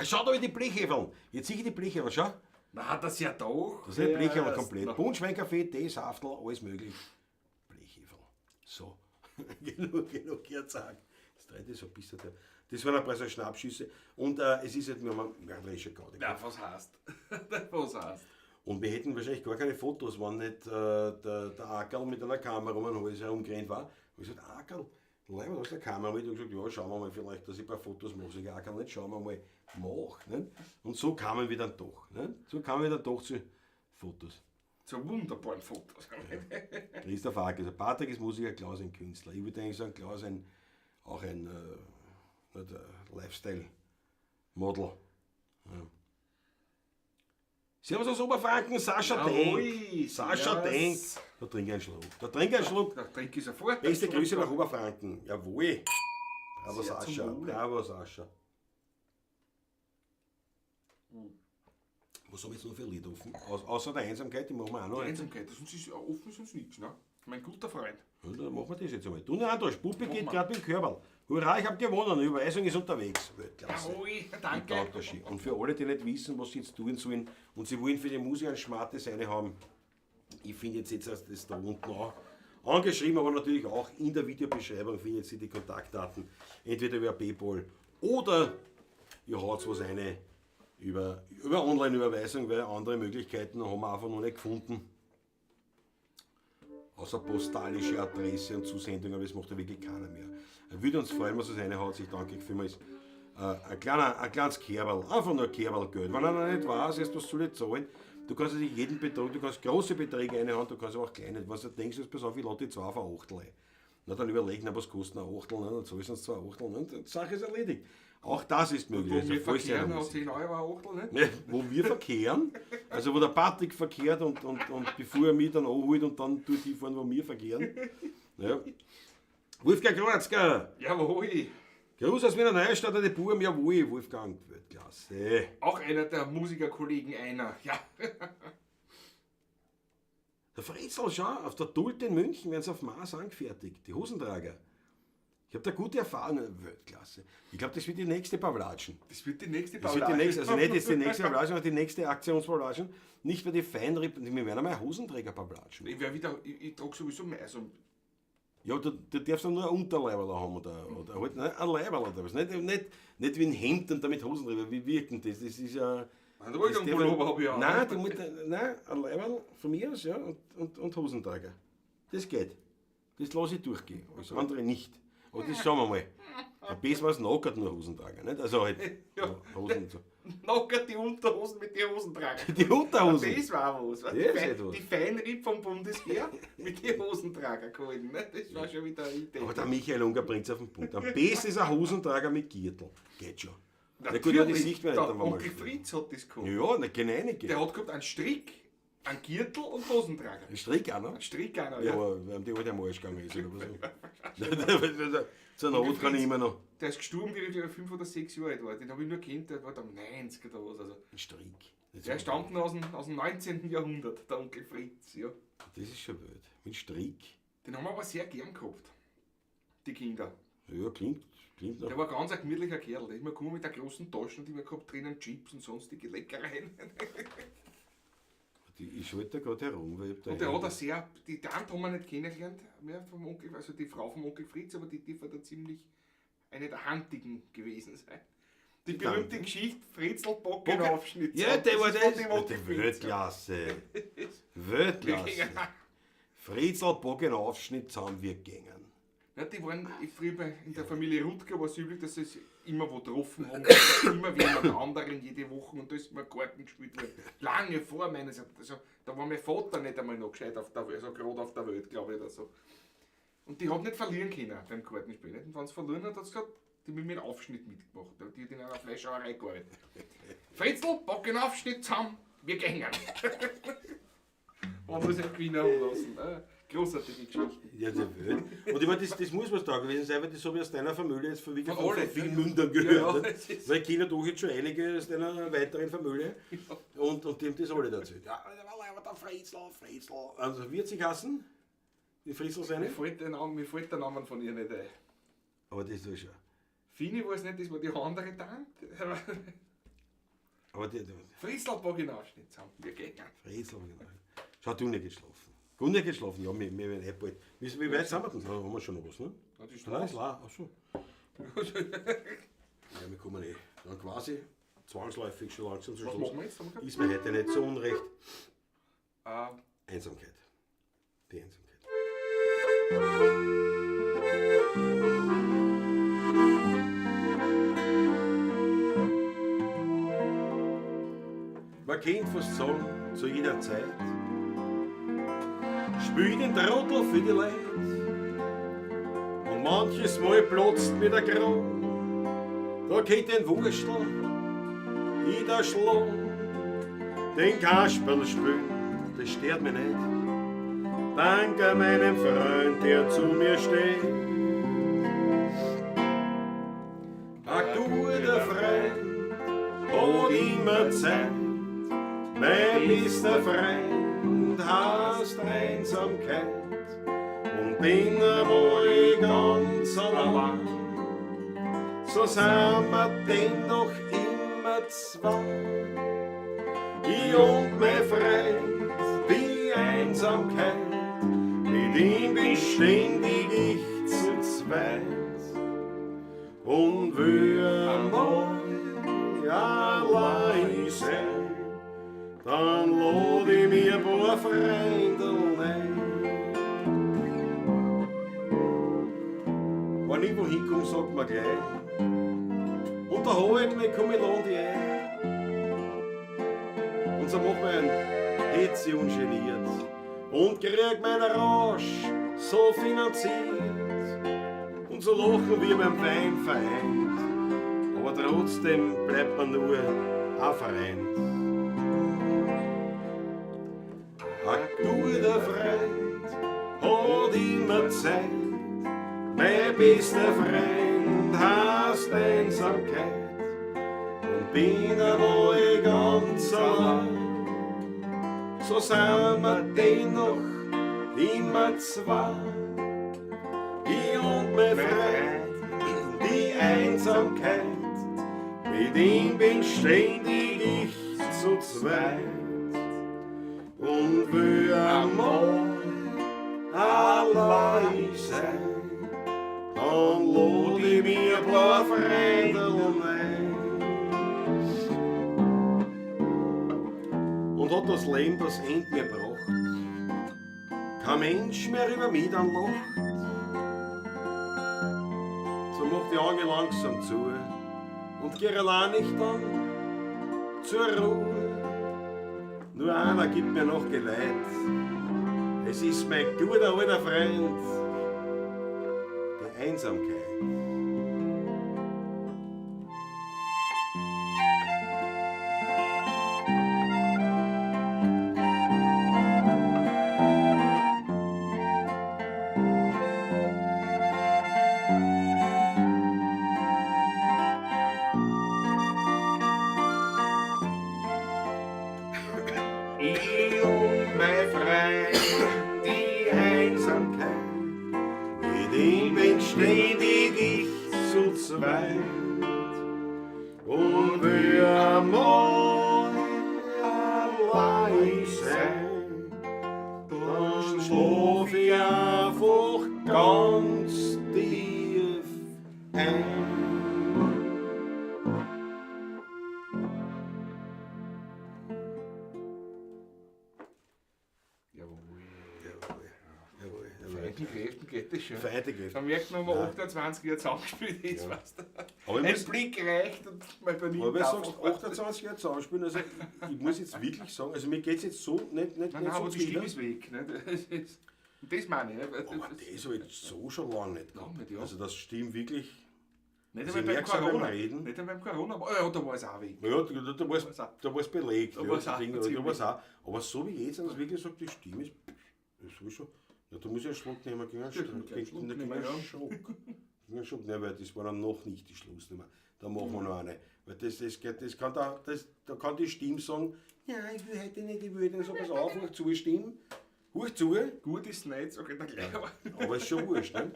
Schau da die Blechheferl. Jetzt sehe ich die Blechheferl, schau. Na, das ja doch. Das ist ein Blechheferl komplett. Punschweinkaffee, Tee, Saftel, alles möglich. Blechheferl. So. genug gezeigt. Das dritte so ein bisschen. Das waren ein paar so Schnappschüsse. Und es ist halt, wir haben mörderische Gaudi Ja, was heißt? Was heißt? Und wir hätten wahrscheinlich gar keine Fotos, wenn nicht der Ackerl mit einer Kamera um den Hals herumgerannt war. Und ich gesagt, Ackerl, leider, hast du eine Kamera mit? Und ich gesagt, ja, schauen wir mal vielleicht, dass ich ein paar Fotos mache. Ich sage, Ackerl, nicht, schauen wir mal, mach. Ne? Und so kamen wir dann doch. Ne? So kamen wir dann doch zu Fotos. Zu wunderbaren Fotos. Ja. Christoph Ackerl, also Patrick ist Musiker, Klaus ein Künstler. Ich würde eigentlich sagen, Klaus auch ein Lifestyle-Model. Ja. Servus aus Oberfranken, Sascha Denk. Sascha Denk. Da trink ich einen Schluck. Da trink ich einen Schluck. Da trink ich sofort. Beste Grüße nach Oberfranken. Jawohl. Bravo Sascha. Bravo Sascha. Was habe ich jetzt noch für Lied offen? Außer der Einsamkeit, die machen wir auch noch. Die Einsamkeit, sonst ist offen, sonst nichts, ne? Mein guter Freund. Ja, dann machen wir das jetzt einmal. Du, Andras, Puppe geht gerade mit dem Körperl. Hurra, ich hab gewonnen, die Überweisung ist unterwegs. Weltklasse. Jawohl, danke. Und für alle, die nicht wissen, was sie jetzt tun sollen und sie wollen für die Musiker ein Schmartes eine haben, ich finde jetzt das da unten auch angeschrieben, aber natürlich auch in der Videobeschreibung findet ihr die Kontaktdaten, entweder über PayPal oder ihr haut was eine Über Online-Überweisung, weil andere Möglichkeiten haben wir einfach noch nicht gefunden. Außer postalische Adresse und Zusendung, aber das macht ja wirklich keiner mehr. Würde uns freuen, was es reinhaut, sich danke vielmals. Ein kleines Kerl, einfach nur ein Kerl Geld. Wenn einer nicht weiß, erst was soll ich zahlen, du kannst natürlich jeden Betrag, du kannst große Beträge reinhauen, du kannst aber auch kleine. Was du denkst, pass auf, ich lade die 2 auf ein Achtel ein. Na, dann überlegen, was kostet ein Achtel, ne? Dann zahlst du uns 2 Achtel, ne? Die Sache ist erledigt. Auch das ist möglich. Wo wir verkehren, hat 10 Euro ein Achtel, ne? Ja, wo wir verkehren, also wo der Patrick verkehrt und bevor er mich dann anholt und dann tut die fahren, wo wir verkehren. Ja. Wolfgang Kroatzker! Jawohl! Gruß aus Wiener Neustadt an die Buben, jawohl, Wolfgang, Weltklasse. Auch einer der Musikerkollegen, einer, ja. Der Fritzl, schau, auf der Dult in München werden sie auf Maß angefertigt, die Hosentrager. Ich habe da gute Erfahrungen, Weltklasse. Ich glaube, das wird die nächste Pavlatschen. Das wird die nächste Pavlatschen. Das wird die nächste, also nicht jetzt die nächste Pavlatschen, sondern die nächste Aktionspavlatschen. Nicht mehr die Feinrippen, wir werden einmal Hosenträger Pavlatschen. Ich werde wieder, ich trage sowieso mehr. Also ja, du darfst dann nur ein Unterleiberl haben oder halt ne, ein Leiberl oder was. Nicht wie ein Hemd und damit Hosenträger. Wie wirkt denn das? Das ist ja. Ein Pullover habe ich auch. Nein, nein, ein Leiberl von mir aus, ja, und Hosenträger. Das geht. Das lasse ich durchgehen. Alles andere nicht. Aber das schauen wir mal. Am besten war es nackert nur Hosenträger, nicht? Also halt ja. Hosen und so. Nackert die Unterhosen mit den Hosentrager. Die Unterhosen? Das war was. Das die Feinripp vom Bundesheer mit den Hosentrager gehalten. Ne? Das war schon wieder eine Idee. Aber der Michael Unger bringt es auf den Punkt. Am besten ist ein Hosentrager mit Gürtel. Geht schon. Na gut, ja, die sieht man nicht. Der Onkel Fritz hat das gehabt. Ja, na, genau nicht. Der hat gehabt einen Strick, einen Gürtel und Hosentrager. Ein Strick auch noch? Ein Strick auch noch, ja. Ja, weil die halt am Arsch gegangen ist oder was. Zur Not kann ich immer noch. Der ist gestorben, wie ich 5 oder 6 Jahre alt war. Den habe ich nur gekannt, der war da 90 oder was. Also. Ein Strick. Das der stammt noch aus dem 19. Jahrhundert, der Onkel Fritz. Ja. Das ist schon wild. Mit Strick. Den haben wir aber sehr gern gehabt, die Kinder. Ja, klingt noch. Der war ganz ein gemütlicher Kerl. Der ist immer gekommen mit der großen Tasche und immer gehabt drinnen Chips und sonstige Leckereien. Ich schalte da gerade herum. Weil ich da und der hat auch sehr, die Tante haben wir nicht kennengelernt, mehr vom Onkel, also die Frau vom Onkel Fritz, aber die war da ziemlich eine der Handigen gewesen sein. Die berühmte Geschichte, Fritzl Bockenaufschnitt. Ja, der war das. Die Weltklasse. Weltklasse. Fritzl Bockenaufschnitt haben wir gegangen. Ja, die waren früher in der Familie Rutger war es üblich, dass sie sich immer wo getroffen haben, immer wie jemand anderen jede Woche und da ist immer Karten gespielt worden. Lange vor meiner Zeit, also, da war mein Vater nicht einmal noch gescheit auf der Welt, also gerade auf der Welt, glaube ich, oder so. Und die hat nicht verlieren können beim Kartenspiel. Nicht? Und wenn sie verloren hat, hat sie gesagt, die mit mir einen Aufschnitt mitgemacht. Die hat in einer Fleischhauerei gearbeitet. Fritzl, pack den Aufschnitt zusammen, wir gehen. Man muss einen Gewinner haben lassen. Ne? Großartige Geschichten. Ja, der Welt. Und ich meine, das muss was da gewesen sein, weil das habe ich aus deiner Familie jetzt von wirklich von vielen Mündern gehört. Ja, weil ich kenne doch jetzt schon einige aus deiner weiteren Familie. Ja. Und die haben das alle erzählt. Ja, der Fritzl, Fritzl. Also, wie hat sie geheißen? Die Fritzl seine? Mir fällt der Name von ihr nicht ein. Aber das ist schon. Fini war es nicht, das war die andere Tante. Aber die Fritzl pack ich den Aufschnitt zusammen. Wir gehen. Fritzl pack ich den Aufschnitt. Schau, du nicht geschlafen. Gunnar geschlafen, ja, wir werden eh bald. Wie weit sind wir denn? Da haben wir schon noch was, ne? Ja, die Nein, ist leer. Ach so. Ja, wir kommen eh. Dann quasi zwangsläufig schon langsam zu Schluss. Was machen wir jetzt? Ist mir heute nicht so unrecht. Einsamkeit. Die Einsamkeit. Man kennt fast sagen, zu jeder Zeit. Spül den Trottel für die Leute. Und manches Mal platzt mir der Kron. Da geht den Wurstel, ich da schlag, den Kasperl spülen, das stört mich nicht. Danke meinem Freund, der zu mir steht. Ein guter Freund hat immer Zeit, mein bester Freund heißt Einsamkeit und bin einmal ganz allein. So sind wir dennoch immer zwei. Ich und mein Freund, die Einsamkeit, mit ihm bin ständig ich zu zweit. Und will einmal allein wir gleich. Unterhalten, ich komm, ich lade dich ein. Und so machen wir ein Hetze ungeniert und krieg meinen Rausch so finanziert. Und so lachen wir beim Wein vereint, aber trotzdem bleibt man nur ein Freund. Ein guter Freund hat immer Zeit, mein bester Freund heißt Einsamkeit. Und bin einmal ganz allein, so sind wir dennoch immer zwei. Ich und mein Freund, die Einsamkeit, mit ihm bin ständig ich zu zweit. Und will einmal allein sein, dann lad ich mir ein paar Freunde ein. Und hat das Leben das End mir gebracht, kein Mensch mehr über mich dann lacht. So mach die Augen langsam zu und geh allein nicht dann zur Ruhe. Nur einer gibt mir noch Geleit. Es ist mein guter alter Freund, die Einsamkeit. Ich und mein Freund, die Einsamkeit, Mit ihm bin ständig ich zu zweit. Und will einmal allein sein, dann schlaf ich einfach ganz tief ein. Jawohl. Jawohl, jawohl, jawohl. Feinen Kräften geht das schon. Feine Kräfte. Dann merkt man, wenn man Nein. 28 Jahre zusammengespielt ist, Ja. weißt du. Aber ich Ein muss, Blick reicht und mal bei aber wenn du sagst, 28 Jahre zusammenspielen, also ich muss jetzt wirklich sagen, also mir geht es jetzt so nicht, Nein, nicht, nicht nein, so aber die zuwider. Stimme ist weg. Ne? Das ist, und das meine ich. Ne? Aber das habe ich so schon lange nicht Lange gehabt. nicht, ja. Also das stimmt wirklich. Nicht Also einmal ich beim merk's auch beim Corona. Reden. Nicht einmal beim Corona, aber ja, da war es auch weg. Ja, da war's belegt. Da ja, war's das auch Ding, da ziemlich. war's auch. Aber so wie jetzt, also wirklich sagt, die Stimme ist. Das ist schon. Ja, da muss ich einen Schluck nehmen, gegen einen Ja, Schluck. gleich einen Schluck Gegen nehmen, einen ja. Schluck. Gegen einen Schluck, nein, weil das war dann noch nicht die Schlussnummer. Da machen wir noch eine. Weil das kann da kann die Stimme sagen, ja, ich will heute nicht, ich will heute nicht. So, pass auf, hoch zu, Stimme. Hoch zu. Gut ist nicht, sag ich dann gleich. Aber Aber ist schon wurscht, ne?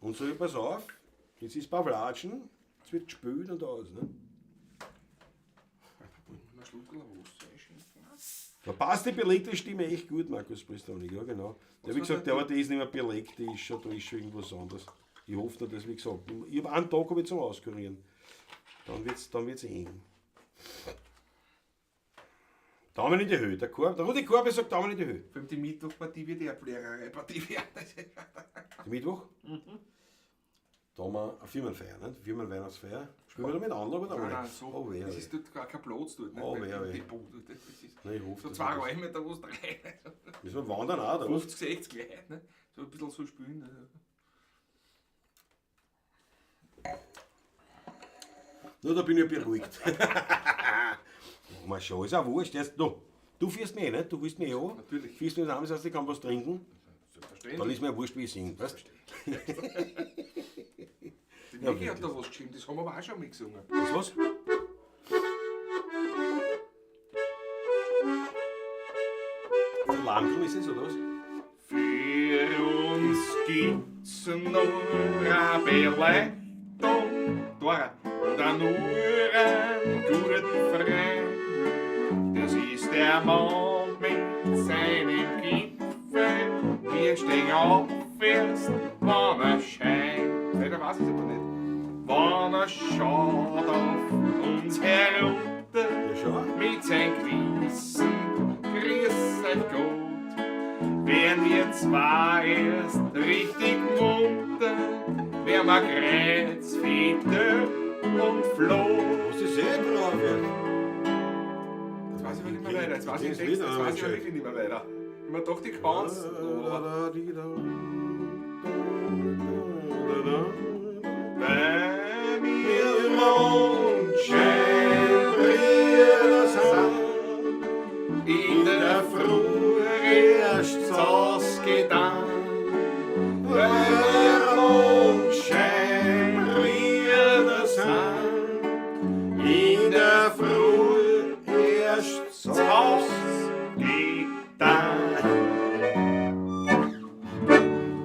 Und so, pass auf, jetzt ist Pavlatschen, jetzt wird gespült und alles, ne? Einen Schluck Wasser einschenken. Da passt die belegte Stimme echt gut, Markus Pristanik, ja genau. Der, wie gesagt, der, aber die ist nicht mehr belegt, die ist schon, da ist schon irgendwas anderes. Ich hoffe nur, dass, wie gesagt, ich habe einen Tag hab ich zum Auskurieren. Dann wird's eng. Daumen in die Höhe. Der Rudi Korbe sagt Daumen in die Höhe. Vor allem die Mittwochpartie wird ja eine Plärrerei-Partie werden. Die Mittwoch? Mhm. Da haben wir eine Firmenfeier, nicht? Firmenweihnachtsfeier. Spielen wir da mit Anlage oder Nein, ohne? nein, so. Oh, weh, das weh. ist dort gar kein Platz dort. Oh, nicht? weh, Beim weh. Depot. Das ist Nein, ich hoffe, so dass zwei wir das- Räume, da wo es drei. Müssen wir wandern auch, oder was? 50, 60 Leute, ne? So ein bisschen so spielen. Ne? Na, da bin ich beruhigt. Mal schon, ist auch wurscht. Erst, du, du fährst mich eh, nicht? Du willst mich eh an. Natürlich. Fährst mich das heißt, ich kann was trinken. Selbstverständlich. Dann ist mir wurscht, wie ich singe, weißt? Die Niki hat da was geschrieben, das haben wir aber auch schon mal gesungen. Was, was? Der Landrum ist es, oder was? Für uns gibt's nur eine Beleuchtung, Dora, und auch nur einen guten Freund. Das ist der Mann mit seinem Gipfel. Wir stehen auf erst, wann er scheint. Leider weiß ich's aber nicht. Wann er schaut auf uns herunter. Ja, schau. Mit sein Gewissen, grüß euch Gott. Wären wir zwar erst richtig munter, wär wir Kreuz, Fiete und Flo. Hast du sehr drauf jetzt? Jetzt weiß ich aber nicht mehr weiter. Jetzt weiß ich den Text, jetzt weiß ich aber wirklich nicht mehr weiter. Ich mir doch die kann's. Bei mir Mondschein, Brüder sind in der Früh erst ausgetan. Bei mir Mondschein, Brüder sind in der Früh erst ausgetan.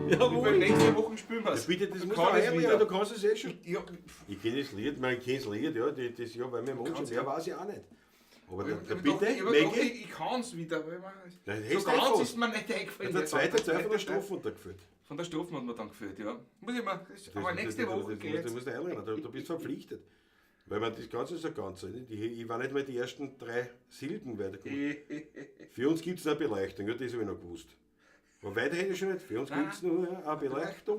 Jawohl. Nächste Woche spielen wir's. Bitte, das Dann musst kann du ich's auch wieder. ja, du kannst es eh schon. Ja, Ich kenne das Lied, ich kenne das Lied, ja, das, ja, weil mir Mondschein, Kannst ja, du. weiß ich auch nicht. Aber der, Ich der hab bitte, gedacht, ich hab gedacht, Maggie, ich kann's wieder. Weil man, Nein, so hast du ganz einfach. ist mir nicht eingefallen. der zweite Teil von der Teil. Strophe hat da gefehlt. Von der Strophe hat mir dann gefehlt, ja. Muss ich mal, Das- aber nächste das, Woche das, geht's. Das musst du einlernen, da bist du verpflichtet. Weil man das Ganze ist ja ganz. nicht? Ich war nicht mal die ersten 3 Silben weitergekommen. Für uns gibt es eine Beleuchtung, ja, das habe ich noch gewusst. Aber weiter hätte ich schon nicht. Für uns Nein. gibt es nur eine Beleuchtung.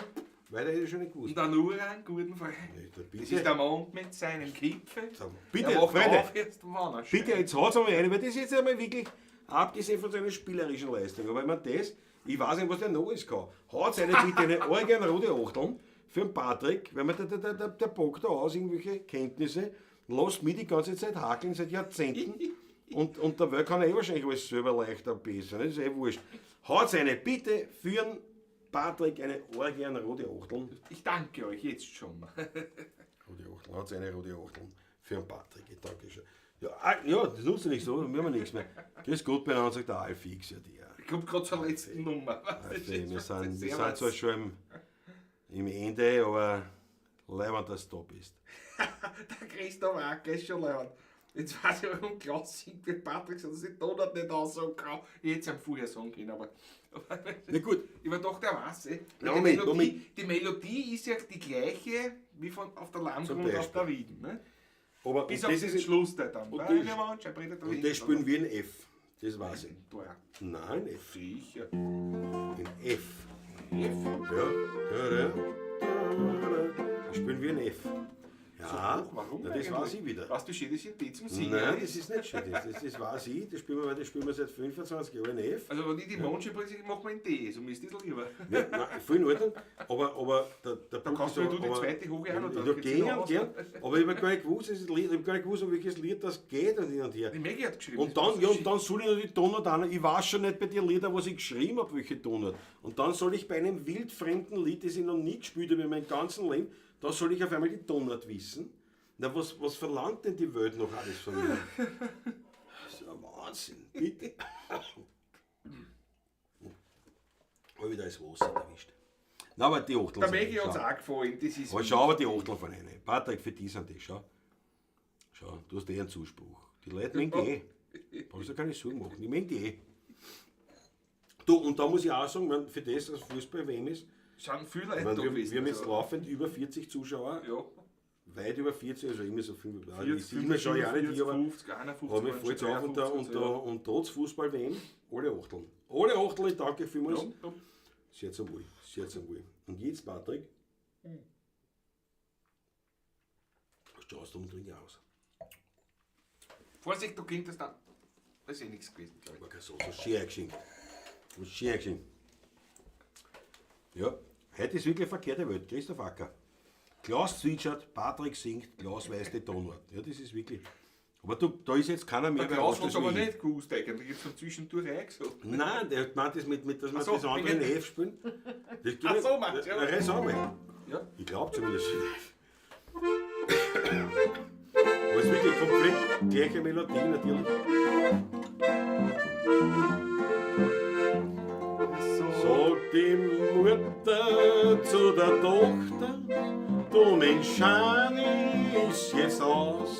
Weiter hätte ich schon nicht gewusst. Und dann nur einen guten Freund. Nee, da Das bitte. ist der Mond mit seinem Kipfel. Bitte, Er macht Freunde. auf erst, wann er Bitte, scheint. jetzt haut's einmal rein, weil das ist jetzt einmal wirklich, abgesehen von seiner spielerischen Leistung, aber ich meine, das, ich weiß nicht, was der noch alles kann. Haut's eine bitte eine organ rote Achteln für den Patrick, weil man der packt da aus irgendwelche Kenntnisse, lässt mich die ganze Zeit hakeln seit Jahrzehnten und der Welt kann er eh wahrscheinlich alles selber leichter besser, ne? Das ist eh wurscht. Haut's eine bitte für den Patrick eine organ rote Achteln. Ich danke euch jetzt schon. Rote Achteln, haut's eine rote Achteln für den Patrick, ich danke schon. Ja, ah, ja, das nutzt ja nichts, oder? Wir haben ja nichts mehr. Grüß Gott beieinander, sagt der Alfix, ja, der. Ich komm grad zur letzten Nummer. Alfie, wir sind Servus. zwar schon im Ende, aber leibend, dass du da bist. Der Christoph Acker ist schon leibend. Jetzt weiß ich, warum Klaus singt mit Patrick, dass ich Donat nicht aussagen kann. Ich hätte es ihm vorher sagen können, aber Na gut. Ich war doch, der weiß, eh. Ja, Die Moment, Melodie, Moment. die Melodie ist ja die gleiche wie von auf der Zum Landgrund auf Beispiel. der Wieden. Ne? Aber Bis und auf das den ist, Schluss da dann. und Weil das- wir waren schon bei der und Wieden. das spielen wir in F. Das weiß ich. Da. Nein, F. Sicher. In F. F? Ja. Da, da, da, da. Das spielen wir in F. Ja, So hoch, warum na, das eigentlich? weiß ich wieder. Weißt du, wie schön das in D zum Singen Nein, ist? das ist nicht schön. Das weiß ich. Das spielen wir, das spielen wir seit 25 Jahren in F. Also wenn ich die Mondschein bringe, machen wir in D, so mir ist das lieber. Ja, nein, voll in Ordnung. Aber der Punkt kannst ist du die aber- zweite Hoge auch noch, Ja, dann geht's gern, noch aus. gern. Aber ich habe gar nicht gewusst, das ist Lied, ich hab gar nicht gewusst, um welches Lied das geht und hin und her. Die Maggie hat geschrieben. Und das dann, war ja, so und dann soll ich noch die Tonart an. Ich weiß schon nicht bei den Liedern, was ich geschrieben habe, welche Tonart. Und dann soll ich bei einem wildfremden Lied, das ich noch nie gespielt habe in meinem ganzen Leben, da soll ich auf einmal die Tonart wissen. Na, was verlangt denn die Welt noch alles von mir? Das ist ein Wahnsinn, bitte. Hab wieder das Wasser erwischt. Na, aber die Achteln Der sind Maggie schau. hat's auch gefallen, das ist Aber schau aber die Achteln von einer. Patrick, für die sind die, schau. Schau, du hast eh einen Zuspruch. Die Leute mögen die eh. Brauchst du keine Sorgen machen, die mögen die eh. Du, und da muss ich auch sagen, für das, dass Fußball-W M ist, Sind viele Leute ich mein, da gewesen, wir haben jetzt also. laufend über 40 Zuschauer. Ja. Weit über 40, also immer so 5, nein, 40, ich immer schaue ich auch nicht, 45, aber 50, 51, aber mir fällt's auf und, da, und, 53, da, und trotz Fußball-W M, alle Achteln. Alle Achteln, ich danke vielmals. Ja, ja. Sehr zum Wohl, sehr zum Wohl. Und jetzt, Patrick, schaust du und trink aus. Vorsicht, du könntest dann. Das ist eh nichts gewesen, glaub ich. War kein so, so schön eingeschenkt. So schön eingeschenkt. Ja, heute ist wirklich eine verkehrte Welt. Christoph Acker. Klaus zwitschert, Patrick singt, Klaus weiß die Tonart. Ja, das ist wirklich. Aber du, da ist jetzt keiner mehr Der Klaus bei uns, hat's aber wie ich. nicht gewusst eigentlich. Ich hab's von zwischendurch eingesagt. Nein, der meint das mit, dass wir Ach so, das andere in wegen- F spielen. Das Ach so, meinst du, ja. ja. Reiß einmal. Ja. Ich glaub zumindest. Aber es ist wirklich komplett gleiche Melodie natürlich. So. Sagt die Mutter zu der Tochter, du Mensch, Schani ist jetzt aus.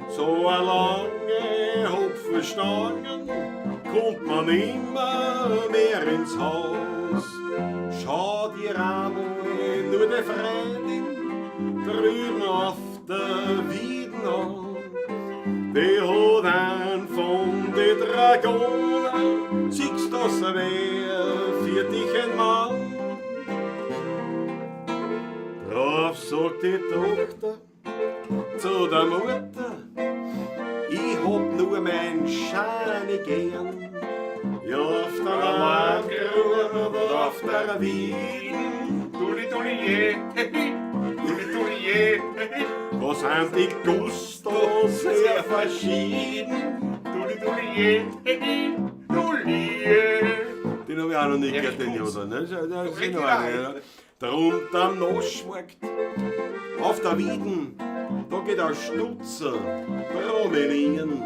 So eine lange Hopfenstangen kommt man immer mehr ins Haus. Schau dir einmal nur die Freundin drüben auf der Wieden an. Die hat einen von den Dragonen, siehst das wer für dich ein Mann. Sagt die Tochter zu der Mutter, ich hab nur mein Scheine gern. Ja, auf der Landgrube und auf der Wieden, Dulli, dulli, je, dulli, dulli, je, da sind die Gusto sehr verschieden. Dulli, dulli, je, dulli, je. Den hab ich auch noch nicht Erich gehört, den Kunz. Jodler. Ne? Das ist Richtig noch einer, ja. Drunter am Naschmarkt, auf der Wieden, da geht ein Stutzer promenieren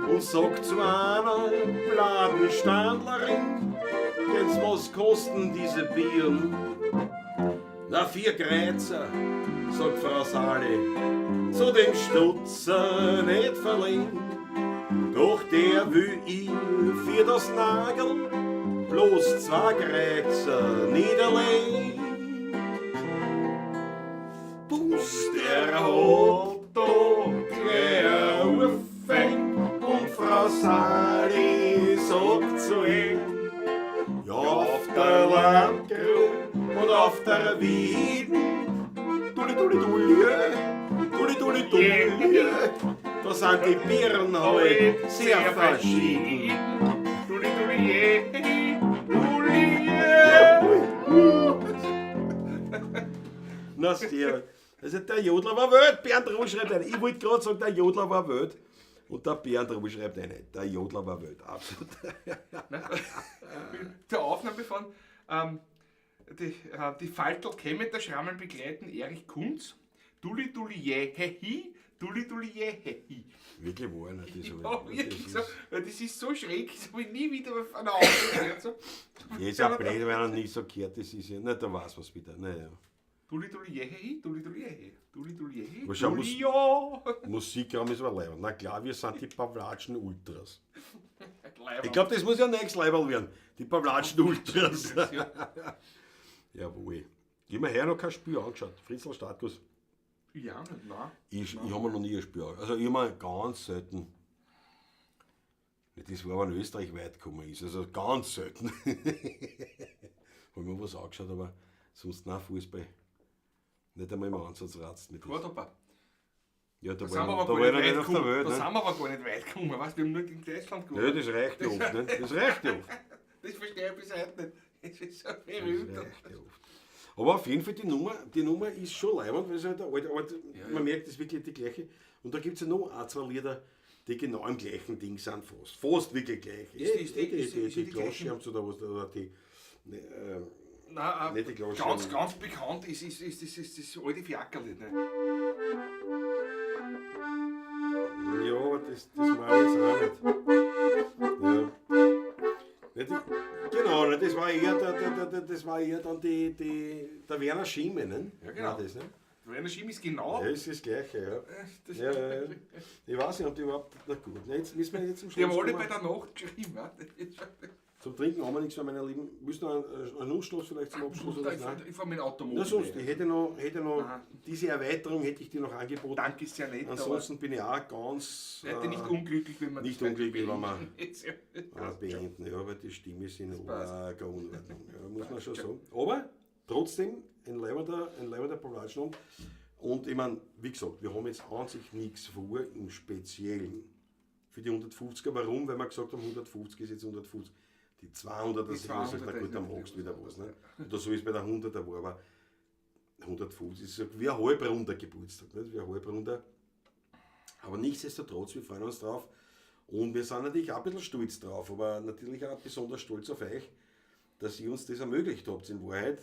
und sagt zu einer Bladenstandlerin, jetzt was kosten diese Bieren? Na, 4 Kreuzer, sagt Frau Sali, zu dem Stutzer nicht verlegen. Doch der will ihr für das Nagel bloß 2 Kreuzer niederlegen. Bus, der hat da gleich aufgefängt und Frau Sali sagt zu ihm, ja, auf der Landgrube und auf der Wieden, dulli, dulli, dulli, dulli, dulli, dulli, da sind die Birnen halt sehr verschieden. Dulli, dulli, je, dulli, je. Na, sehr. Also der Jodler war wild, Bernd Ruh schreibt eine. Ich wollte gerade sagen, der Jodler war wild. Und der Bernd Ruh schreibt eine. Der Jodler war wild, absolut. Der Aufnahme von die Faltl kämen der Schrammeln begleiten Erich Kunz. Dulli, dulli, je, he, hi. Dulli, dulli, je, he, hi. Wirklich wahr, ne? Das Ja, hab ich, wirklich das so, ist weil das ist so schräg, das habe ich nie wieder auf einer Aufnahme gehört. So. Ja, ist auch blöd, wenn er nicht so gehört, das ist ja. Na, da weiß man's wieder. Naja. Dulli, dulli, je, he, hi. Dulli, dulli, je, he. Dulli, dulli, je, he. Aber schau, Dulli, ja. Musikraum ist aber leibend. Na klar, wir sind die Pawlatschen Ultras. Leibend. Ich glaub, das muss ja Next Level werden. Die Pawlatschen Ultras. Ja. Jawohl. Ich hab mir heuer noch kein Spiel angeschaut. Fritzl Startguss. Ja, nicht, nein. Ich hab mir noch nie ein Spiel angeschaut. Also ich hab mir ganz selten. Das war, wenn Österreich weit gekommen ist. Also ganz selten. Hab ich mir was angeschaut, aber sonst nein, Fußball. Nicht einmal im Ansatz ratzt mit das. Cordoba. Ja, da Da war sind wir ich aber da gar war ich nicht noch weit nicht auf der gekommen. Welt. Da Ne? sind wir aber gar nicht weit gekommen, weißt du? Wir haben nur gegen Deutschland gewonnen. Ja, das reicht ja oft. Ne? Das reicht ja oft. Das verstehe ich bis heute nicht. Das ist so berühmt. Das reicht ja oft. Aber auf jeden Fall, die Nummer ist schon leibend, weil es halt der alte, aber man merkt, das ist wirklich die gleiche. Und da gibt's ja noch ein, zwei Lieder, die genau im gleichen Ding sind, fast. Fast wirklich gleich. Ist die- ist die- ist die- ist Die die gleiche? Glasscherben oder was, oder die, ne, Nein, nicht die Glasscherben. ganz, ganz bekannt ist das alte Fiakerlied, ne? Ja, aber das meine ich jetzt auch nicht. Ja. Nicht die, genau, ne, das war eher, der, der, der, der, das war eher dann die, die, der Werner Schimme, ne? Ja, genau. War das, ne? Der Werner Schimm ist genau. Ja, ist das Gleiche, ja. Das Ja, ja, ja. Ich weiß nicht, ob die überhaupt. Na gut, na, jetzt müssen wir jetzt zum Die haben Schluss alle kommen. bei der Nacht geschrieben. wa? Das ist schon- Zum Trinken haben wir nichts mehr, meine Lieben. Willst du noch einen Nussschluss vielleicht zum Abschluss? Oder Ich was? Nein. fahr mit dem Automobil. Na sonst, ich hätte noch, hätte noch Aha. diese Erweiterung hätte ich dir noch angeboten. Danke, ist sehr nett. aber Ansonsten bin ich auch ganz, ich wäre nicht unglücklich, wenn man nicht das unglücklich, wenn wir Jetzt, ja. beenden. Ja, weil die Stimme ist in passt. arger Unordnung. Ja, muss man schon sagen. Aber trotzdem ein leibender Pawlatschen. Und ich mein, wie gesagt, wir haben jetzt an sich nichts vor im Speziellen. Für die 150er, warum? Weil wir gesagt haben, 150 ist jetzt 150. Die 200er Die sind, wo du sagst, na 200er gut, dann ist machst du wieder was. Ne? Oder so ist bei der 100er war, aber 150 ist so wie ein halbrunder Geburtstag. Nicht? Wie ein halbrunder. Aber nichtsdestotrotz, wir freuen uns drauf. Und wir sind natürlich auch ein bisschen stolz drauf, aber natürlich auch besonders stolz auf euch, dass ihr uns das ermöglicht habt, in Wahrheit,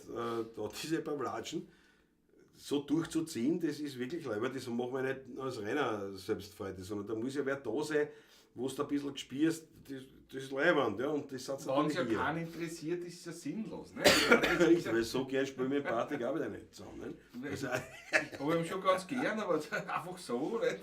da diese Pawlatschen so durchzuziehen, das ist wirklich leibend, das machen wir nicht als reiner Selbstfreude, sondern da muss ja wer da sein, wo du ein bisschen gespürst, das ist leibend, ja, und das satz Wenn es ja natürlich hier. keinen interessiert, ist es ja sinnlos. Ne? Richtig, weil so gern spielen wir mit Patrick auch wieder nicht zusammen. Ne? Also, Aber ich schon ganz gern, aber einfach so. Ne?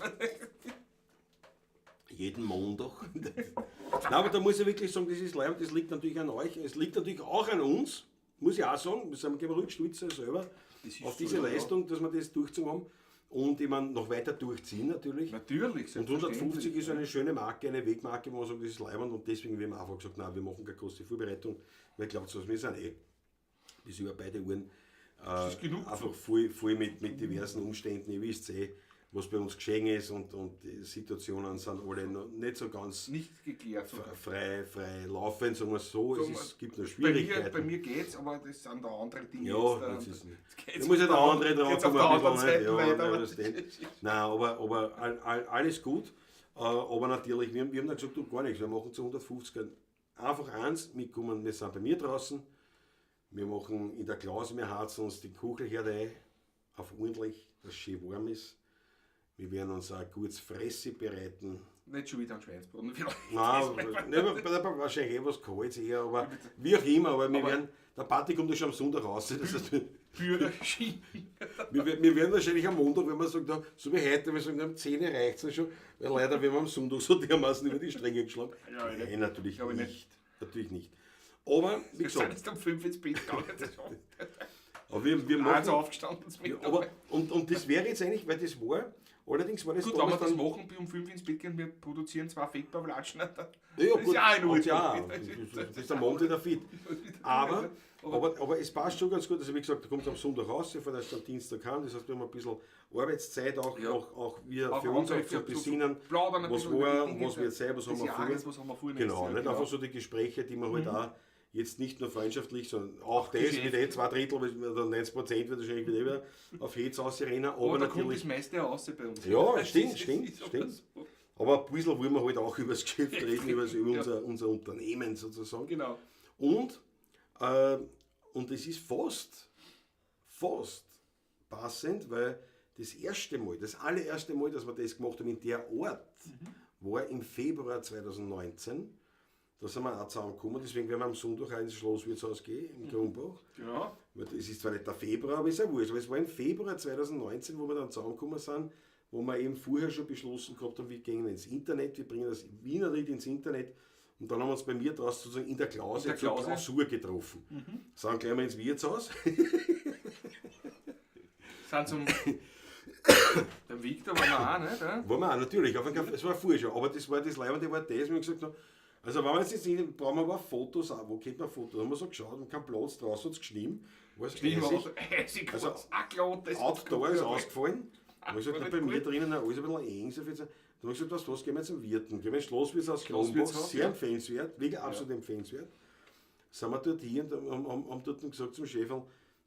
jeden Montag. Nein, aber da muss ich wirklich sagen, das ist leibend, das liegt natürlich an euch, es liegt natürlich auch an uns, muss ich auch sagen, wir sind ruhig stolz selber Das ist auf so, diese ja. Leistung, dass wir das durchgezogen haben und ich meine, noch weiter durchziehen natürlich. Natürlich. Und 150 ist eine schöne Marke, eine Wegmarke, wo man sagt, das ist leibend und deswegen haben wir einfach gesagt, nein, wir machen keine große Vorbereitung, weil glaubt was, wir sind eh bis über beide Uhren Das ist genug. Einfach voll, voll mit diversen Umständen. Ihr wisst eh, was bei uns geschehen ist und die Situationen sind alle noch nicht so ganz Nicht geklärt. frei laufend, sagen wir so. Sagen Es gibt noch Bei mir, Schwierigkeiten. bei mir geht's, aber das sind da andere Dinge. Ja, jetzt, das da- ist nicht. jetzt geht's Da muss ja der andere drauf geht's auf kommen, der ein bisschen, anderen Seite nicht? Ja, weiter, nein, aber das nicht. Nein, aber alles gut. Aber natürlich, wir haben dann gesagt, du, gar nichts, wir machen zu 150 einfach eins, wir kommen, wir sind bei mir draußen, wir machen in der Klause, wir heizen uns die Kuchelherde ein, auf ordentlich, dass es schön warm ist. Wir werden uns auch gutes Fresse bereiten. Nicht schon wieder ein Schweinsbraten. Vielleicht. Nein, ne, wahrscheinlich eh was Kaltes eher, aber wie auch immer, aber wir Aber- werden, der Party kommt ja schon am Sonntag raus. Das heißt, Führerschein. wir werden wahrscheinlich am Montag, wenn wir sagen, da, so wie heute, wir sagen, um 10 Uhr reicht es schon, weil leider werden wir am Sonntag so dermaßen über die Stränge geschlagen. Ja, ich Nein, nicht. natürlich Glaub ich nicht. nicht. Natürlich nicht. Aber, wie Wir sind gesagt, jetzt um 5 ins Bett gegangen. Das ist schon- aber wir machen. Also aufgestanden. zum Ja, Mittag. aber, und das wäre jetzt eigentlich, weil das war, allerdings war das Gut, wenn wir damals das dann. machen, um 5 ins Bett gehen, wir produzieren 2 Fettbaulatschen. Ja, Das gut, ist ja auch in Ordnung. Ja, das ist am Abend wieder fit. Aber es passt schon ganz gut. Also wie gesagt, du kommst am Sonntag raus, ich fahre erst am Dienstag heim. Das heißt, wir haben ein bisschen Arbeitszeit auch, Ja. auch wir Auch für uns auch zu zu besinnen, plaudern ein was bisschen über war, die Dinge was wird sein, was haben des wir vor. Jahres, was haben wir vor nächstes Genau, Jahr, nicht genau. einfach so die Gespräche, die man halt auch jetzt nicht nur freundschaftlich, sondern auch das Geschäft. mit 2/3, oder 90% wird wahrscheinlich wieder auf Hetz ausrennen, aber Aber da kommt natürlich das meiste raus bei uns. Ja, Das stimmt, stimmt, ist stimmt. so. Aber ein bisschen wollen wir halt auch über das Geschäft reden, über Ja. unser Unternehmen sozusagen. Genau. Und es ist fast passend, weil das erste Mal, das allererste Mal, dass wir das gemacht haben in der Ort, war im Februar 2019. Da sind wir auch zusammengekommen, deswegen werden wir am Sonntag auch ins Schlosswirtshaus gehen, im Krumbach. Ja. Weil es ist zwar nicht der Februar, aber ist ja wurscht. Aber es war im Februar 2019, wo wir dann zusammengekommen sind, wo wir eben vorher schon beschlossen gehabt haben, wir gehen ins Internet, wir bringen das Wienerlied ins Internet. Und dann haben wir uns bei mir draußen sozusagen in der Klause In der zur Klause. Klausur getroffen. Sind gleich mal ins Wirtshaus. Sind zum. Beim Victor waren wir auch, nicht? Ja? Waren wir auch, natürlich, auf einen Kaffee. Es war vorher schon, aber das war das Leibende, war das, wir haben gesagt, also wenn wir jetzt nicht, brauchen wir aber Fotos auch. Wo kennt man Fotos? Da haben wir so geschaut und kein Platz, draußen hat es geschnien. War es Schlimm, eisig. aber eisig, Also, also, auch klar, das Outdoor ist ausgefallen. Da habe ich gesagt, War na, bei nicht mir gut. drinnen alles ein bisschen eng. So viel. Da habe ich gesagt, weißt du was, gehen wir zum Wirten. Gehen wir ins Schlosswirtshaus Krumbach, Schlosswirtshaus, sehr ja. empfehlenswert, wirklich absolut empfehlenswert. Sind wir dort hin und haben dort gesagt zum Chef,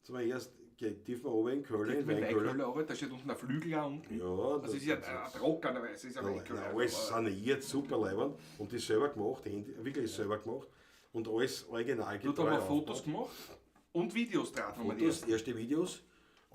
sind wir erst, dürfen wir runter in Köln, in Mit Weinköller. Weinköller, aber da steht unten ein Flügel auch unten. Ja, Das ist ja ein Trocker, es ist ein Weinköller. Nein, alles saniert, super leibend und das selber gemacht, wirklich selber gemacht und alles originalgetreu. Dort haben wir Fotos aufgebaut. gemacht und Videos drauf haben wir die Fotos, erste Videos,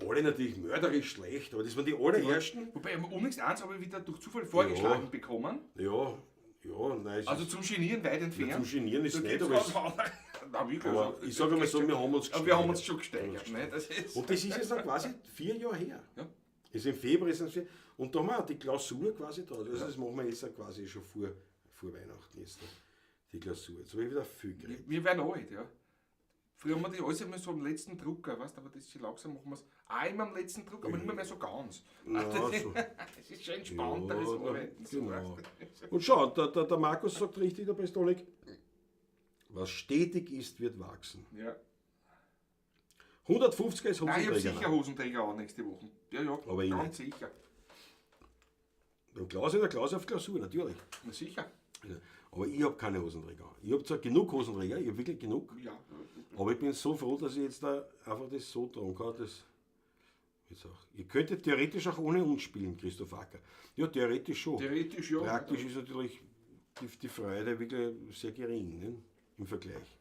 alle natürlich mörderisch schlecht, aber das waren die allerersten. Wobei, unlängst eins habe ich wieder durch Zufall vorgeschlagen bekommen. Ja, ja, nein, es Also ist, zum Genieren weit entfernt. zum Genieren ist Da es nicht, gibt's aber, es, was anderes. Nein, wirklich. aber also, ich sage mal so, wir haben uns Aber wir haben uns gesteigert. schon gesteigert. Ne? Das ist, Und das ist jetzt dann quasi 4 Jahre her. Ja. Ist im Februar ist es 4, und da haben wir auch die Klausur quasi da. Also das machen wir jetzt auch quasi schon vor Weihnachten jetzt da, die Klausur. Jetzt habe ich wieder viel geredet. wir werden alt, ja. Früher haben wir die alles immer so am letzten Drucker, weißt du, aber das ist langsam machen wir es auch immer am letzten Druck, aber nicht mehr, so ganz. Ja, das, so. das ist schon entspannteres Ja, Arbeiten. So, genau. weißt du. Und schau, der Markus sagt richtig, der Prestolik, was stetig ist, wird wachsen. Ja. 150er ist Nein, ich habe Hosenträger. sicher Hosenträger auch nächste Woche. Ja, ja, Aber ich ganz sicher. Beim Klaus in der Klaus auf Klausur, natürlich. Na sicher. Ja. Aber ich habe keine Hosenträger. Ich habe zwar genug Hosenträger, ich habe wirklich genug, Ja. aber ich bin so froh, dass ich jetzt da einfach das so tragen kann, dass jetzt auch. Ihr könntet theoretisch auch ohne uns spielen, Christoph Acker. Ja, theoretisch schon. Theoretisch ja. Praktisch ist natürlich die Freude wirklich sehr gering, ne? Im Vergleich.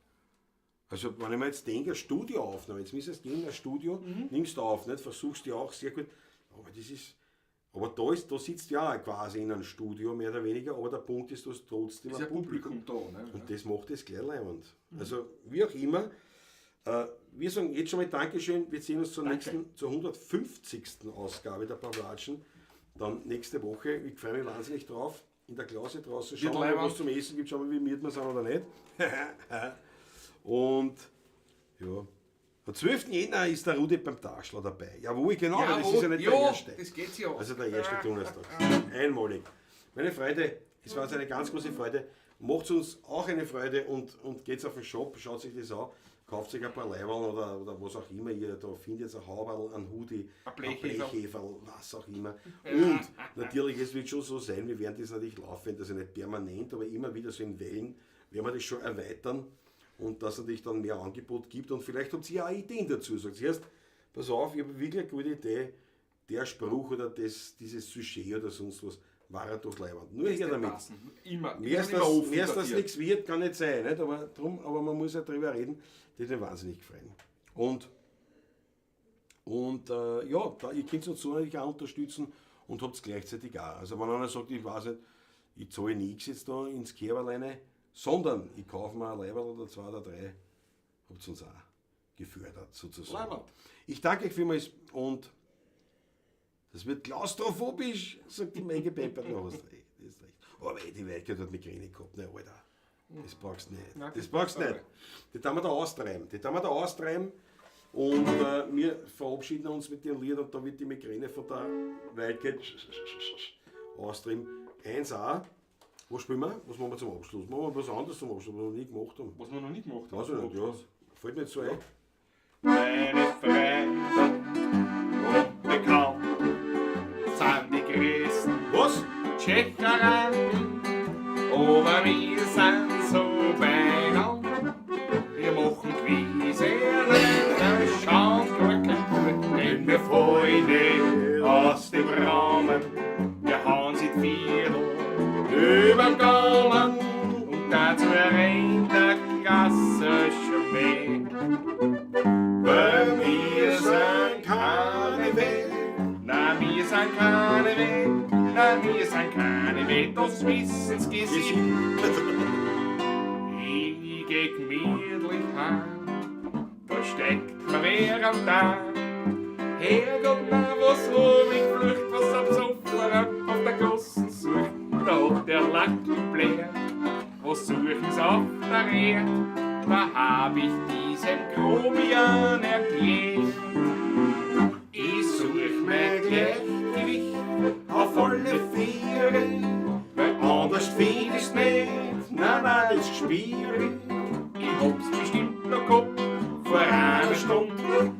Also wenn ich mir jetzt denke, eine Studioaufnahme, jetzt müsstest du gehen in ein Studio, nimmst du auf, nicht? Versuchst du auch sehr gut, aber das ist, aber da, ist, da sitzt ja auch quasi in einem Studio, mehr oder weniger, aber der Punkt ist, du hast trotzdem Ist ein ja Publikum da. Ne? Und das macht es gleich leibend. Also wie auch immer, wir sagen jetzt schon mal Dankeschön, wir sehen uns zur Danke. nächsten, zur 150. Ausgabe der Pawlatschen, dann nächste Woche, ich freue mich wahnsinnig drauf, in der Klause draußen, schauen wir mal, leiwand. was zum Essen gibt, schauen wir, wie miert wir sind oder nicht. Und ja, am 12. Jänner ist der Rudi beim Taschler dabei. Jawohl, genau, aber das ist ja nicht ja, der erste. Das geht ja. Also der erste Donnerstag. Einmalig. Meine Freude, es war uns eine ganz große Freude. Macht uns auch eine Freude und geht's auf den Shop, schaut sich das an. Kauft sich ein paar Leiberl oder was auch immer ihr da findet, ein Hauberl, ein Hoodie, Ein Blechheferl. ein Blechheferl, was auch immer. Und natürlich, es wird schon so sein, wir werden das natürlich laufen, das ist nicht permanent, aber immer wieder so in Wellen, werden wir das schon erweitern und dass es natürlich dann mehr Angebot gibt. Und vielleicht habt ihr ja auch Ideen dazu. Sagt erst, pass auf, ich habe wirklich eine gute Idee, der Spruch oder das, dieses Sujet oder sonst was, war er doch leibend. Nur her damit. Passen. Immer. Mehr als immer das, offen mehr als das dafür. nichts wird, kann nicht sein. Nicht? Aber, drum, aber man muss ja drüber reden. Das hat mich wahnsinnig gefreut. Und ja, da, ihr könnt uns so natürlich auch unterstützen und habt es gleichzeitig auch. Also wenn einer sagt, ich weiß nicht, ich zahle nichts jetzt da ins Kerberl rein, sondern ich kaufe mir ein Leiberl oder zwei oder drei, habt uns auch gefördert sozusagen. Leiberl. Ich danke euch vielmals und das wird klaustrophobisch, sagt die Menge Pepper. Du hast recht, das ist recht. Aber die Weike hat Migräne gehabt, ne, Alter. Das brauchst du nicht. Nein, Das brauchst du nicht. aber- Die tun wir da austreiben. Die tun wir da austreiben. Und wir verabschieden uns mit dem Lied und da wird die Migräne von der Weike austreiben. 1A. Was spielen wir? Was machen wir zum Abschluss? Machen wir was anderes zum Abschluss, was wir noch nie gemacht haben. Was wir noch nicht gemacht haben. Weiß ich nicht, ja. Fällt mir jetzt so ein. Meine Freunde und Bekannten sind die größten Was? Tschecheranten, aber wir sind so beieinander. Wir machen Quise, schauen Gurken, denn wir fallen nicht aus dem Rahmen. Wir hauen seit Viertel überm Gaumen und dazu rennt der Klasse Schmäh. Weil wir sind keine Welt, na wir sind keine Welt, na wir sind keine Welt, das wissen's gesicht. Ich geh gemütlich heim, da steckt mir wer am Tag. Herrgott, na was hab ich geflucht, was am Soffler auf der Gossen sucht. Da hat der Lack gebläht, was suchen's auf der Erd? Da hab ich diesem Grobian erklärt. Ich such mein Gleichgewicht Auf alle Viere, weil anders find ich's nicht. Nein, nein, das Gspiere. Ich hab's bestimmt noch gehabt vor einer Stunde.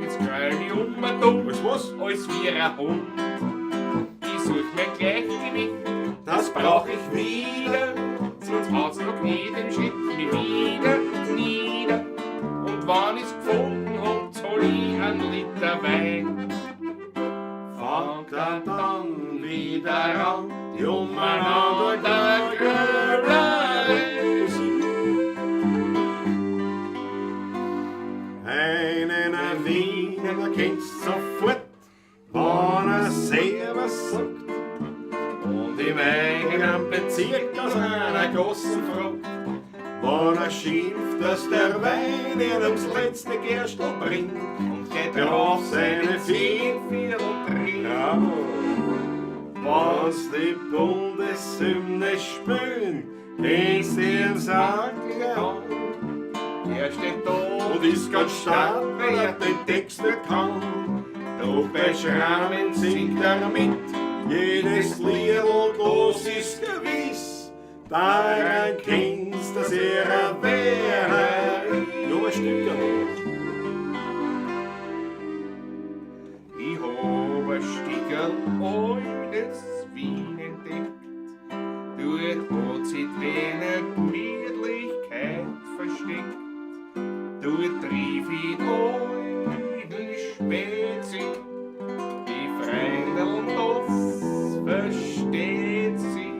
Jetzt greif ich um und um, Weißt was? als wie ein Hund. Ich such mein Gleichgewicht, Das brauch ich wieder. Sonst haut's noch jeden Schritt mir wieder nieder. Und wann ich's gefunden hab, zahl ich einen Liter Wein. Fangt er dann wieder an, die Umeinander umeinander Grölerei. Einen Wiener erkennst sofort, wann er selber sagt. Und im eigenen Bezirk aus einer großen fragt, wann er schimpft, dass der Wein ihn ums letzte Gerstl bringt. Und geht Drauf seine 10 Viertel drin. Bravo. Wenn's die Bundeshymne spielen, gehst du im Sack an. Er steht da Und ist ganz stark, weil er den Text nicht kann. Doch bei Schrammen singt er mit, jedes Liedl, das ist gewiss. Daran kennst, dass er ein Werner ist. Ja, ein Stückerl. Ich hab ein Stickerl altes Wien entdeckt. Dort hat sich die Wiener Gemütlichkeit versteckt. Dort triff ich alten Spätzi, die Freundeln, das versteht sie.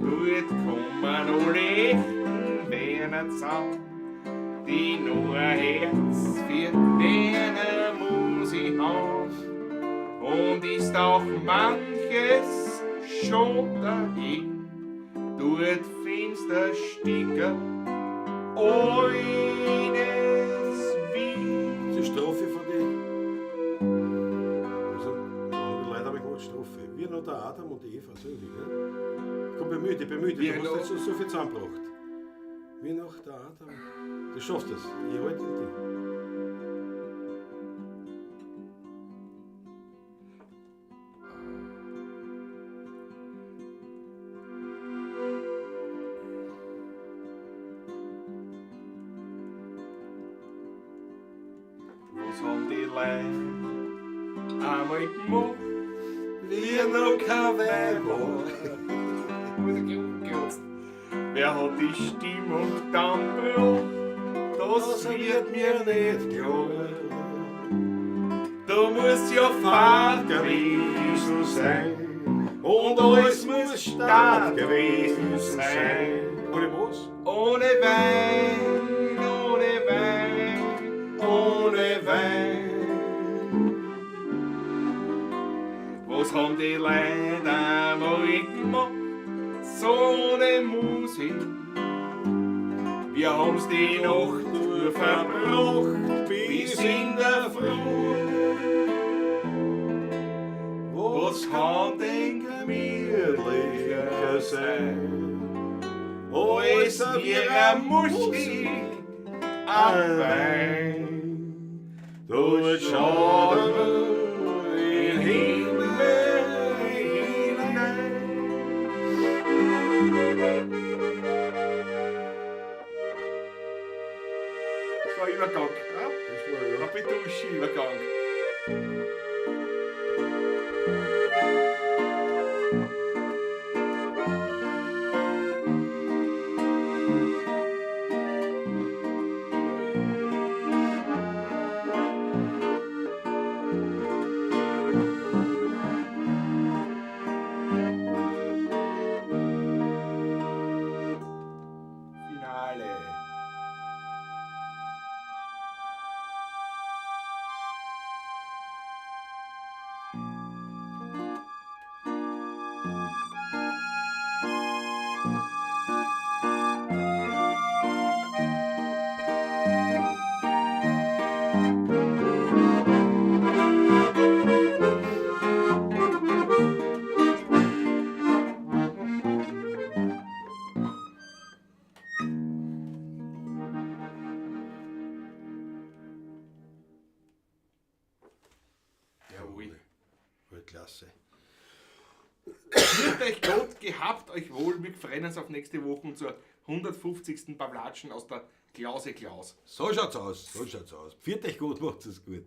Dort kommen alle echten Wiener zusammen, die nur ein Herz für Wiener Musik haben. Und ist auch manches schon dahin, dort finster Sticker eines Wien. Die Strophe von die. Also, die Leute haben gemacht, Strophe. Wir noch der Adam und die Eva, so irgendwie, gell? Komm, bemühe dich, bemühe dich. Wir Du hast noch- jetzt so, so viel zusammengebracht. Wie noch der Adam. Du schaffst das. Ich halte dich. Was haben die Leute einmal gemacht? Wie noch kein Wein war. Wer hat die Stimmung dann gebracht? Das wird mir nicht klar. Da muss ja Fahrt gewesen sein und alles muss Start gewesen sein. Ohne was? Ohne Wein, ohne Wein, ohne Wein. Was haben die Leute einmal gemacht? So eine Musik. Wir haben's die Nacht durch verbracht, bis in der Früh. Was kann denn gemütlicher sein? Als wie eine Muschi am Wein. Da schaut man in den Himmel hinein. Das war Übergang. Ja, das war ja. Ein Betuschi-Übergang. Finale. Jawohl. Weltklasse. Führt euch Gott, gehabt euch wohl. Wir freuen uns auf nächste Woche zur 150. Pawlatschen aus der Klause Klaus. So schaut's aus, so schaut's aus. Pfiat euch gut, macht's es gut.